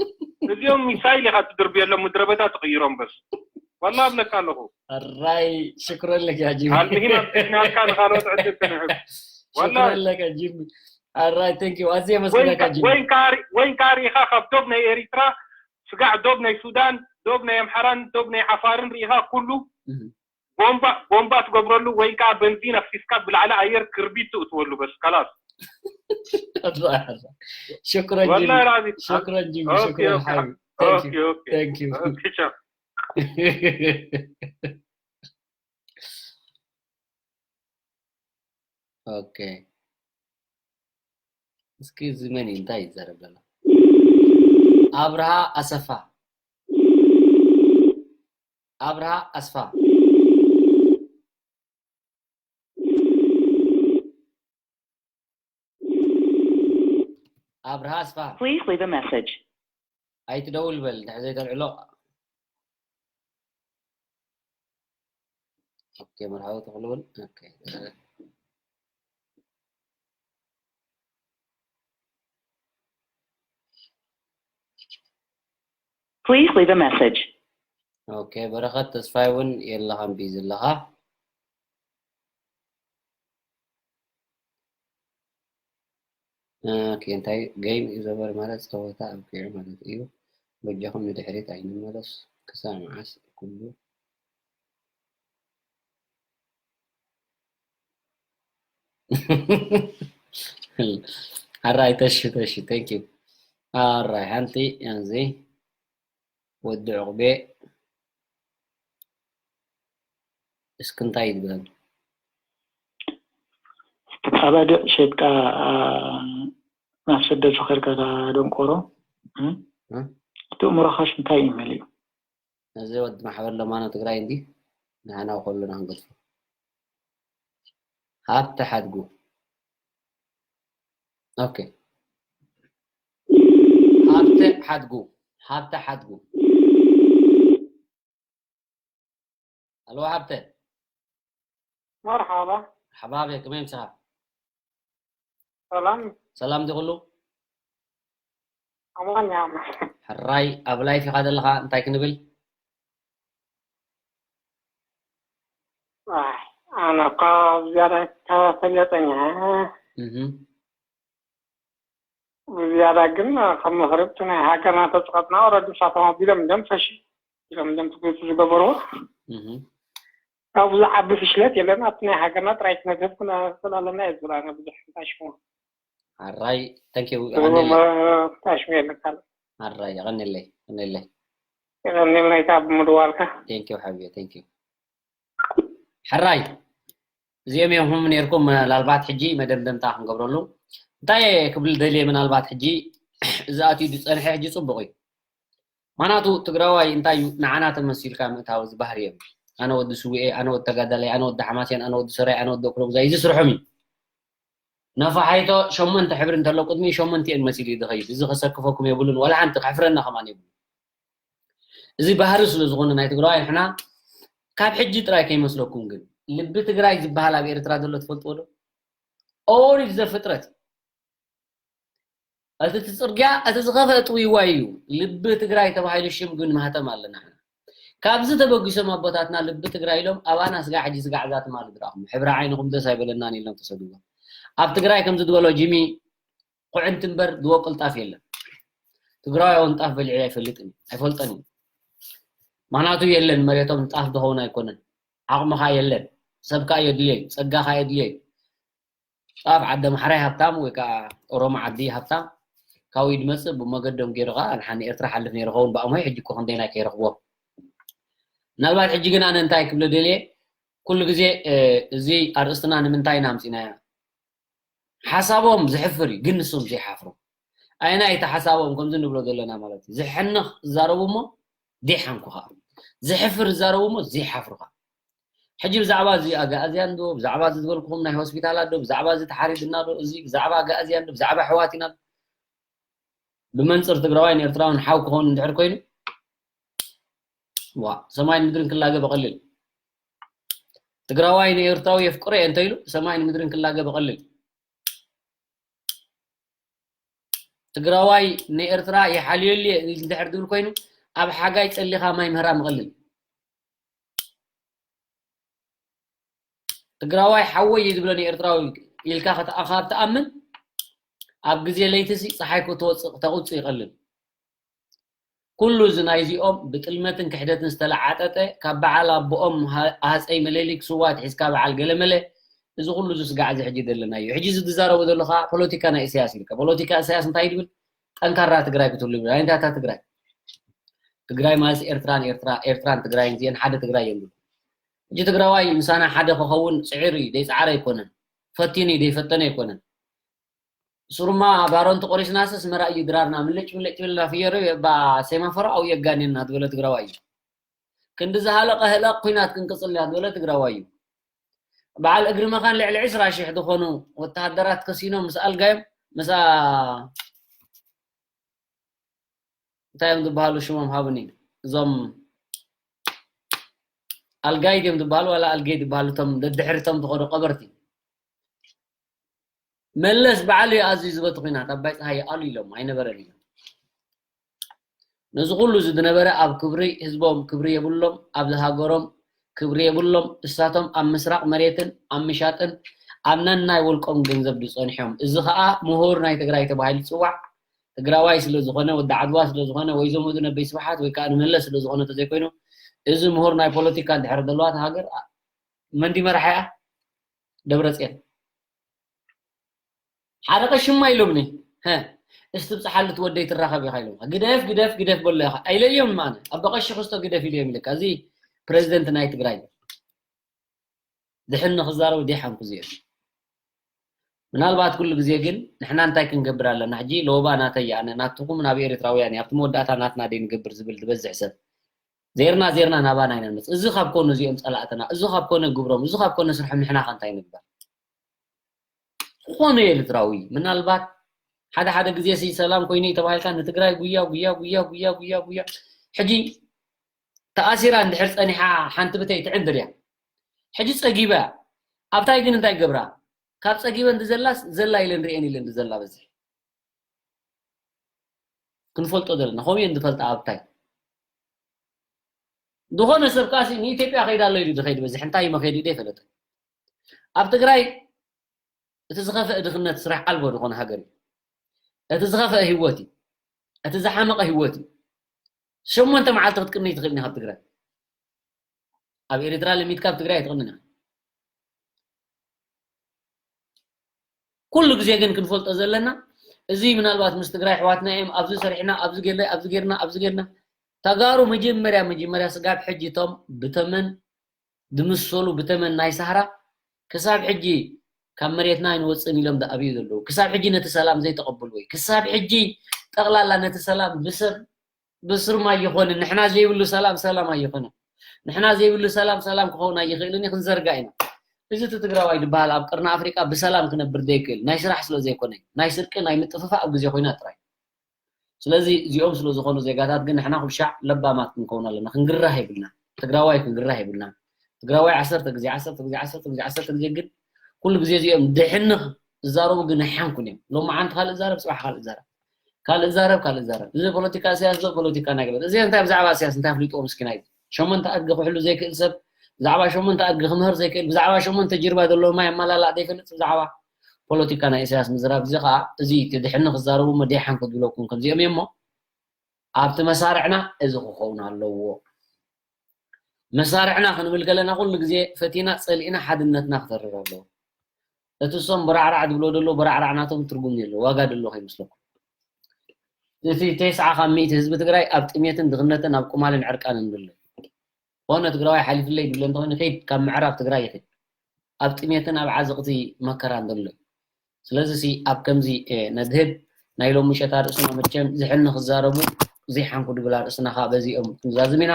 እዚኦም ሚሳይል ኢኻ ትድርብየሎም ምድረበዳ ትቕይሮም በስ ዋላ ኣብለካ ኣለኹ ኣራይ ሽክረን ለክ ያ ጂሚ ኣልምሂም ኣብዚሕናልካ ንኻልኦት ዕድል ክንህብ ዋላ ሽክረን ለክ ያ ጂሚ ኣራይ thank you ኣዝየ መስግነካ ጂሚ ወይን ካሪ ወይን ካሪ ኢኻ ካብ ዶብ ናይ ኤሪትራ ስጋዕ ዶብ ናይ ሱዳን ዶብ ናይ ኣምሓራን ዶብ ናይ ዓፋርን ርኢኻ ኩሉ ቦምባ ቦምባ ትገብረሉ ወይ ከዓ በንዚን ኣፍሲስካ ብላዕሊ ኣየር ክርቢት ትእትወሉ በስ ካላስ شكرا والله جيمي العظيم شكرا جيمي شكرا حبيبي thank you okay okay thank you okay ciao okay እስኪ እዚ መን እዩ እንታይ ይዛረብ ዘሎ ኣብርሃ ኣሰፋ ኣብርሃ ኣስፋ ኣብርሃ ኣስፋ Please leave a message. ኣይትደውል በል እንድሕር ዘይተልዕሎ ኦኬ መርሃዊ ተኽልውን ኦኬ Please leave a message. ኦኬ በረኸት ተስፋይ እውን የለኻም ቢዚ ኣለኻ ኦኬ እንታይ game is over ማለት ፀወታ ኣብቂዑ ማለት እዩ በጃኹም ንድሕሪት ኣይንመለስ ክሳብ መዓስ ኩሉ ኣራይ ተሺ ተሺ thank you ኣራይ ሓንቲ እዚ ወዲ ዕቑቤ እስኪ እንታይ ይግበር ኣባድዕ ሸጥካ ናብ ስደት ከድካ ደንቆሮ እቲ እምሮኻሽ እንታይ እዩ መሊኡ እዚ ወዲ ማሕበር ለማኖ ትግራይ እንዲ ንሕና ከሉና ክንገድፎ ሃብተ ሓድጉ ኦኬ ሃብተ ሓድጉ ሃብተ ሓድጉ ኣልዋ ሃብተ መርሓባ ሓባበ ከመይ ምሳኻ ሰላም ሰላም ዲ ኩሉ ኣማን ያም ሕራይ ኣብ ላይፍ ኢኻ ዘለኻ እንታይ ክንብል ኣነ እኳ ዝያዳ ተፈለጠኛ እህ ብዝያዳ ግን ከም ምኽሪ እቲ ናይ ሃገርና ተፅቐጥና ወረዲ ንሳቶም ኣቢሎም እንዲም ፈሺ ኢሎም እንዲም ትግብቲ ዝገበርዎ እህ ካብ ዝዓቢ ፍሽለት የለን ኣብቲ ናይ ሃገርና ጥራይ ክነግህብ ክነኽእል ኣለና እየ ዝብል ኣነ ብዙሕ እንታይ ሽሙ ኣራይ thank you ታሽሙ የለን ካልእ ኣራይ የቐንለይ ቀንለይ የቐንለይ ካብ ምድዋልካ thank you ሓብየ thank you ሕራይ እዚኦም እዮም ኹም ነርኩም ምናልባት ሕጂ መደምደምታ ክንገብረሉ እንታይ ክብል ደልየ ምናልባት ሕጂ እዚ ኣትዩ ዝፀንሐ ሕጂ ፅቡቅ እዩ ማናቱ ትግራዋይ እንታይ እዩ ንዓና ተመሲልካ ምእታው እዚ ባህሪ እዮም ኣነ ወዲ ስውኤ ኣነ ወዲ ተጋዳላይ ኣነ ወዲ ሓማሴን ኣነ ወዲ ሰራይ ኣነ ወዲ ኦክሎጉዛይ እዚ ስርሖም እዩ ነፋሓይቶ ሸሞንተ ሕብሪ እንተሎ ቅድሚ ሸሞንቲኤን መሲሉ እዩ ዝኸይድ እዚ ከሰክፈኩም የብሉን ዋላ ሓንቲ ከሕፍረና ከማን የብሉ እዚ ባህሪ ስለ ዝኾነ ናይ ትግራዋይ ንሕና ካብ ሕጂ ጥራይ ከይመስለኩም ግን ልቢ ትግራይ ዝበሃል ኣብ ኤርትራ ዘሎ ትፈልጥዎ ዶ ኦሪት ዘፍጥረት እቲ እቲ ፅርግያ እቲ ዝኸፈአ ጥውይዋይ እዩ ልቢ ትግራይ ተባሂሉ ሽም ግን ማህተም ኣለና ካብዚ ተበጊሶም ኣቦታትና ልቢ ትግራይ ኢሎም ኣባና ስጋዕ ሕጂ ስጋዕ እዛ ትማሊ ዝረኣኹም ሕብሪ ዓይንኹም ደስ ኣይበለናን ኢሎም ተሰድዎም ኣብ ትግራይ ከምዚ ዝበሎ ጂሚ ኩዕንቲ እምበር ድዎ ቅልጣፍ የለን ትግራዋይ እውን ጣፍ በሊዑ ኣይፈልጥን እዩ፣ ኣይፈልጠን እዩ። ምክንያቱ የለን፣ መሬቶም ጣፍ ዝኸውን ኣይኮነን። ዓቕምኻ የለን፣ ሰብካ የድልየ እዩ፣ ጸጋኻ የድልየ እዩ። ጣፍ ዓደ ማሕራይ ሃብታም ወይ ከዓ ኦሮሞ ዓዲ ሃብታም ካብኡ ድመፅእ ብመገዶም ገይሩ ከዓ ንሓ ንኤርትራ ሓልፍ ነይሩ ኸውን ብኣምሆይ ሕጂ እኮ ክንደይናይ ከይረኽብዎም። ምናልባት ሕጂ ግን ኣነ እንታይ ክብለ ደልየ፣ ኩሉ ግዜ እዚ ኣርእስትና ንምንታይ ኢና ኣምፂናዮ? ሓሳቦም ዝሕፍር እዩ፣ ግን ንሶም ዘይሓፍሩ። ኣየናይ እቲ ሓሳቦም ከምዚ ንብሎ ዘለና ማለት እዩ? ዝሕንኽ ዝዛረቡ እሞ ዘይሓንኩኻ፣ ዝሕፍር ዝዛረቡ እሞ ዘይሓፍሩኻ። ሕጂ ብዛዕባ እዚ ኣጋእዝያን ዶ ብዛዕባ እዚ ዝበልኩኹም ናይ ሆስፒታላት ዶ ብዛዕባ እዚ ተሓሪድና ዶ እዚ ብዛዕባ ኣጋእዝያን ዶ ብዛዕባ ኣሕዋት ኢና ዶ? ብመንፅር ትግራዋይ ንኤርትራውን ሓው ክኸውን እንድሕር ኮይኑ ዋ ሰማይን ምድርን ክላገ በቐልል። ትግራዋይ ንኤርትራዊ የፍቅሮ እየ እንተኢሉ ሰማይን ምድርን ክላገ በቐልል። ትግራዋይ ንኤርትራ ይሓልየሉ እየ እንድሕር ዝብል ኮይኑ ኣብ ሓጋይ ፀሊኻ ማይ ምህራ ምቐልል። ትግራዋይ ሓወይ እዩ ዝብሎ ንኤርትራዊ ኢልካ ከተኣኻብ ትኣምን ኣብ ግዜ ለይቲ ሲ ፀሓይ ክትወፅእ ተቑፅእ ይቐልል። ኩሉ እዚ ናይዚኦም ብጥልመትን ክሕደትን ዝተለዓጠጠ ካብ በዓል ኣቦኦም ሃፀይ መሌሊክ ስዋ ትሒዝካ በዓል ገለመለ እዚ ኩሉ እዚ ስጋዕ እዚ ሕጂ ዘለናዮ ሕጂ እዚ ዝዛረቦ ዘሎ ከዓ ፖለቲካ ናይ ኢሳያስ ኢልካ ፖለቲካ ኢሳያስ እንታይ ድብል ጠንካራ ትግራይ ክትህሉ ይብል ኣይነታታ ትግራይ ትግራይ ማለት ኤርትራን ኤርትራ ኤርትራን ትግራይን እዚአን ሓደ ትግራይ እዮም ዝብሉ ሕጂ ትግራዋይ ምሳና ሓደ ክኸውን ፅዒር እዩ ዘይፃዕረ ኣይኮነን ፈቲኑ እዩ ዘይፈተነ ኣይኮነን ሱሩማ ባሮን ተቆሪስናስ ኣስመራ እዩ ድራርና ምልጭ ምልጭ ትብል ፍየሮ ባ ሴማፈሮ ኣው የጋኔና ዝበለ ትግራዋይ እዩ። ክንዲ ዝሃለቀ ህለቅ ኩናት ክንቅፅል ኢና ዝበለ ትግራዋይ እዩ። በዓል እግሪ መኻን ልዕሊ ዕስራ ሽሕ ዝኾኑ ወተሃደራት ከሲኖም ምስ ኣልጋዮም ምሳ እንታይ እዮም ዝበሃሉ ሽሞም ሃቡኒ እዞም ኣልጋይት እዮም ዝበሃሉ ዋላ ኣልገይት ዝበሃሉ እቶም ደድሕሪ እቶም ዝኸዱ ቀበርቲ መለስ በዓሉ እዩ ኣዝዩ ዝበቲ ኩናት ኣባይ ፀሃይ ኣሉ ኢሎም ኣይነበረን እዮም ነዚ ኩሉ እዚ ዝነበረ ኣብ ክብሪ ህዝቦም ክብሪ የብሎም ኣብ ሃገሮም ክብሪ የብሎም እሳቶም ኣብ ምስራቅ መሬትን ኣብ ምሻጥን ኣብ ነናይ ውልቆም ገንዘብ ዝፀንሖም እዚ ከዓ ምሁር ናይ ትግራይ ተባሂሉ ዝፅዋዕ ትግራዋይ ስለ ዝኾነ ወዲ ዓድዋ ስለ ዝኾነ ወይ ዘመዱ ነበይ ስብሓት ወይ ከዓ ንመለስ ስለ ዝኾነ ተዘይኮይኑ እዚ ምሁር ናይ ፖለቲካ እንድሕር ዘለዋ ሃገር መን ድዩ መራሒኣ ደብረፅዮን ሓደ ቀሽማ ኢሎምኒ እስቲ ብፅሓሊ ትወደይ ትራኸብ ኢኻ ኢሎም ግደፍ ግደፍ ግደፍ በሎ ኢኻ ኣይለዮም ኣነ ኣቦ ቀሺ ክስቶ ግደፍ ኢሉ እዮም ኢልካ እዚ ፕሬዚደንት ናይ ትግራይ ዝሕኒ ክዛረቡ ዲሓንኩ እዚኦም ምናልባት ኩሉ ግዜ ግን ንሕና እንታይ ክንገብር ኣለና ሕጂ ሎባ ናተይ ኣነ ናትኩም ናብ ኤርትራውያን ኣብቲ መወዳእታ ናትና ደይ ንገብር ዝብል ዝበዝሕ ሰብ ዜርና ዜርና ናባና ኢና ንመፅእ እዚ ካብ ኮኑ እዚኦም ፀላእትና እዚ ካብ ኮነ ግብሮም እዚ ካብ ኮነ ስርሖም ንሕና ከ እንታይ ንግበር ዝኾነ ኤርትራዊ ምናልባት ሓደ ሓደ ግዜ ሲ ሰላም ኮይኑ እዩ ተባሂልካ ንትግራይ ጉያ ጉያ ጉያ ጉያ ጉያ ጉያ ሕጂ ተኣሲራ እንድሕር ፀኒሓ ሓንቲ ብተይ ትዕንድር እያ ሕጂ ፀጊባ ኣብታይ ግን እንታይ ገብራ ካብ ፀጊበን ዝዘላስ ዘላ ኢለን ሪኤን ኢለን ዝዘላ በዝሕ ክንፈልጦ ዘለና ከምኡ እየን ዝፈልጣ ኣብታይ ዝኾነ ሰብ ከኣ ንኢትዮጵያ ከይዳ ኣሎ ኢሉ ዝኸይድ በዝሕ እንታይ መኸይዱ ደ ይፈለጠ ኣብ ትግራይ እቲ ዝኸፍአ ድኽነት ስራሕ ኣልቦ ዝኾነ ሃገር እዩ እቲ ዝኸፍአ ህይወት እዩ እቲ ዝሓመቐ ህይወት እዩ ሸሞንተ መዓልቲ ክትቅንይ ትኽእል ካብ ትግራይ ኣብ ኤርትራ ለሚትካ ኣብ ትግራይ ትቕንና ኩሉ ግዜ ግን ክንፈልጦ ዘለና እዚ ምናልባት ምስ ትግራይ ኣሕዋትና እዮም ኣብዚ ሰሪሕና ኣብዚ ገለ ኣብዚ ጌርና ኣብዚ ጌርና ተጋሩ መጀመርያ መጀመርያ ስጋብ ሕጂ እቶም ብተመን ዝምሰሉ ብተመን ናይ ሳህራ ክሳብ ሕጂ ካብ መሬትና ኣይንወፅእን ኢሎም ዝኣብዩ ዘለዉ ክሳብ ሕጂ ነቲ ሰላም ዘይተቐበሉ ወይ ክሳብ ሕጂ ጠቕላላ ነቲ ሰላም ብሰብ ብስሩም ኣይኾንን ንሕና ዘይብሉ ሰላም ሰላም ኣይኾንን ንሕና ዘይብሉ ሰላም ሰላም ክኸውን ኣይኽእልን እዩ ክንዘርጋ ኢና እዚ እቲ ትግራዋይ ዝበሃል ኣብ ቅርኒ ኣፍሪቃ ብሰላም ክነብር ዘይክእል ናይ ስራሕ ስለ ዘይኮነ ናይ ስርቂ ናይ ምጥፍፋእ ኣብ ግዜ ኮይና ጥራይ ስለዚ እዚኦም ስለ ዝኾኑ ዜጋታት ግን ንሕና ኩልሻዕ ለባማት ክንከውን ኣለና ክንግራህ የብልና ትግራዋይ ክንግራህ የብልና ትግራዋይ ዓሰርተ ግዜ ዓሰርተ ግዜ ዓሰርተ ግዜ ዓሰርተ ግዜ ግን ኩሉ ግዜ እዚኦም ድሕንኽ ዝዛረቡ ግን ኣይሓንኩን እዮም ሎማዓንቲ ካልእ ዛረብ ፅባሕ ካልእ ዛረብ ካልእ ዛረብ ካልእ ዛረብ እዚ ፖለቲካ እስያስ ዶ ፖለቲካ ናይ ገለ እዚ እንታይ ብዛዕባ እስያስ እንታይ ኣፍሊጥዎ ምስኪናይ ሸሞንተ ኣድጊ ክሕሉ ዘይክእል ሰብ ብዛዕባ ሸሞንተ ኣድጊ ክምህር ዘይክእል ብዛዕባ ሸሞንተ ጅርባ ዘለዎ ማይ ኣመላላእ ዘይፈልጥ ብዛዕባ ፖለቲካ ናይ እስያስ ምዝራብ እዚ ከዓ እዚ እቲ ድሕኒ ክዛረቡ መደይ ሓንኩ ዝብለኩም ከምዚኦም እዮም እሞ ኣብቲ መሳርዕና እዚ ክኸውን ኣለዎ። መሳርዕና ክንብል ከለና ኩሉ ግዜ ፈቲና ጸሊእና ሓድነትና ክተርር ኣለዎ። እቲ እሶም በራዕራዕ ዝብሎ ዘሎ በራዕራዕ ናቶም ትርጉም የሎ፣ ዋጋ ደሎ ከይመስለኩም። እቲ ተስዓ ካብ ሚእቲ ህዝቢ ትግራይ ኣብ ጥሜትን ድኽነትን ኣብ ቁማልን ዕርቃንን ደሎ። ኮነ ትግራዋይ ሓሊፍለይ ድብለ እንተኾይኑ ይኸይድ፣ ካብ ምዕራብ ትግራይ ይኸይድ። ኣብ ጥሜትን ኣብ ዓዘቕቲ መከራን ደሎ። ስለዚ ሲ ኣብ ከምዚ ነድህብ ናይ ሎም ምሸት ኣርእስና መቸም ዝሕኒ ክዛረቡ ዘይሓንኩ ድብል ኣርእስና ከዓ በዚኦም ክንዛዝም ኢና።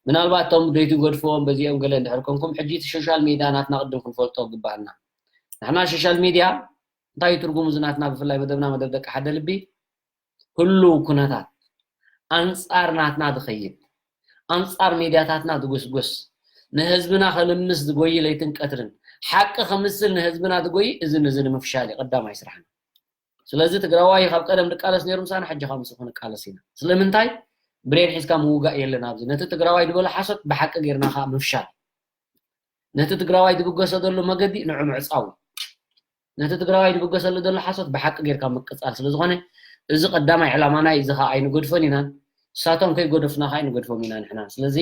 ምናልባት እቶም ደይትገድፍዎም በዚኦም ገለ እንድሕር ኮንኩም ሕጂ እቲ ሶሻል ሚድያ ናትና ቅድም ክንፈልጦ ግባኣና። ንሕና ሶሻል ሚድያ እንታይ እዩ ትርጉሙ? እዚ ናትና ብፍላይ መደብና መደብ ደቂ ሓደ ልቢ ህሉው ኩነታት ኣንጻር ናትና ዝኸይድ፣ ኣንጻር ሜድያታትና ዝጉስጉስ፣ ንህዝብና ከልምስ ዝጎይ ለይትን ቀትርን፣ ሓቂ ከምስል ንህዝብና ዝጎይ እዚ ንዚ ንምፍሻል እዩ ቀዳማይ ስራሕና። ስለዚ ትግራዋይ ካብ ቀደም ንቃለስ ነይሩ ምሳና፣ ሕጂ ካብ ምስኡ ክንቃለስ ኢና። ስለምንታይ? ብሬን ሒዝካ ምውጋእ የለን ኣብዚ። ነቲ ትግራዋይ ዝበሎ ሓሶት ብሓቂ ጌርና ከዓ ምፍሻል። ነቲ ትግራዋይ ዝብገሰ ዘሎ መገዲ ንዑ ምዕፃው። ነቲ ትግራዋይ ዝብገሰሉ ዘሎ ሓሶት ብሓቂ ጌርካ ምቅፃል ስለ ዝኾነ፣ እዚ ቀዳማይ ዕላማና እዩ። እዚ ከዓ ኣይንገድፎን ኢና። ንሳቶም ከይገደፉና ከዓ ኣይንገድፎም ኢና ንሕና። ስለዚ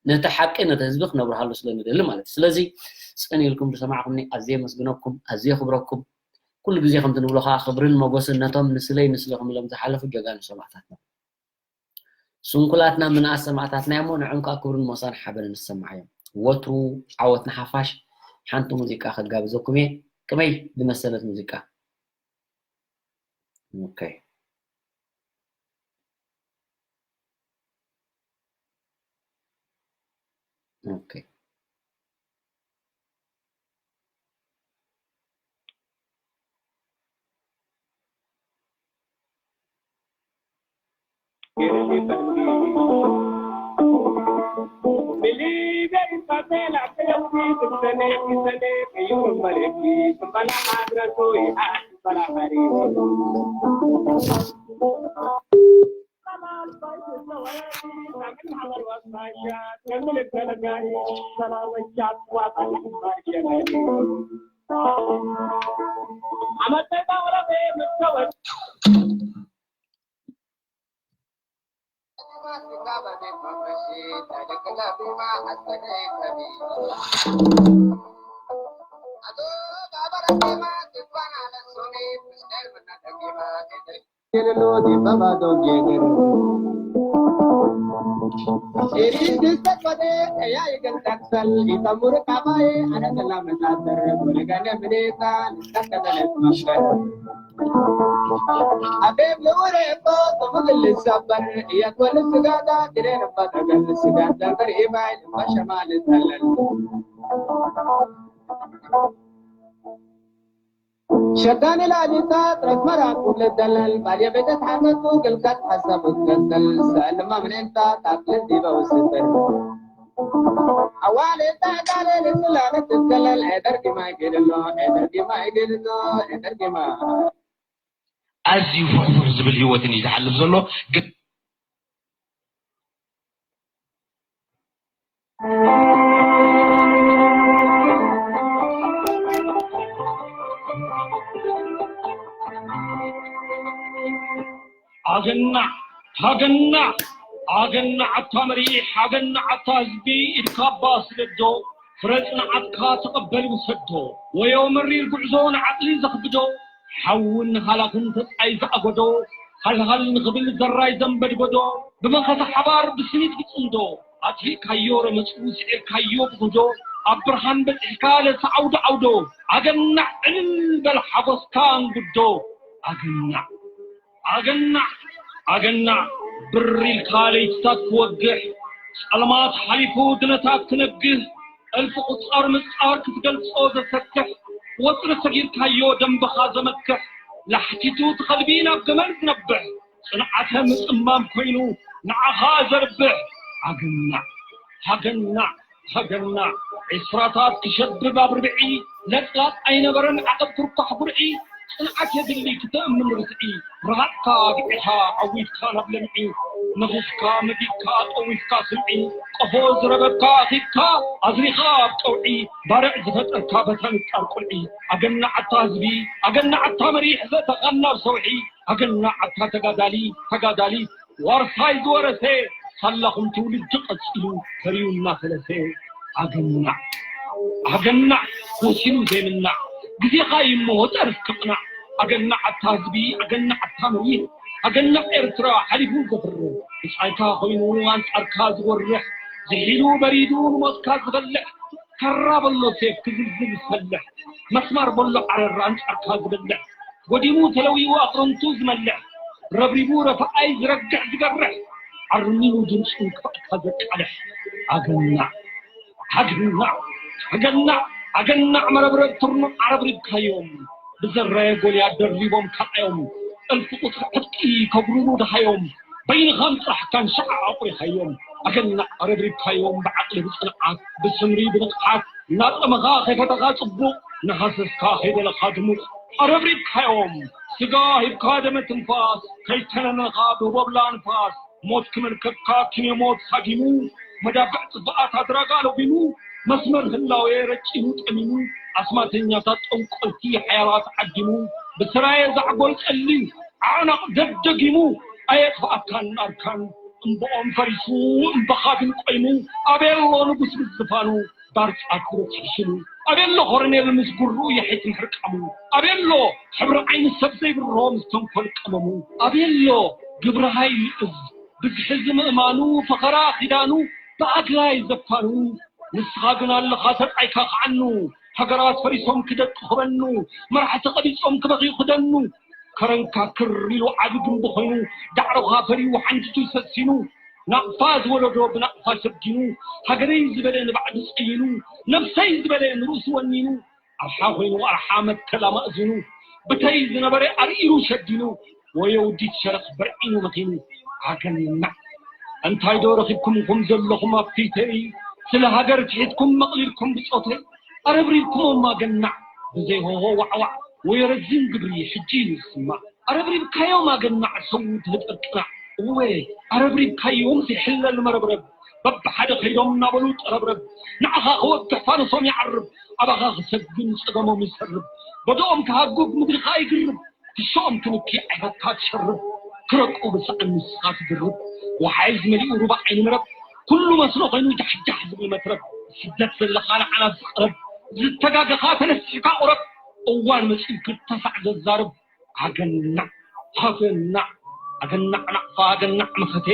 ነቲ ሓቂ ነቲ ህዝቢ ክነብርሃሉ ስለ ንደሊ ማለት እዩ። ስለዚ ፅን ኢልኩም ዝሰማዕኩምኒ ኣዝየ የመስግነኩም፣ ኣዝየ የኽብረኩም። ኩሉ ግዜ ከምቲ ንብሎ ከዓ ክብርን ሞገስን ነቶም ንስለይ ንስለኹም ኢሎም ዝሓለፉ ጀጋኑ ሰማእታትና። ስንኩላትና ምንኣስ ሰማእታትና እሞ ንዕም ከዓ ክብርን ሞሳን ሓበንን ዝሰማዓዮም። ወትሩ ዓወት ንሓፋሽ። ሓንቲ ሙዚቃ ከጋብዘኩም እየ። ከመይ ዝመሰለት ሙዚቃ? ኦኬ። ኦኬ። ሸዳኒ ላሊታ ጥረት መራኩ ልደለል ባልየ ቤተት ሓመቱ ግልጋት ሓሳቡ ትገንዘል ሰልማ ምኔንታ ታክልን ዲበ ውስንበር ኣዋሌታ ቃለ ልስላለ ትገለል ኤደር ዲማ ይገድሎ ኤደር ዲማ ይገድሎ ኤደር ዲማ ኣዝዩ ፍሕፍሕ ዝብል ህይወትን እዩ ዝሓልፍ ዘሎ። ግን ኣገናዕ ሃገናዕ ኣገናዕ ኣታ መሪሕ ኣገናዕ ኣታ ህዝቢ ኢድካ ኣባ ስደዶ ፍረ ጽንዓትካ ተቐበል ውሰዶ ወዮ መሪር ጉዕዞ ንዓቕሊ ዘኽብዶ ሓውን ሃላኽን ተጻይ ዝኣጎዶ ሃልሃል ንኽብል ዘራይ ዘንበድጎዶ ብመኸተ ሓባር ብስኒት ብጽምዶ ኣትሪእካዮ ረመጹ ስዒርካዮ ብጉዶ ኣብ ብርሃን በጺሕካ ለሰ ዓውዶ ዓውዶ ኣገናዕ ዕልል በል ሓጎስካ ኣንጉዶ ኣገናዕ ኣገናዕ ኣገናዕ ብር ኢልካ ለይትታት ክወግሕ ጸልማት ሓሊፉ ድነታት ክነግህ እልፊ ቁጻር ምጻር ክትገልጾ ዘሰክሕ ወጥሪ ሰጊርካዮ ደንበኻ ዘመክሕ ላሕቲቱ ትኸልቢ ናብ ገመል ዝነብሕ ጽንዓተ ምጽማም ኮይኑ ንዓኻ ዘርብሕ ኣገናዕ ሃገናዕ ሃገናዕ ዒስራታት ክሸብብ ኣብ ርብዒ ለጽላጽ ኣይነበረን ዓቐብ ክርኳሕ ጉርዒ ጽንዓት የድሊ ክተእምን ርትዒ ረሃጽካ ኣግዒኻ ዓዊትካ ናብ ለምዒ ነኺስካ መጊድካ ጠዊፍካ ስምዒ ቆፎ ዝረበብካ ኣኺብካ ኣዝሪኻ ኣብ ቀውዒ ባርዕ ዝፈጠርካ በታ ንጣር ቁልዒ ኣገናዕ ኣታ ህዝቢ ኣገናዕ ኣታ መሪሕ ዘእተኻና ኣብ ሰውዒ ኣገናዕ ኣታ ተጋዳሊ ተጋዳሊት ዋርሳይ ዝወረሰ ሳላኹም ትውልዲ ቀጺሉ ፈርዩ እናፈለሰ ኣገናዕ ኣገናዕ ወሲኑ ዘይምናዕ ግዜኻ እዩ እሞ ጠርፍ ክቕናዕ ኣገናዕ ኣታ ህዝቢ ኣገናዕ ኣታ መሪር ኣገናዕ ኤርትራ ሓሊፉ ዘፍርር ብጻይካ ኮይኑ ኣንጻርካ ዝጎርሕ ዝሒሉ በሪዱ ንሞትካ ዝበልሕ ካራ በሎ ሴፍ ክዝዝል ዝፈልሕ መስማር በሎ ዓረር ኣንጻርካ ዝበልሕ ጎዲሙ ተለዊኡ ኣቕርንቱ ዝመልሕ ረብሪቡ ረፈኣይ ዝረግሕ ዝገርሕ ዓርሚኑ ድምፁ ክፋእካ ዘቃልሕ ኣገናዕ ኣገናዕ ኣገናዕ ኣገናዕ መረብረብ ትርኑዕ ዓረብሪብካዮም ብዘረየ ጎልያድ ደርቢቦም ካዓዮም እልፊ ቁፅሪ ዕጥቂ ከጉርሩ ደሃዮም በይንኻ ምፅራሕካን ሸዓ ኣቑሪኻዮም ኣገናዕ ኣረብሪብካዮም ብዓቕሊ ብፅንዓት ብስምሪ ብንቕሓት እናጠመኻ ከይፈተኻ ፅቡቕ እናሃሰስካ ከይደለኻ ድሙቕ ኣረብሪብካዮም ስጋ ሂብካ ደመ ትንፋስ ከይተነነኻ ብቦብላ ንፋስ ሞት ክመልከካ ኪነ ሞት ሳጊሙ መዳፍዕ ጽብኣት ኣድራጋ ለጒሙ መስመር ህላዌ ረጪኑ ጠሚሙ ኣስማተኛታት ጠንቆልቲ ሓያላት ዓዲሙ ብስራየ ዛዕጎል ጸሊም ዓዕናቕ ደደጊሙ ኣየጥፍኣካን ኣርካን እምብኦም ፈሪሱ እምበኻ ግን ቆይሙ ኣበየሎ ንጉስ ምስ ዝፋኑ ዳርጻት ዝበጽሕ ሽሙ ኣበየሎ ኮረኔል ምስ ጉርኡ የሒት ምሕርቃሙ ኣበየሎ ሕብሪ ዓይኒ ሰብ ዘይብርሆ ምስ ተንኮል ቀመሙ ኣበየሎ ግብሪ ሃይል እዝ ብዝሒ ዝምእማኑ ፈኸራ ኪዳኑ ብኣድላይ ዘፋኑ ንስኻ ግን ኣለኻ ሰብኣይካ ክዓኑ ሃገራት ፈሪሶም ክደቂ ክበኑ መራሕቲ ቀቢጾም ክበኽዩ ክደኑ ከረንካ ክር ኢሉ ዓቢ ግንቢ ኮይኑ ዳዕሮኻ ፈሪዩ ሓንጅቱ ሰሲኑ ናቕፋ ዝወለዶ ብናቕፋ ሰጊኑ ሃገረይ ዝበለ ንባዕዱ ጸይኑ ነብሰይ ዝበለ ንርእሱ ወኒኑ ኣርሓ ኮይኑ ኣርሓ መትከል ኣማእዚኑ ብተይ ዝነበረ ኣርኢሩ ሸዲኑ ወዮ ውዲት ሸረኽ በርዒኑ መኺኑ ኣገናዕ እንታይ ዶ ረኺብኩም ኹም ዘለኹም ኣብ ፊተይ ስለ ሃገር ትሒትኩም መቕሊልኩም ብጾተይ ኣረብሪብኩሞም ኣገናዕ ብዘይ ሆሆ ዋዕዋዕ ወዮ ረዚን ግብሪ ሕጂ እዩ ዝስማዕ ኣረብሪብካዮም ኣገናዕ ሰው ትህጠር ቅናዕ እወ ኣረብሪብካዮም ዘይሕለል መረብረብ በብሓደ ከይዶም እናበሉ ጠረብረብ ንዓኻ ክወግሕ ፋኖሶም ይዓርብ ኣባኻ ክሰግን ጸገሞም ይሰርብ በድኦም ክሃጉግ ምድርኻ ይግርብ ክሽኦም ክንኪ ዓይነትካ ትሸርብ ክረቁ ብሰኣን ንስኻ ትድርብ ወሓይዝ መሊኡ ሩባ ዓይኒ መረብ ኩሉ መስኖ ኮይኑ ጃሕጃሕ ዝብል መትረብ ስደት ዘለኻ ንዓና ዝቐረብ ዝተጋገኻ ተነሲሕካ ቁረብ እዋን መጺኡ ክተሳዕ ዘዛርብ ኣገናዕ ሃገናዕ ኣገናዕ ናቕፋ ኣገናዕ መኸቴ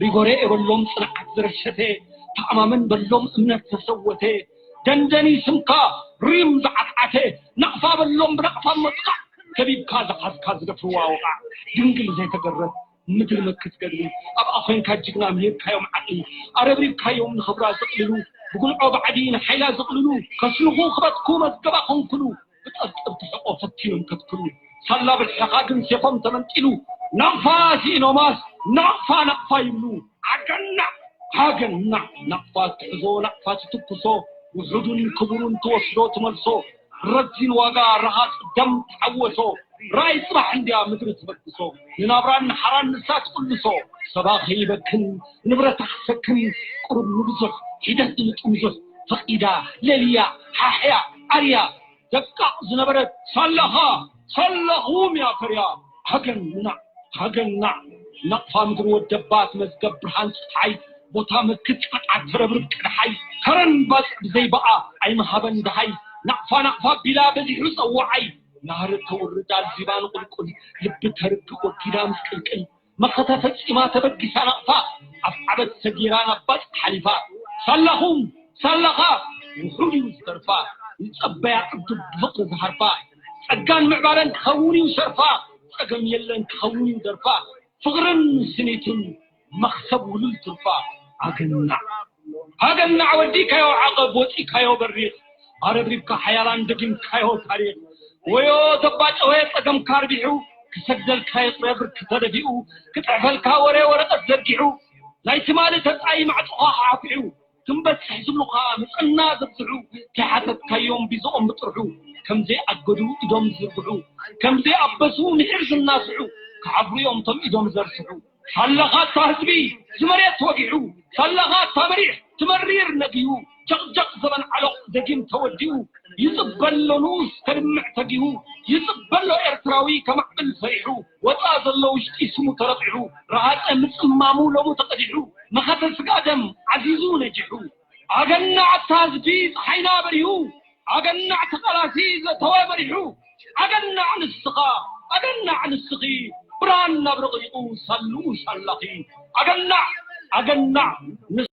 ሪጎሬ የበሎም ጽንዓት ዝረሸቴ ተኣማመን በሎም እምነት ዘሰወቴ ደንደኒ ስምካ ሪም ዝዓትዓተ ናቕፋ በሎም ብናቕፋ መጥቃዕ ከቢብካ ዝሓዝካ ዝደፍርዋ ወቓዕ ድንግል ዘይተገረት ምድሪ መክት ገድሊ ኣብኣ ኮይንካ ጅግና ምሂርካዮም ዓቕሊ ኣረብሪብካዮም ንኽብራ ዘቕልሉ ብጉንዖ ባዕዲ ንሓይላ ዘቕልሉ ከስንኹ ክበትኩ መዝገባ ኮንኩሉ ብጠርጥር ትሕቆ ፈቲኖም ከትክሉ ሳላ ብልሕኻ ግን ሴፎም ተመንጢሉ ናቕፋ ሲኢኖማስ ናቕፋ ናቕፋ ይብሉ ኣገናዕ ሃገናዕ ናቕፋ ትሕዞ ናቕፋ ትትኩሶ ውሑዱን ክቡሩን ትወስዶ ትመልሶ ረዚን ዋጋ ረሃፅ ደም ተሓወሶ ራይ ፅባሕ እንድያ ምድሪ ትበግሶ ንናብራን ንሓራን ንሳ ትቕልሶ ሰባ ከይበክን ንብረታ ክሰክን ቁሩብ ንብዙሕ ሒደት ንምጥምዙሕ ፈቒዳ ለልያ ሓሕያ ኣርያ ደቃቕ ዝነበረት ሳላኻ ሳላኹም እያ ፈርያ ሃገናዕ ሃገናዕ ናቕፋ ምድሪ ወደባት መዝገብ ብርሃን ፀሓይ ቦታ መክት ቅጥዓት ትረብርብ ቅድሓይ ከረን ባፅዕ ብዘይበኣ ኣይምሃበን ደሃይ ናቕፋ ናቕፋ ቢላ በዚሑ ፀዋዓይ ናህሪ ተውርድ ኣልዚባ ንቁልቁል ልቢ ተርግእ ወጊዳ ምስ ቅልቅል መኸተ ፈጺማ ተበጊሳ ናቕፋ ኣፍዓበት ሰጊራ ናብ ባጽዕ ሓሊፋ ሳላኹም ሳላኻ ውሑድ እዩ ዝተርፋ ንጸበያ ዕዱብ ብፍቕሪ ዝሃርፋ ጸጋን ምዕባለን ክኸውን እዩ ሸርፋ ጸገም የለን ክኸውን እዩ ደርፋ ፍቕርን ስኒትን መኽሰብ ውሉል ትርፋ ኣገናዕ ኣገናዕ ወዲካዮ ዓቐብ ወጺካዮ በሪኽ ኣረብሪብካ ሓያላን ደጊምካዮ ታሪኽ ወዮ ዘባጨወ ጸገምካ ኣርቢሑ ክሰግደልካ ይቕረ ብርኪ ተደፊኡ ክጽሕፈልካ ወረ ወረቐት ዘርጊሑ ናይ ትማሊ ተጻይ ማዕጾኻ ሓፊዑ ክንበጽሕ ዝብሉኻ ምጸና ዘብዝሑ ከይሓተትካዮም ቢዝኦም ብጥርሑ ከምዘይኣገዱ ኢዶም ዝዝርግሑ ከምዘይኣበሱ ምሒር ዝናስሑ ክሓፍሩ እዮም እቶም ኢዶም ዘርስሑ ሳላኻ እታ ህዝቢ ዝመሬት ወጊሑ ሳላኻ እታ መሪሕ ትመሪር ነጊሁ ጀቕጀቕ ዘበን ዓሎቕ ደጊም ተወዲኡ ይጽበሎ ንኡስ ከድምዕ ተጊሁ ይጽበሎ ኤርትራዊ ከማዕብል ፈሪሑ፣ ወጻ ዘሎ ውሽጢ ስሙ ተረቂሑ፣ ረሃጸ ምጽማሙ ሎሙ ተቐዲሑ፣ መኸተ ስጋ ደም ዓዚዙ ነጂሑ። ኣገናዕ ኣታ ህዝቢ ጸሓይና በሪሁ፣ ኣገናዕ ተቓላሲ ዘተወ መሪሑ፣ ኣገናዕ ንስኻ፣ ኣገናዕ ንስኺ፣ ብርሃን ናብ ረቒቑ ሳልኡ ሳላኺ። ኣገናዕ፣ ኣገናዕ